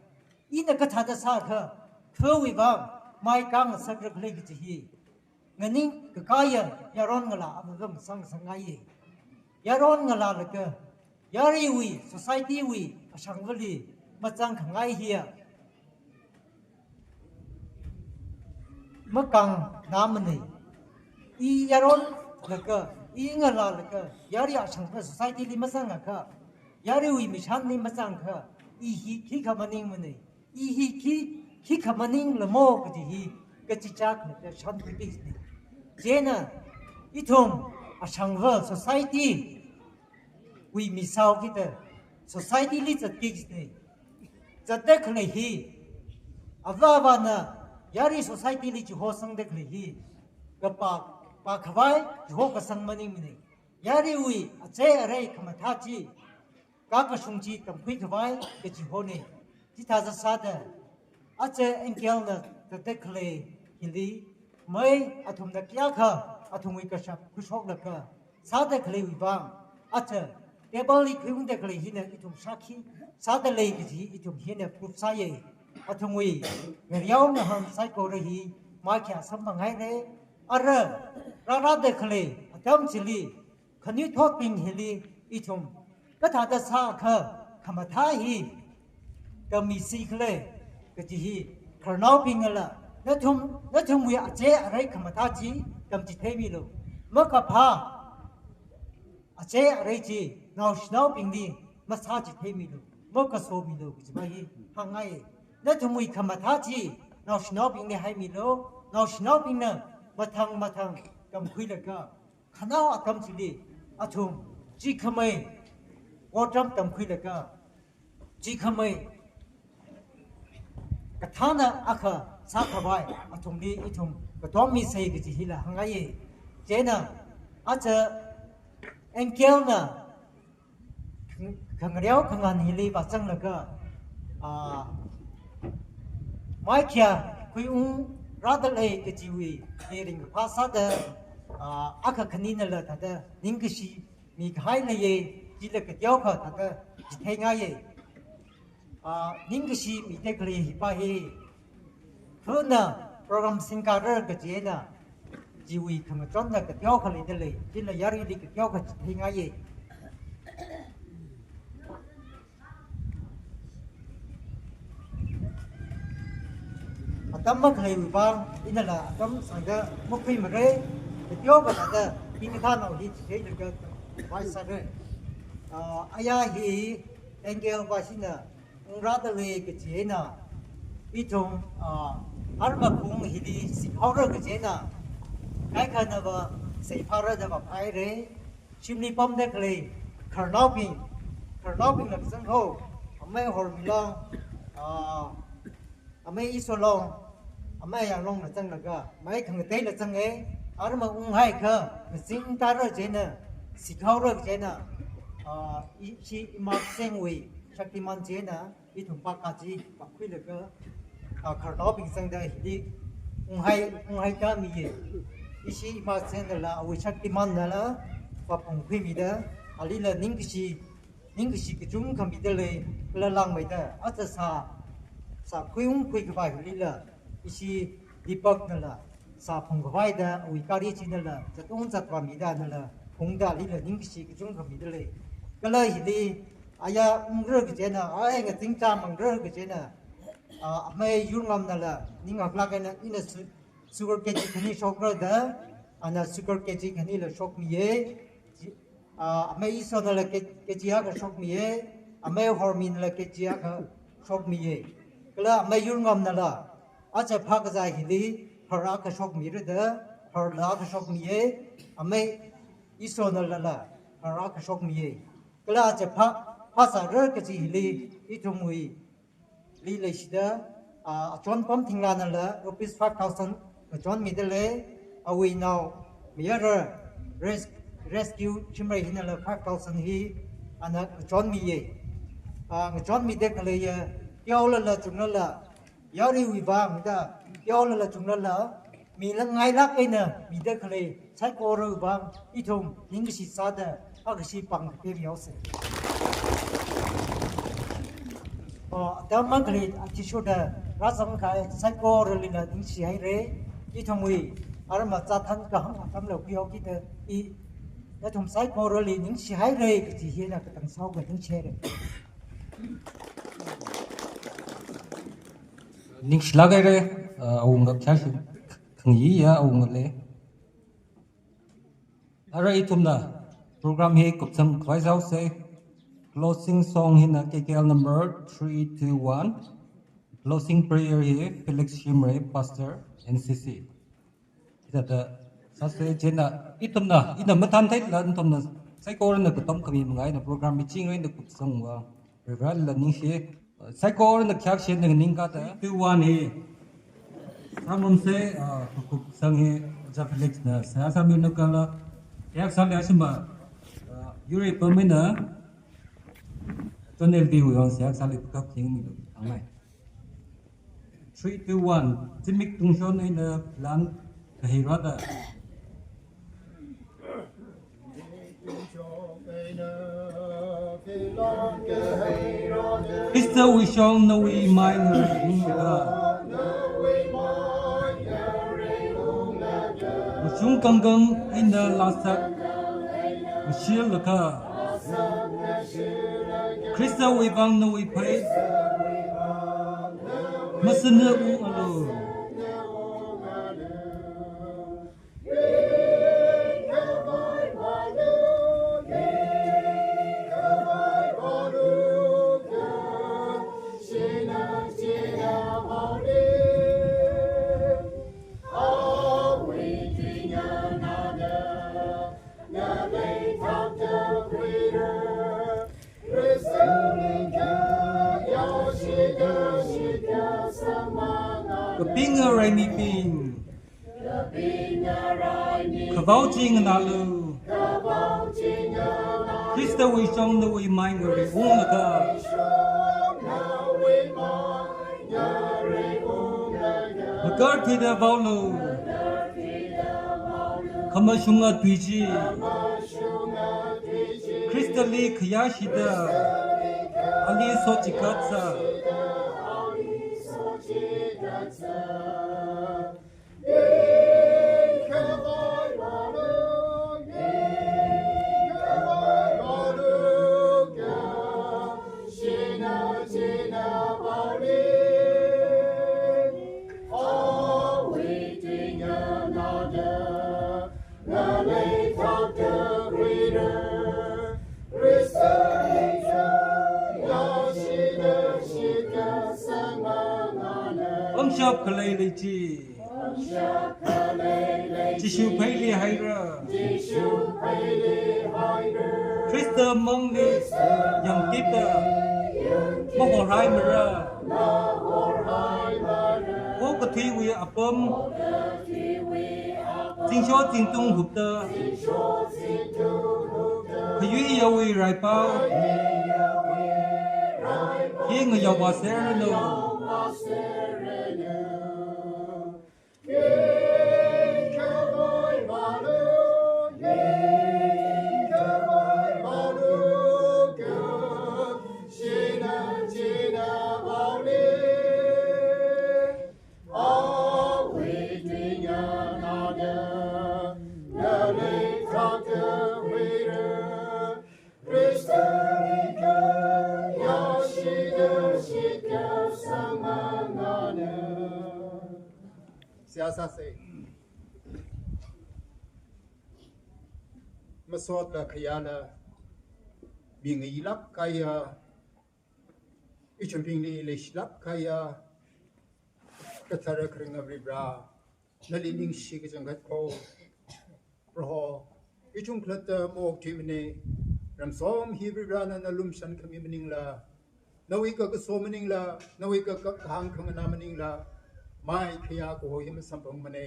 ina kathāda sākha, phawui vang mai kāngasakra khalei kaji hi, nganing kakāya yaron ngalā avāvā masāngasakngaiya. Yaron ngalālaga, yaruiwui, society wui ashangvali mazangkhangai hiya makāngnāmana. I yaronlaga, i ngalālaga, yarui ashangva society li mazangakha, yaruiwui mishanli mazangakha, i hi khikha maningmana. I hi khi, khikha maninglamo kaji hi kachichā khalatta shānkhuipi kajina. Chieina, ithum ashangva society wui mi sāhaokida, society li zatki kajina. Zatda khalei hi, avāvāna yarui society li chihosangda khalei hi, kapā, pākhavai chihokasang maningmana. Yaruiwui achei arei khamathā chi, kakashung chi tamkhuikhavai kachihona. Chithāda sāda, aja N K L na zatda khalei hili, mai athumna kayākha athumwui kashap khuishoklaga sāda khaleiwui vang, aja table li khuiungda khalei hina ithum shākhi sāda lei kaji ithum hina proof sāya. Athumwui ngareo ngahān saikora hi mai khayā samphangngaira. Ara, rārāda khalei atam chili, khanuithotbing hili ithum kathāda sākha khamathā hi tamisi khala kaji hi, khararnaobingla, nathum, nathumwui achei arei khamathā chi tamchitheimilu. Makaphā, achei arei chi naoshinaobingli masāchitheimilu, makasomilu kajiva hi hāngngai. Nathumwui khamathā chi naoshinaobingli haimilu, naoshinaobingna mathang mathang tamkhuilaga, khanao atam chili athum chikhamei otram tamkhuilaga, chikhamei kathāna akha sākhavai athumli ithum katommisei kaji hila hāngngaiye. Chieina aja Angel na khangareo khangan hili vāzanglaga, ah, maikhiya khuiungrāda lei kajiwui ringkaphā sāda, ah, akha khaninala thāda ningkashi mikahai leiye, chila kateokha thāda chitheingaye. Ah, ningkashi mida khalei hipa hi, thuna program singkara kaji eina chiwui khangachonna kateokha leida lei, chila yaruili kateokha chitheingaye. Atam makhaleiwui vang inala atam sāda makhuimara, kateokha thāda hikathānao hi chitheilaga vai sāra. Ah, aya hi Angel va shina ungrāda lei kaji eina, ithum, ah, arma khaung hili sikhaora kaji eina, kaikhana va seiphāra da vāphaira. Shimli pamda khalei khararnaobing, khararnaobingla kazang ho, amei Hormilong, ah, amei Isolong, amei Yanglongla zanglaga, mai khangateila zange, arma unghaiakha, ngazingtāra kaji eina, sikhaora kaji eina, ah, i-, ishi Ima Sengwui Shaktiman kaji eina, ithum pākā chi vākhuilaga, ah, khararnaobing zangda hili unghai, unghaitāmiye. Ishi Ima Sengnala, awui Shaktiman nala, vāphungkhuimida, alila ningkashi, ningkashi kachungkha mida lei, kala langmeida, aja sā, sākhuiungkhui khavai hilila, ishi Deepak nala, sāphungkhavai da, awui gari chinala, zatung zatvāmida nala, phungda alila ningkashi kachungkha mida lei. Kala hili, aya ungra kaji eina, ai ngazingchāmangra kaji eina, ah, amei Yurngamnala, ning haklāk eina, ina su-, sugar K G khani shokra da, ana sugar K G khanila shokmiye. Ah, amei Isonala K-, K G akha shokmiye, amei Horminala K G akha shokmiye. Kala amei Yurngamnala, aja phākazā hili, har akha shokmira da, harla akha shokmiye, amei Isonalala, har akha shokmiye. Kala aja phā, phāsāra kaji hili, ithumwui li leishida, ah, achon pamthinglanala rupees five thousand ngachonmida lei, awui nao mayara res-, rescue chimrei hinala five thousand hi ana ngachonmiye. Ah, ngachonmida khaleiya, teolala chunglala, yaruiwui vang da, teolala chunglala, milangailāk eina mida khalei saikorawui vang ithum ningkashi sāda, akhashi pāng kathei mihaose. Oh, atam makhalei athishurda rāzangkahai saikoralila ningshihaira, ithumwui arma chāthan kahāng atamla khuihaokida i, nathum saikorali ningshihaira kaji hina katang sāhaoga ningshihaira. Ningshilāk haira, ah, awunga khyāshi khangayi ya awunga lei. Ara ithumna program hi kupsang khavai sāhaose. Closing song hina K K L number three two one. Closing prayer hi Felix Shimray, Pastor, N C C. Hithāda sāse. Chieina ithumna, ina mathāntheila, ithumna saikorana katom khami manga eina program hi chingri eina kupsangva, Reverend la ningshi, saikorana khayākshi eina nganingkada. Two one hi sāngarumse, ah, kakupsang hi Oja Felix na seihā sāmilu kala, seihā sāli ashima, ah, yur ipam eina, John L D wui vang seihā sāli kakap thingmilu, angai. Three, two, one. Zimik tungshon eina lan kaheirada. Khristawui shong nawui maina ringda. Mashung kangkang eina lasak ngashirlakha. Khristawui vang nawui phei masana ungalu. Kapinga raimibing, khavao chi nganālu. Khristawui shong nawui mai ngareiunglaga, makarthuida vaolu. Khamashunga tui chi Khristali khayāshida ali sochikatsa. Pangshap khalei lei chi, Jishu pheili haira. Khrista mangli yangkita, mahorhaimara. Okathuiwui apam, zingsho zingtung hupta, khayui yaowui raipao hi ngayaovāserranu. Seihā sāsa. Masotla khayāla, mi ngayilāk kahaiya, ithumbingli leishilāk kahaiya, kathara kharinga Varivara, nali ningshi kachangkhat kho. Proho, ithum khalatta maokthuimana. Ramsom hi Varivara nana lumashan khami maningla, nawui kakaso maningla, nawui ka, ka, kahāng khanganā maningla, mai khayā kaho hi masamphangmana.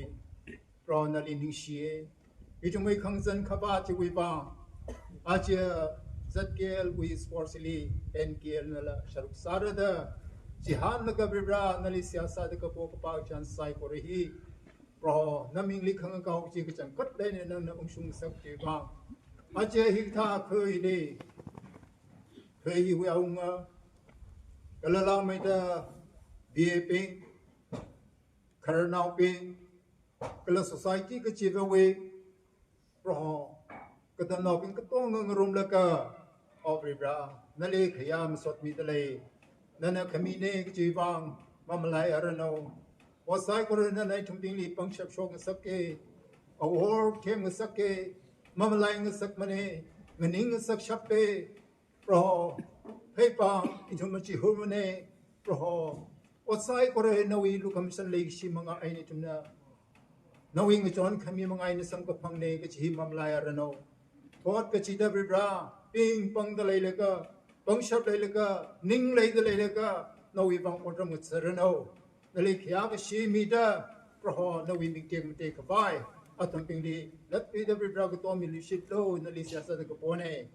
Proho nali ningshiya. Ithumwui khangazan khavā chiwui vang, aja Z K L wui sports li N K L nala sharuk sārada, chihānlaga Varivara nali seihā sāda kapo kapā chān saikora hi, Proho, namingli khangakao chi kachangkhat leina nana ungshung ngasakchiwui vang, aja hikathā khuili, khui hiwui awunga, kala langmeida V A bing, khararnaobing, kala society kachivawui, Proho, katamnaobing katonga ngarumlaga, O Varivara, nali khayā masotmida lei, nana khamina kajiwui vang mamalaiaranu. Ot saikora nana ithumbingli pangshap shokngasaka, awor themngasaka, mamalaingasakmana, nganingngasakshapa, Proho, pheipa ithum machihurmana, Proho, ot saikora nawui lukhamashan leikashi manga eina ithumna, nawui ngachon khami manga eina samkaphangna kaji hi mamalaiaranu. Thot kachida Varivara, ping pangda leilaga, pangshap leilaga, ning leida leilaga, nawui vang otram ngatharanu. Nali khayā kashi mida, Proho, nawui ming tekmatei khavai athumbingli latluida Varivara katommi luishitlu, nali seihā sāda kapona.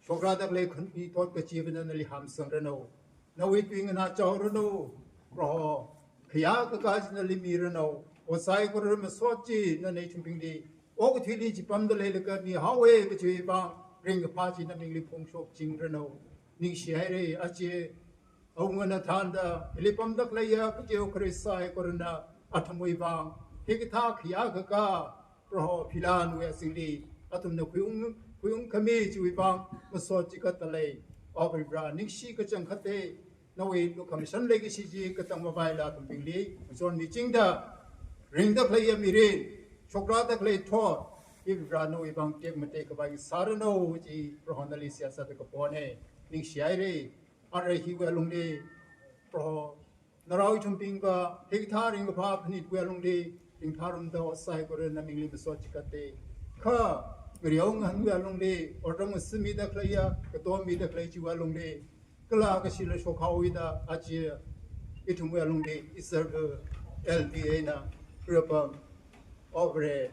Shokrāda khalei khanpi thot kachiva nana nali hamsangranu. Nawui tui nganā chaoranu. Proho, khayā kakā chi nali miranu. Ot saikora masot chi nana ithumbingli, okathuili chipamda leilaga mihaowa kajiwui vang, ringkaphā chi namingli phongshokchingranu. Ningshihaira, aja awungana thānda, hili pamda khaleiya kachihao kharei saikorana athumwui vang, hikathā khayā kakā, Proho, philanwui azingli athumna khuiung, khuiung khami chiwui vang masot chikatda lei. O Varivara, ningshi kachangkhata, nawui lukhamashan leikashi chi katang mavaila athumbingli ngachonmichingda, ringda khaleiya mirin, shokrāda khalei thot, Varivara nawui vang tekmatei khavai sāranu kaji Proho nali seihā sāda kapona. Ningshihaira, arui hiwui alungli, Proho, narao ithumbingva, hikathā ringkaphā phanitwui alungli ringphārumda ot saikora namingli masot chikatda, kha ngariao ngahānwui alungli, otram ngasimida khaleiya, katommida khalei chiwui alungli, kala kashila shokhaowuida, aja ithumwui alungli, Israel L P A na, Rabam, Obre,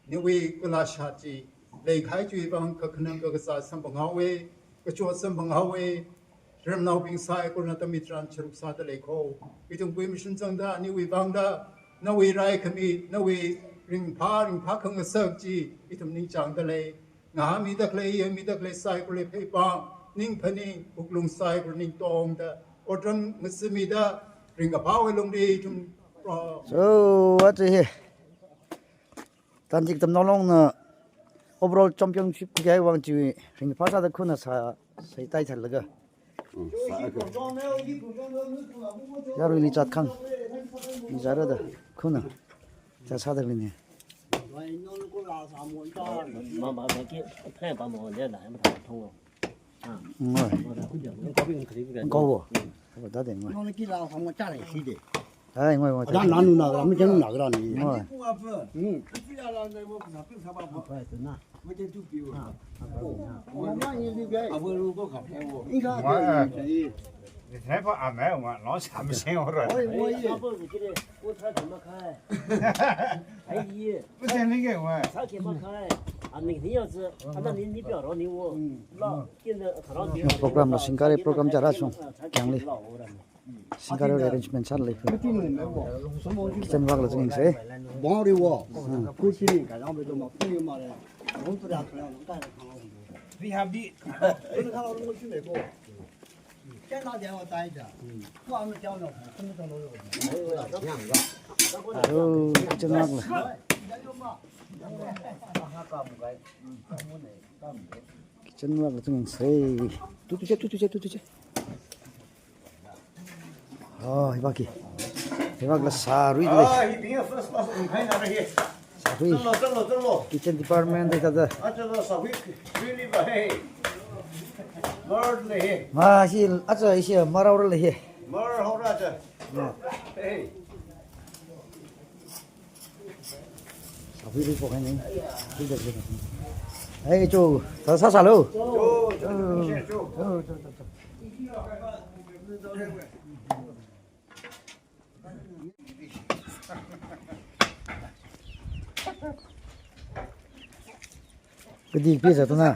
niwui kula shati, leikahai chiwui vang kakhanang kakazā samphanghaowe, kachot samphanghaowe, ramnaobing saikorana tami tharan charuk sāda leiko. Ithum kui mission zangda, niwui vangda, nawui raikhami, nawui ringphā, ringphā khangasak chi, ithum ningchāngda lei. Ngahāmida khalei, yāmida khalei saikorali pheipāng, ning phaning, wuklung saikora ningtongda, otram ngasimida, ringkaphāwui lungli ithum pro- So, what the heck? Tanjik Tamnao Longna overall championship khuikahai vang chi ringphā sāda khuna sā, sāi tai thalaga. Yaruili chatkhang. Izarada khuna. Cha sāda lini. Mama, mama, ki, plan pa mo, le, la, ma, ta, thong, lo. Ngoi. Ngoi. Ngoi. Ngoi, da de ngoi. Nong ki la sa mo cha le si de. Ai, ngoi, ngoi. Da na nu na ga, mi chen na ga ni. Ngoi. Hmm. Ni thai pa a mai wa, lo sa mi seng ora. Oi, oi. Ai, ye. Pu sen ni ge wa. Sa ke ma khai. A ni ni ya zi. A na ni ni pia ro ni wo. Hmm. La, kin de ka ro ni. Program la singkare program jara sung. Kyang li. Singkare arrangement sāda lei. Kitchen vak la zing se. Bong ri wo. Hmm. Ku chi ni ka yang be do ma, ku ni ma le. Bong tu ya tu ya, ka ya ka. Ri ha bi. Ku ni ka lo mo chi ne ko. Oh, kitchen vak la. Kitchen vak la zing se. Tu tu che, tu tu che, tu tu che. Oh, hi vak ki. Hi vak la sārui le. Ah, hi bing first class ung khai na re. Sārui. Chalo, chalo, chalo. Kitchen department de tada. Ah, chalo, sārui. Really ba, hey. Lord le, hey. Ma, hi, acha, hi, ma rao le, hey. Mar hora cha. Ma. Hey. Sārui ri po khai ni. Hi da, hi da. Hey, cho, ta sa sa lo. Cho, cho, cho, cho. Cho, cho, cho, cho. Kadi pi za tu na.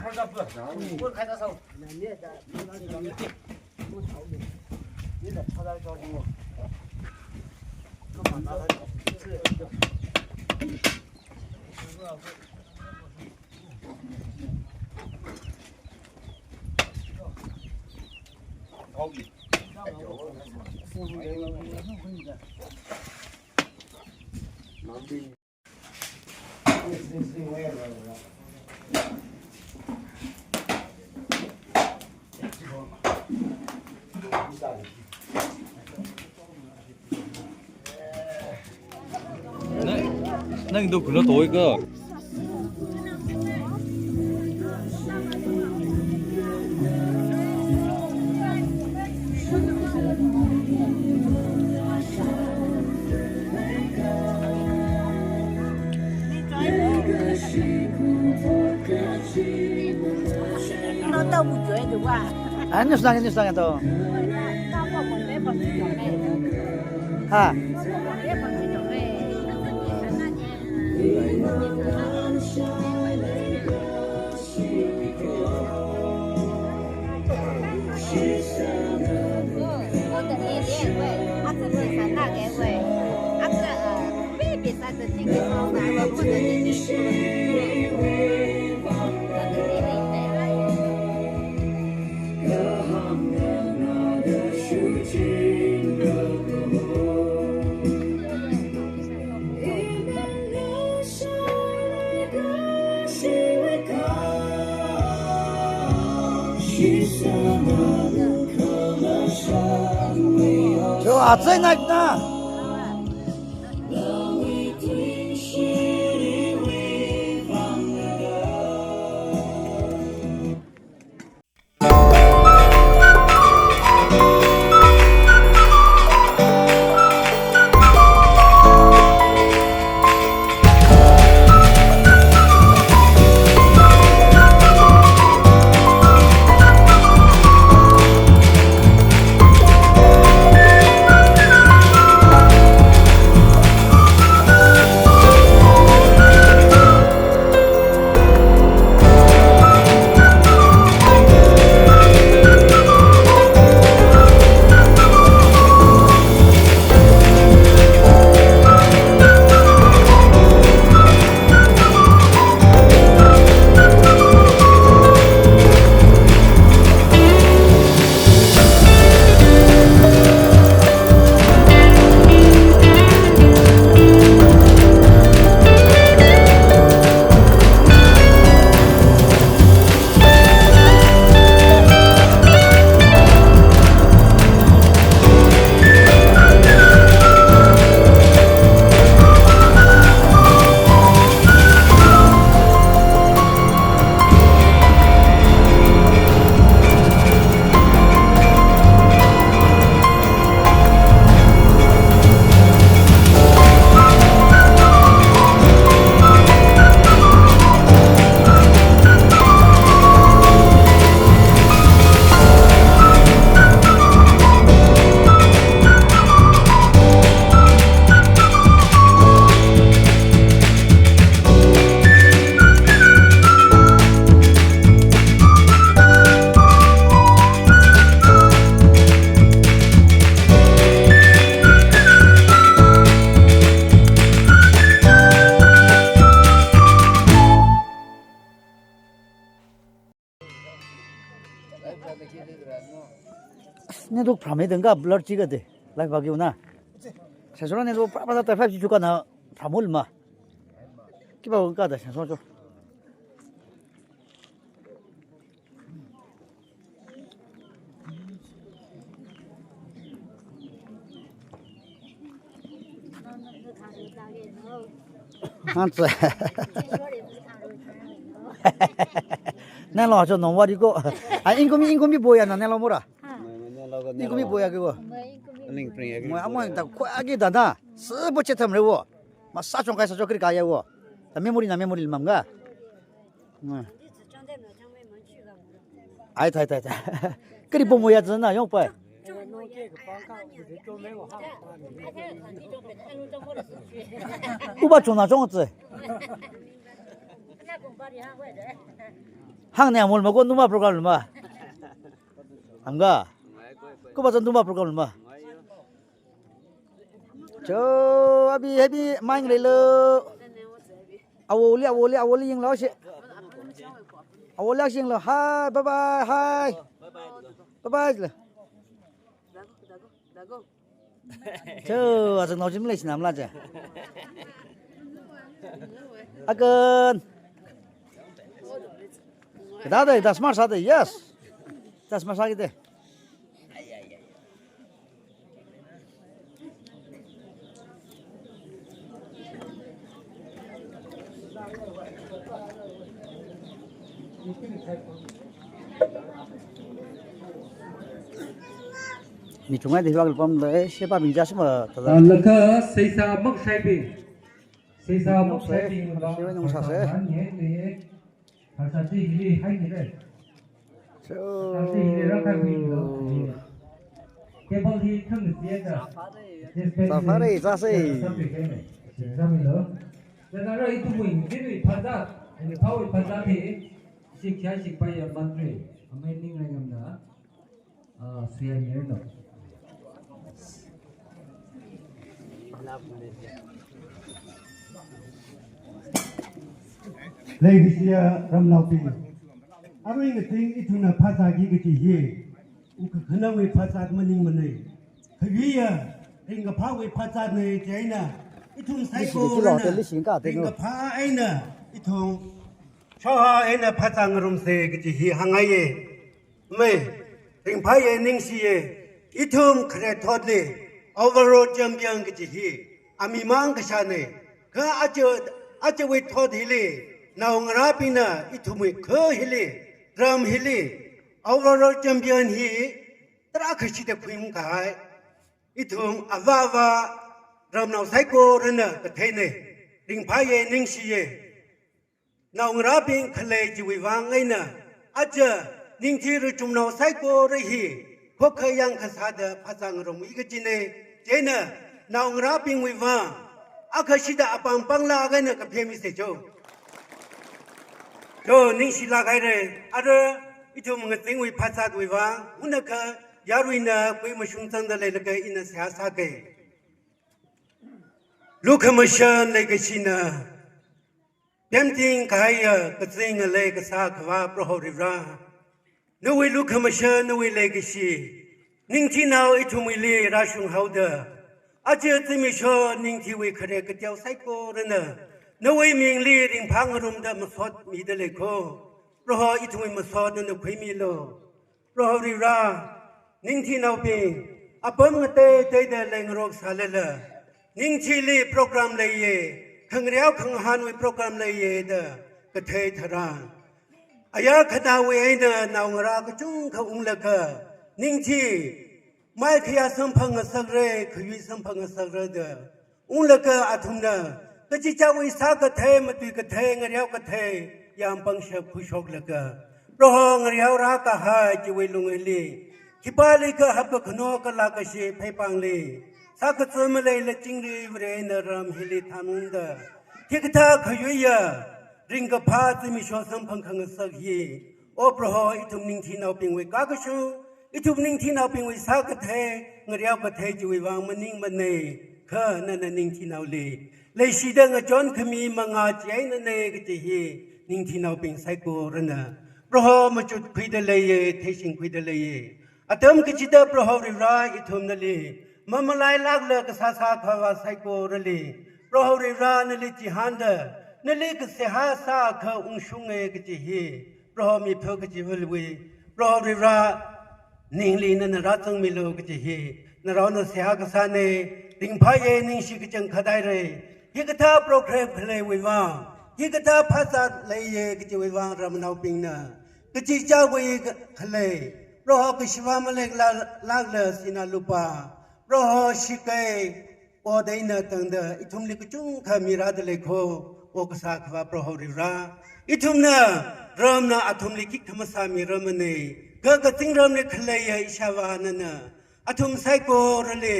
Nang, nang do kuno toi ko. Ano tau bu joi de wa. Ano sang, ano sang to. Ha. Cho, atsai na na. Duk pram hidang ka blur chi kade. Live bagi una. Sensor ne do pra pra ta five chi chu kana pram ul ma. Kiba ka da sensor cho. Nang tse. Nelo cho nong wari ko. A, ingkumi, ingkumi boya na nelo mura. Ingkumi boya ke wo. Ling pring ya. Mo amo ta ko agi da na. Sebo che tham re wo. Masa chong kai sa chokri kaya wo. Ta memory na memory limam ga. Ai, thai, thai, thai. Kari pom ya zana yong pai. Uba chona chong tse. Hang ne amol ma ko numa program ma. Amga. Ko ba zan numa program ma. Cho, abi, abi, maing lelo. Awoli, awoli, awoli yinglo shi. Awoli yinglo. Hi, bye bye, hi. Bye bye le. Cho, azang nao jim le sinam la je. Akan. Kita de, das mar sa de, yes. Das mar sa kita. Mi chungai de hiwak pam le, shepa bing ja shima ta. Laka seisa mak shaibi. Seisa mak shaibi. Sewa nung sa se. Phasā chi hili hai ni le. So, phasā chi hili rākāi lo. Table hi khang ni siya da. Zā phāre, zāsei. Zāmi lo. Zāra ithumwui, ithumwui phasā, ithumwui phasā hi. Shikya shikpa ya mantri. Amei ning rengam da. Ah, siya ni no. Leikashiya ramnaobing. Arui ngathing ithumna phasā ki kachi hi. Ukakhanangwui phasā maningmanei. Khaviya, ringkaphāwui phasānei chieina. Ithum saikorana, ringkaphā eina, ithum shoha eina phasā ngarumsei kachi hi hāngngaiye. Mei, ringphāye ningshiye, ithum khare thotli, overall champion kachi hi, amimang kashānei, kha aja, ajawui thot hili, naongarābingna, ithumwui kha hili, ram hili, overall champion hi, tarākha shida khuimung kahai, ithum avāva, ramnao saikorana katheinei, ringphāye ningshiye. Naongarābing khalei chiwui vang eina, aja ningthi rachumnao saikora hi, khokkha yangkasāda phasā ngarumwui kachinei, chieina naongarābingwui vang, akha shida apam pangla kaina kaphemi se cho. Cho ningshilāk haire, ara ithum ngathingwui phasāwui vang, unakha yaruina kui mashung zangda leilaga ina seihā sāke. Lukhamashan leikashina. Pemting kahaiya kazing ngalei kasā Akhava Proho Varivara. Nawui lukhamashan, nawui leikashi. Ningthinao ithumwuili rāshung haoda. Aja zimiksho ningthiwui khare kateo saikorana. Nawui mingli ringphā ngarumda masot mida leiko. Proho ithumwui masot nana khuimilu. Proho Varivara, ningthinaobing, apam ngateiteida leingarok sālala, ningthili program leiye, khangareo khangahānwui program leiye da kathei tharan. Ayar khanāwui eina naongarā kachungkha unglaga, ningthi, mai khayā samphang ngasakra, khayui samphang ngasakra da, unglaga athumna, kachichāwui sākathei, matui kathei, ngareo kathei, yāmpangshap khuishoklaga, Proho ngareo rākahai chiwui lungli, khipālikha hapkakhano kalā kashi pheipāngli, sākazā maleila chingri Varena ram hili thanungda, khikathā khayuiya, ringkaphā zimiksho samphang khangasak hi, O Proho ithum ningthinaobingwui kakashung, ithum ningthinaobingwui sākathei, ngareo kathei chiwui vang maningmanei, kha nana ningthinaoli leishida ngachon khami mangā chieinanei kaji hi, ningthinaobing saikorana. Proho machutkhuida leiye, theishingkhuida leiye. Atam kachida Proho Varivara ithum nali mamalailākla kasā sākhavā saikorali, Proho Varivara nali chihānda, nali kaseihā sākha ungshunga kaji hi, Proho mipho kachiva̱wui, Proho Varivara ningli nana rāzangmilu kaji hi, naraona seihā kasāna, ringphāya, ningshi kachangkhat haira. Hikathā program khaleiwui vang, hikathā phazā leiya kajiwui vang ramnaobingna kachichāwui khalei, Proho kashivā malek lā-, lākla sinā lupā, Proho shikai, oda eina tangda ithumli kachungkha mirāda leikho, o kasā khavā Proho Varivara. Ithumna, ramna athumli khikha masāmiramana, kha kazingramli khaleiya ishāvā nana athum saikorali,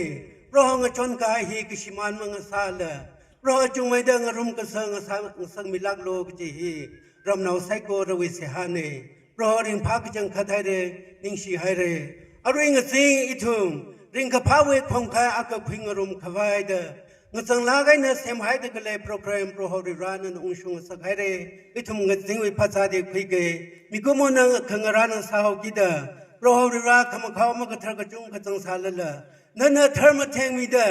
Proho ngachon kahai hi kashimān mangasāla, Proho chungmeida ngarumkasang ngasā-, ngasakmilāklu kaji hi, ramnao saikorawui seihāna. Proho ringphā kachangkhat haira, ningshi haira. Arui ngazin ithum ringkaphāwui khongkhai akha khuingarum khavaida, ngazanglāk eina semhaida khalei program Proho Varivara nana ungshung ngasakhaira. Ithum ngazinwui phazāli khuiga, mikumo nang khangarān sāhaokida, Proho Varivara khamakhao makathar kachungkha zangsālala, nana tharmathengmida,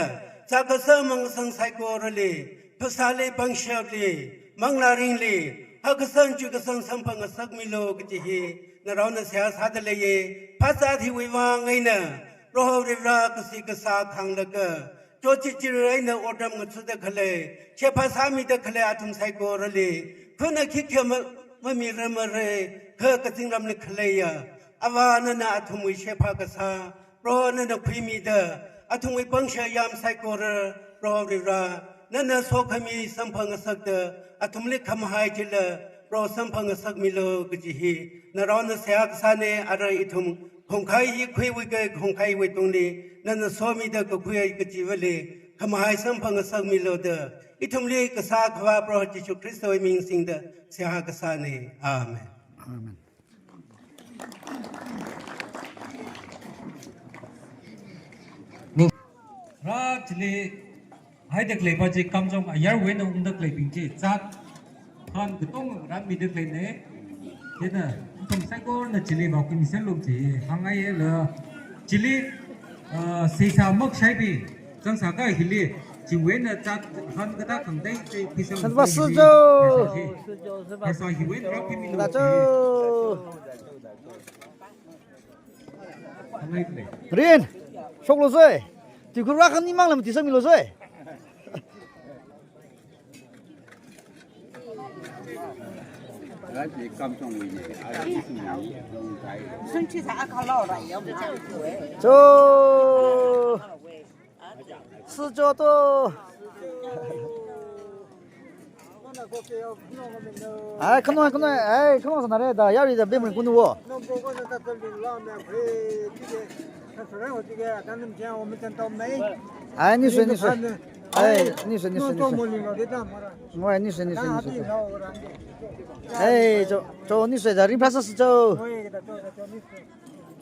zakasang mangasang saikorali, phasāli, pangshapli, manglā ringli, hakkasang chuikasang samphang ngasakmilu kaji hi, naraona seihā sāda leiya. Phazā hiwui vang eina, Proho Varivara kasi kasā khanglaga, chochichir eina otram ngachuda khalei, shepha sāmida khalei athum saikorali, khuna khikha ma-, mamiramara, kha kazingramli khaleiya Avā nana athumwui shepha kasā, Proho nana khuimida, athumwui pangshap yam saikora, Proho Varivara, nana sokhami samphang ngasakda, athumli khamahai chila, Proho samphang ngasakmilu kaji hi, naraona seihā kasāna. Arui ithum khongkhai hi khuiwui kha khongkhaiwui tungli, nana somida kakhui kajiva̱li, khamahai samphang ngasakmilu da, ithumli kasā khavā Proho Jishu Khristawui ming singda, seihā kasāna. Amen. Amen. Ning-, rā chili haida khaleipa chi kamchong ayarwui eina ungda khaleibing chi zāt han katonga rāmida khaleina. Chieina, ithum saikorana chili vākhuimiserlu chi hāngngaiya la. Chili, ah, seisā makashaibing, zangsā kahai hili, chiwui eina zāt han kathā khangatei chi phisang. Shanva sāsa. Pheisā hiwui eina rākhuimilu. Lācho. Rin, shoklu soi. Tuikhur rākhani mangla mati sāmilu soi. Cho. Sācho to. Ai, khanoi, khanoi, ai, khanoi sānare da, yarida bemrin kunu wo. Ai, nisui, nisui. Ai, nisui, nisui, nisui. Ngoi, nisui, nisui, nisui. Ai, cho, cho, nisui da, ringphā sāsa cho.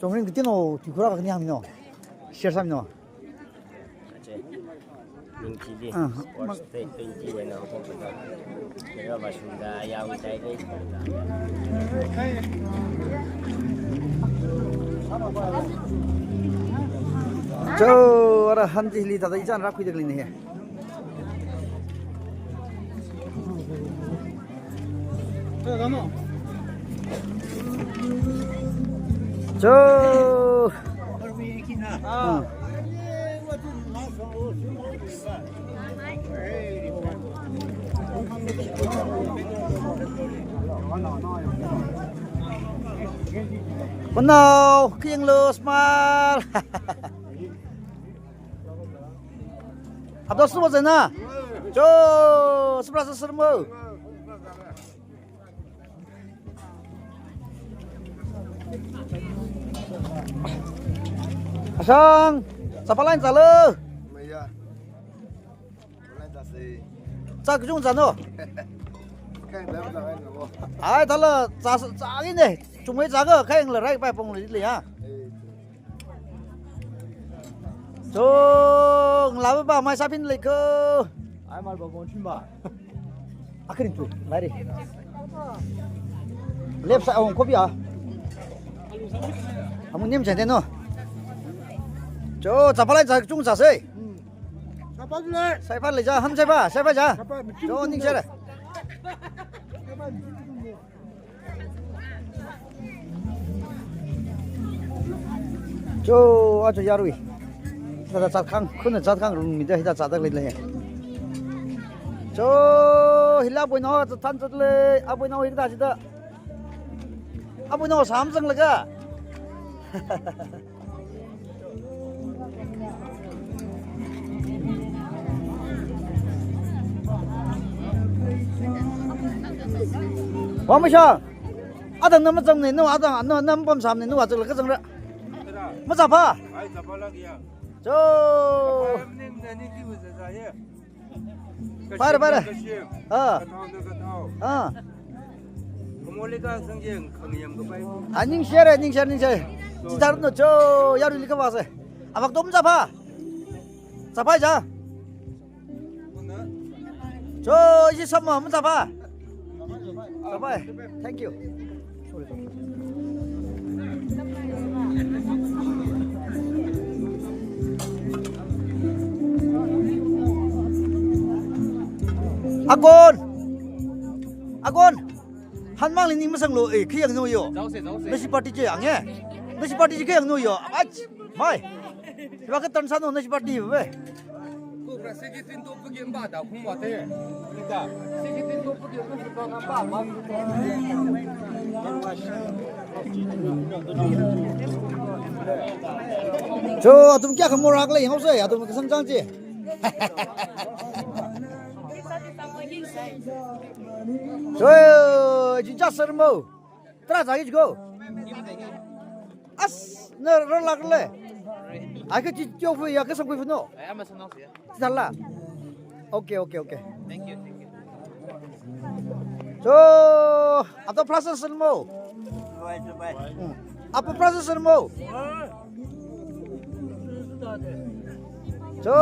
Chongrin katino, tuikhur rākhani hāngmino. Share sāmino. Ache. Ning chili. Ah, sports day twenty wui eina hokda. Kero ba shungda ayang tai dai. Cho, ara hanji hili tada ichan rākhuida khaleina he. Cho. Ah. Panao, kayanglu, smile. Abdul Suma Zaina. Cho, Suma Zaina Sirmo. Asang, sapa lain zālu. Maya. Lain zāsi. Zā kachung zāno. Kayang zā zā kayang zā. Ai, thala zā, zā ine. Chungmei zāga, kayang la rai pai pong le le ya. Eh. Cho, ngalāva pa mai sāpin leiko. Ai, mal ba kon chim ba. Akharin tu, lari. Left side, oh, copy ah. Amu nem jade no. Cho, chapalai cha, chung cha se. Chapa le. Saipa le cha, ham saipa, saipa cha. Chapa, mi chung Cho, chung ning le. Sere. Cho, acho yarui. Hithāda zatkhang, khuna zatkhang rung mida hithāda zatak lei lei. Cho, hila boina zathan zat lei, aboina hithāda zida. Aboina samsang laga. Wang Mashang, adang na mazang ne, no, adang, no, na mapam sam ne, no, azak laga zang ra. Mazapa? Ai, zapa lagi ya. Cho. Ai, ni, ni, ni, ki wuza za ye. Pare, pare. Kashim, kashim. Ah. Kathao na kathao. Ah. Kamoli ka sangjeng, khangyam kapai. Ah, ning share, ning share, ning share. Chithar no cho, yarui lika vase. Avak tom zapa. Zapai cha. Cho, ishi sama, mazapa. Zapai. Thank you. Akon! Akon! Hanmang li ning masang lo, eh, khayang no yo. Zause, zause. Nashi party che ang, eh. Nashi party che khayang no yo. Ach, mai. Iba ka tan sa no nashi party, be. Ko pra se ki tin to pagi ba da khum wa te. Ita. Se ki tin to pagi ba da ba ma. Cho, athum kya khamor hak lei, hau se, athum kasang chang chi. Cho, jinja sermo. Tara zagi jiko. As, na ro lak le. Ai ka chi kyo fu ya ka sang kui fu no. Ai, ama sang nong siya. Zala. Okay, okay, okay. Thank you, thank you. So, ato process mo. Dubai, Dubai. Hmm. Apo process mo. So,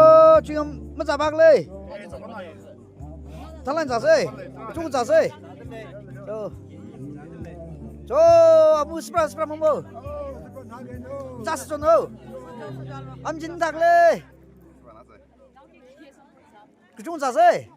chiyam mazabak le. Thalan zase, chung zase. Cho. Cho, abu spra spra mambo. Zas cho no. Am jin tak le. Kachung zase.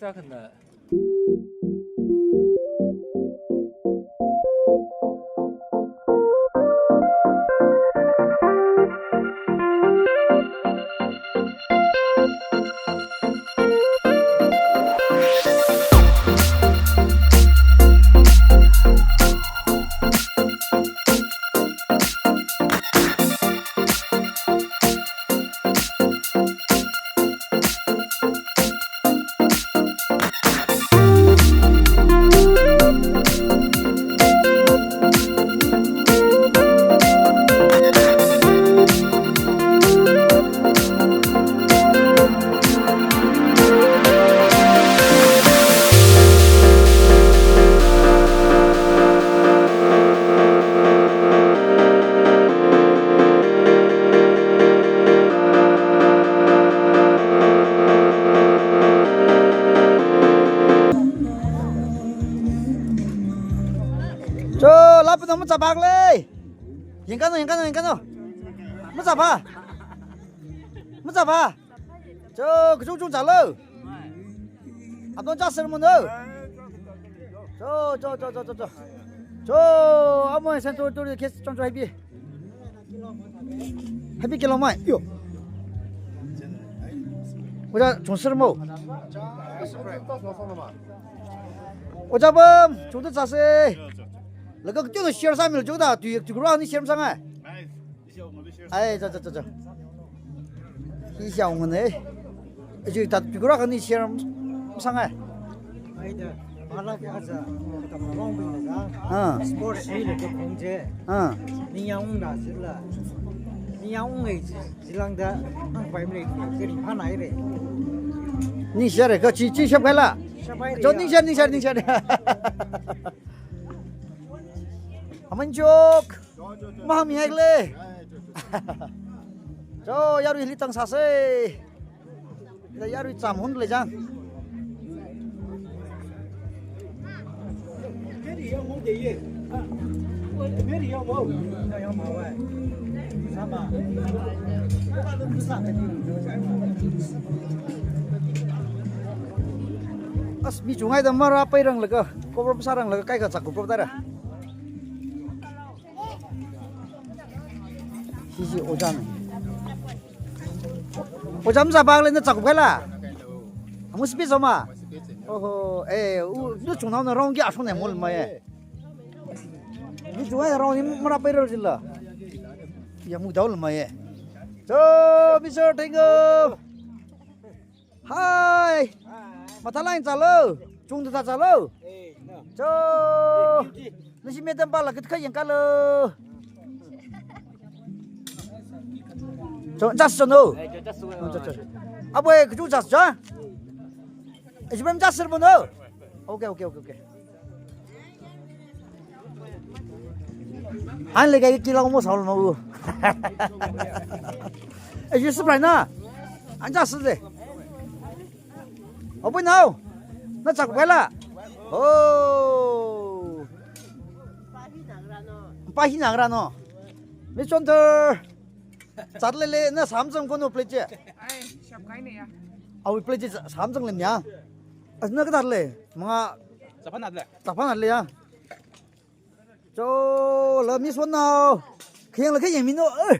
Chākhana. Cho, lapano machapak lei. Yangkano, yangkano, yangkano. Machapa. Machapa. Cho, kachungchung chālu. Apong chāser mano. Cho, cho, cho, cho, cho, cho. Cho, amo sen to to kes chong cho haibi. Haibi kilo mai. Yo. Ojā chungser mo. Ojā bam, chungda chāse. Laga kyo share sāmilo chungda, tu tu kura ni share sāngai. Ai, cha, cha, cha, cha. Hi xiao ngane. Aji tat pikura kani share sāngai. Aida, pala kya cha, katam long bin cha. Ah. Sports ni le ko khong je. Ah. Ni yang ung da sila. Ni yang ung ei ji, jilang da, ang pai mle, kiri phana ire. Ni share ka chi, chi shap kaila. Shap ai re. Cho ni ya. Share, ni share, ni share. Aman chok. Maham hek le. Cho, yarui hili tang sāse. Ila yarui cham hun le jang. As mi chungai da mara pai rang laga, cover sā rang laga kai ka chak cover da ra. Sisi ojāna. Ojā mzā bang le na chak kaila. Amu speech oma. Oho, eh, u, nu chungnao na rong ki ashong ne mol ma ye. Nu chungnao na rong ni mara pai ro jila. Ya mu dao ma ye. So, Mister Tengam. Hi. Mathalai chālu. Chungda chālu. Cho. Nashi madam pala kathā yangkalo. Cho, just no. Cho, cho. Aboi, kuchu just cha. Ejibam just sir bono. Okay, okay, okay, okay. An le kai kila mo saul mo. Eh, you surprise na? An just de. Open now. Na chak kaila. Oh. Pa hi nang ra no. Miss Chonter. Chat le le na samsung kono plate je. Ai, shap kai ne ya. Awi plate je samsung le nya. As na ka le. Manga. Chaphan le. Chaphan le ya. Cho, la Miss Wannao. Khayang la khayang mino. Eh.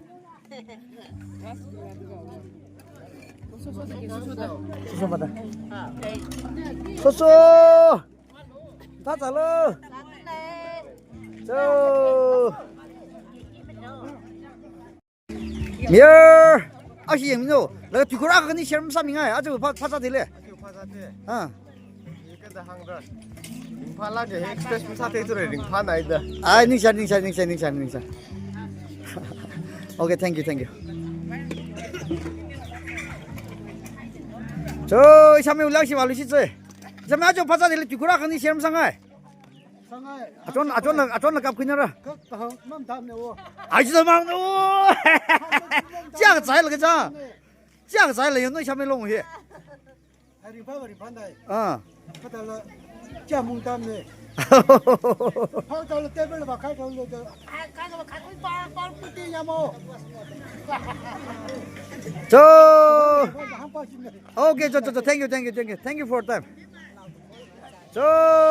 Susu mata. Susu. Ta chālu. Cho. Mir, ashi yangmino. Laga tukura kani share masāmingai. Aja pha, pha chāde le. Aja pha chāde. Ah. Kanda hangda. Ringphā la de express masāthei ture ringphā naida. Ai, ningsha, ningsha, ningsha, ningsha, ningsha. Okay, thank you, thank you. Cho, ishami ulang shi malu shi che. Ishami aja pha chāde le tukura kani share masāngai. Achon, achon la, achon la kap khuinara. Ka, ka, mam dam ne wo. Ai, chi dam ne wo. Chiang zai la ka cha. Chiang zai la yo noi shame long he. Ai, ringphā, ringphā dai. Ah. Ka ta la, chia mung dam ne. Phang ta la table ba khai ta la. Ai, ka la khai kui pa, pa puti ya mo. Cho. Hang pa chin ne. Okay, cho, cho, cho. Thank you, thank you, thank you. Thank you for your time. Cho!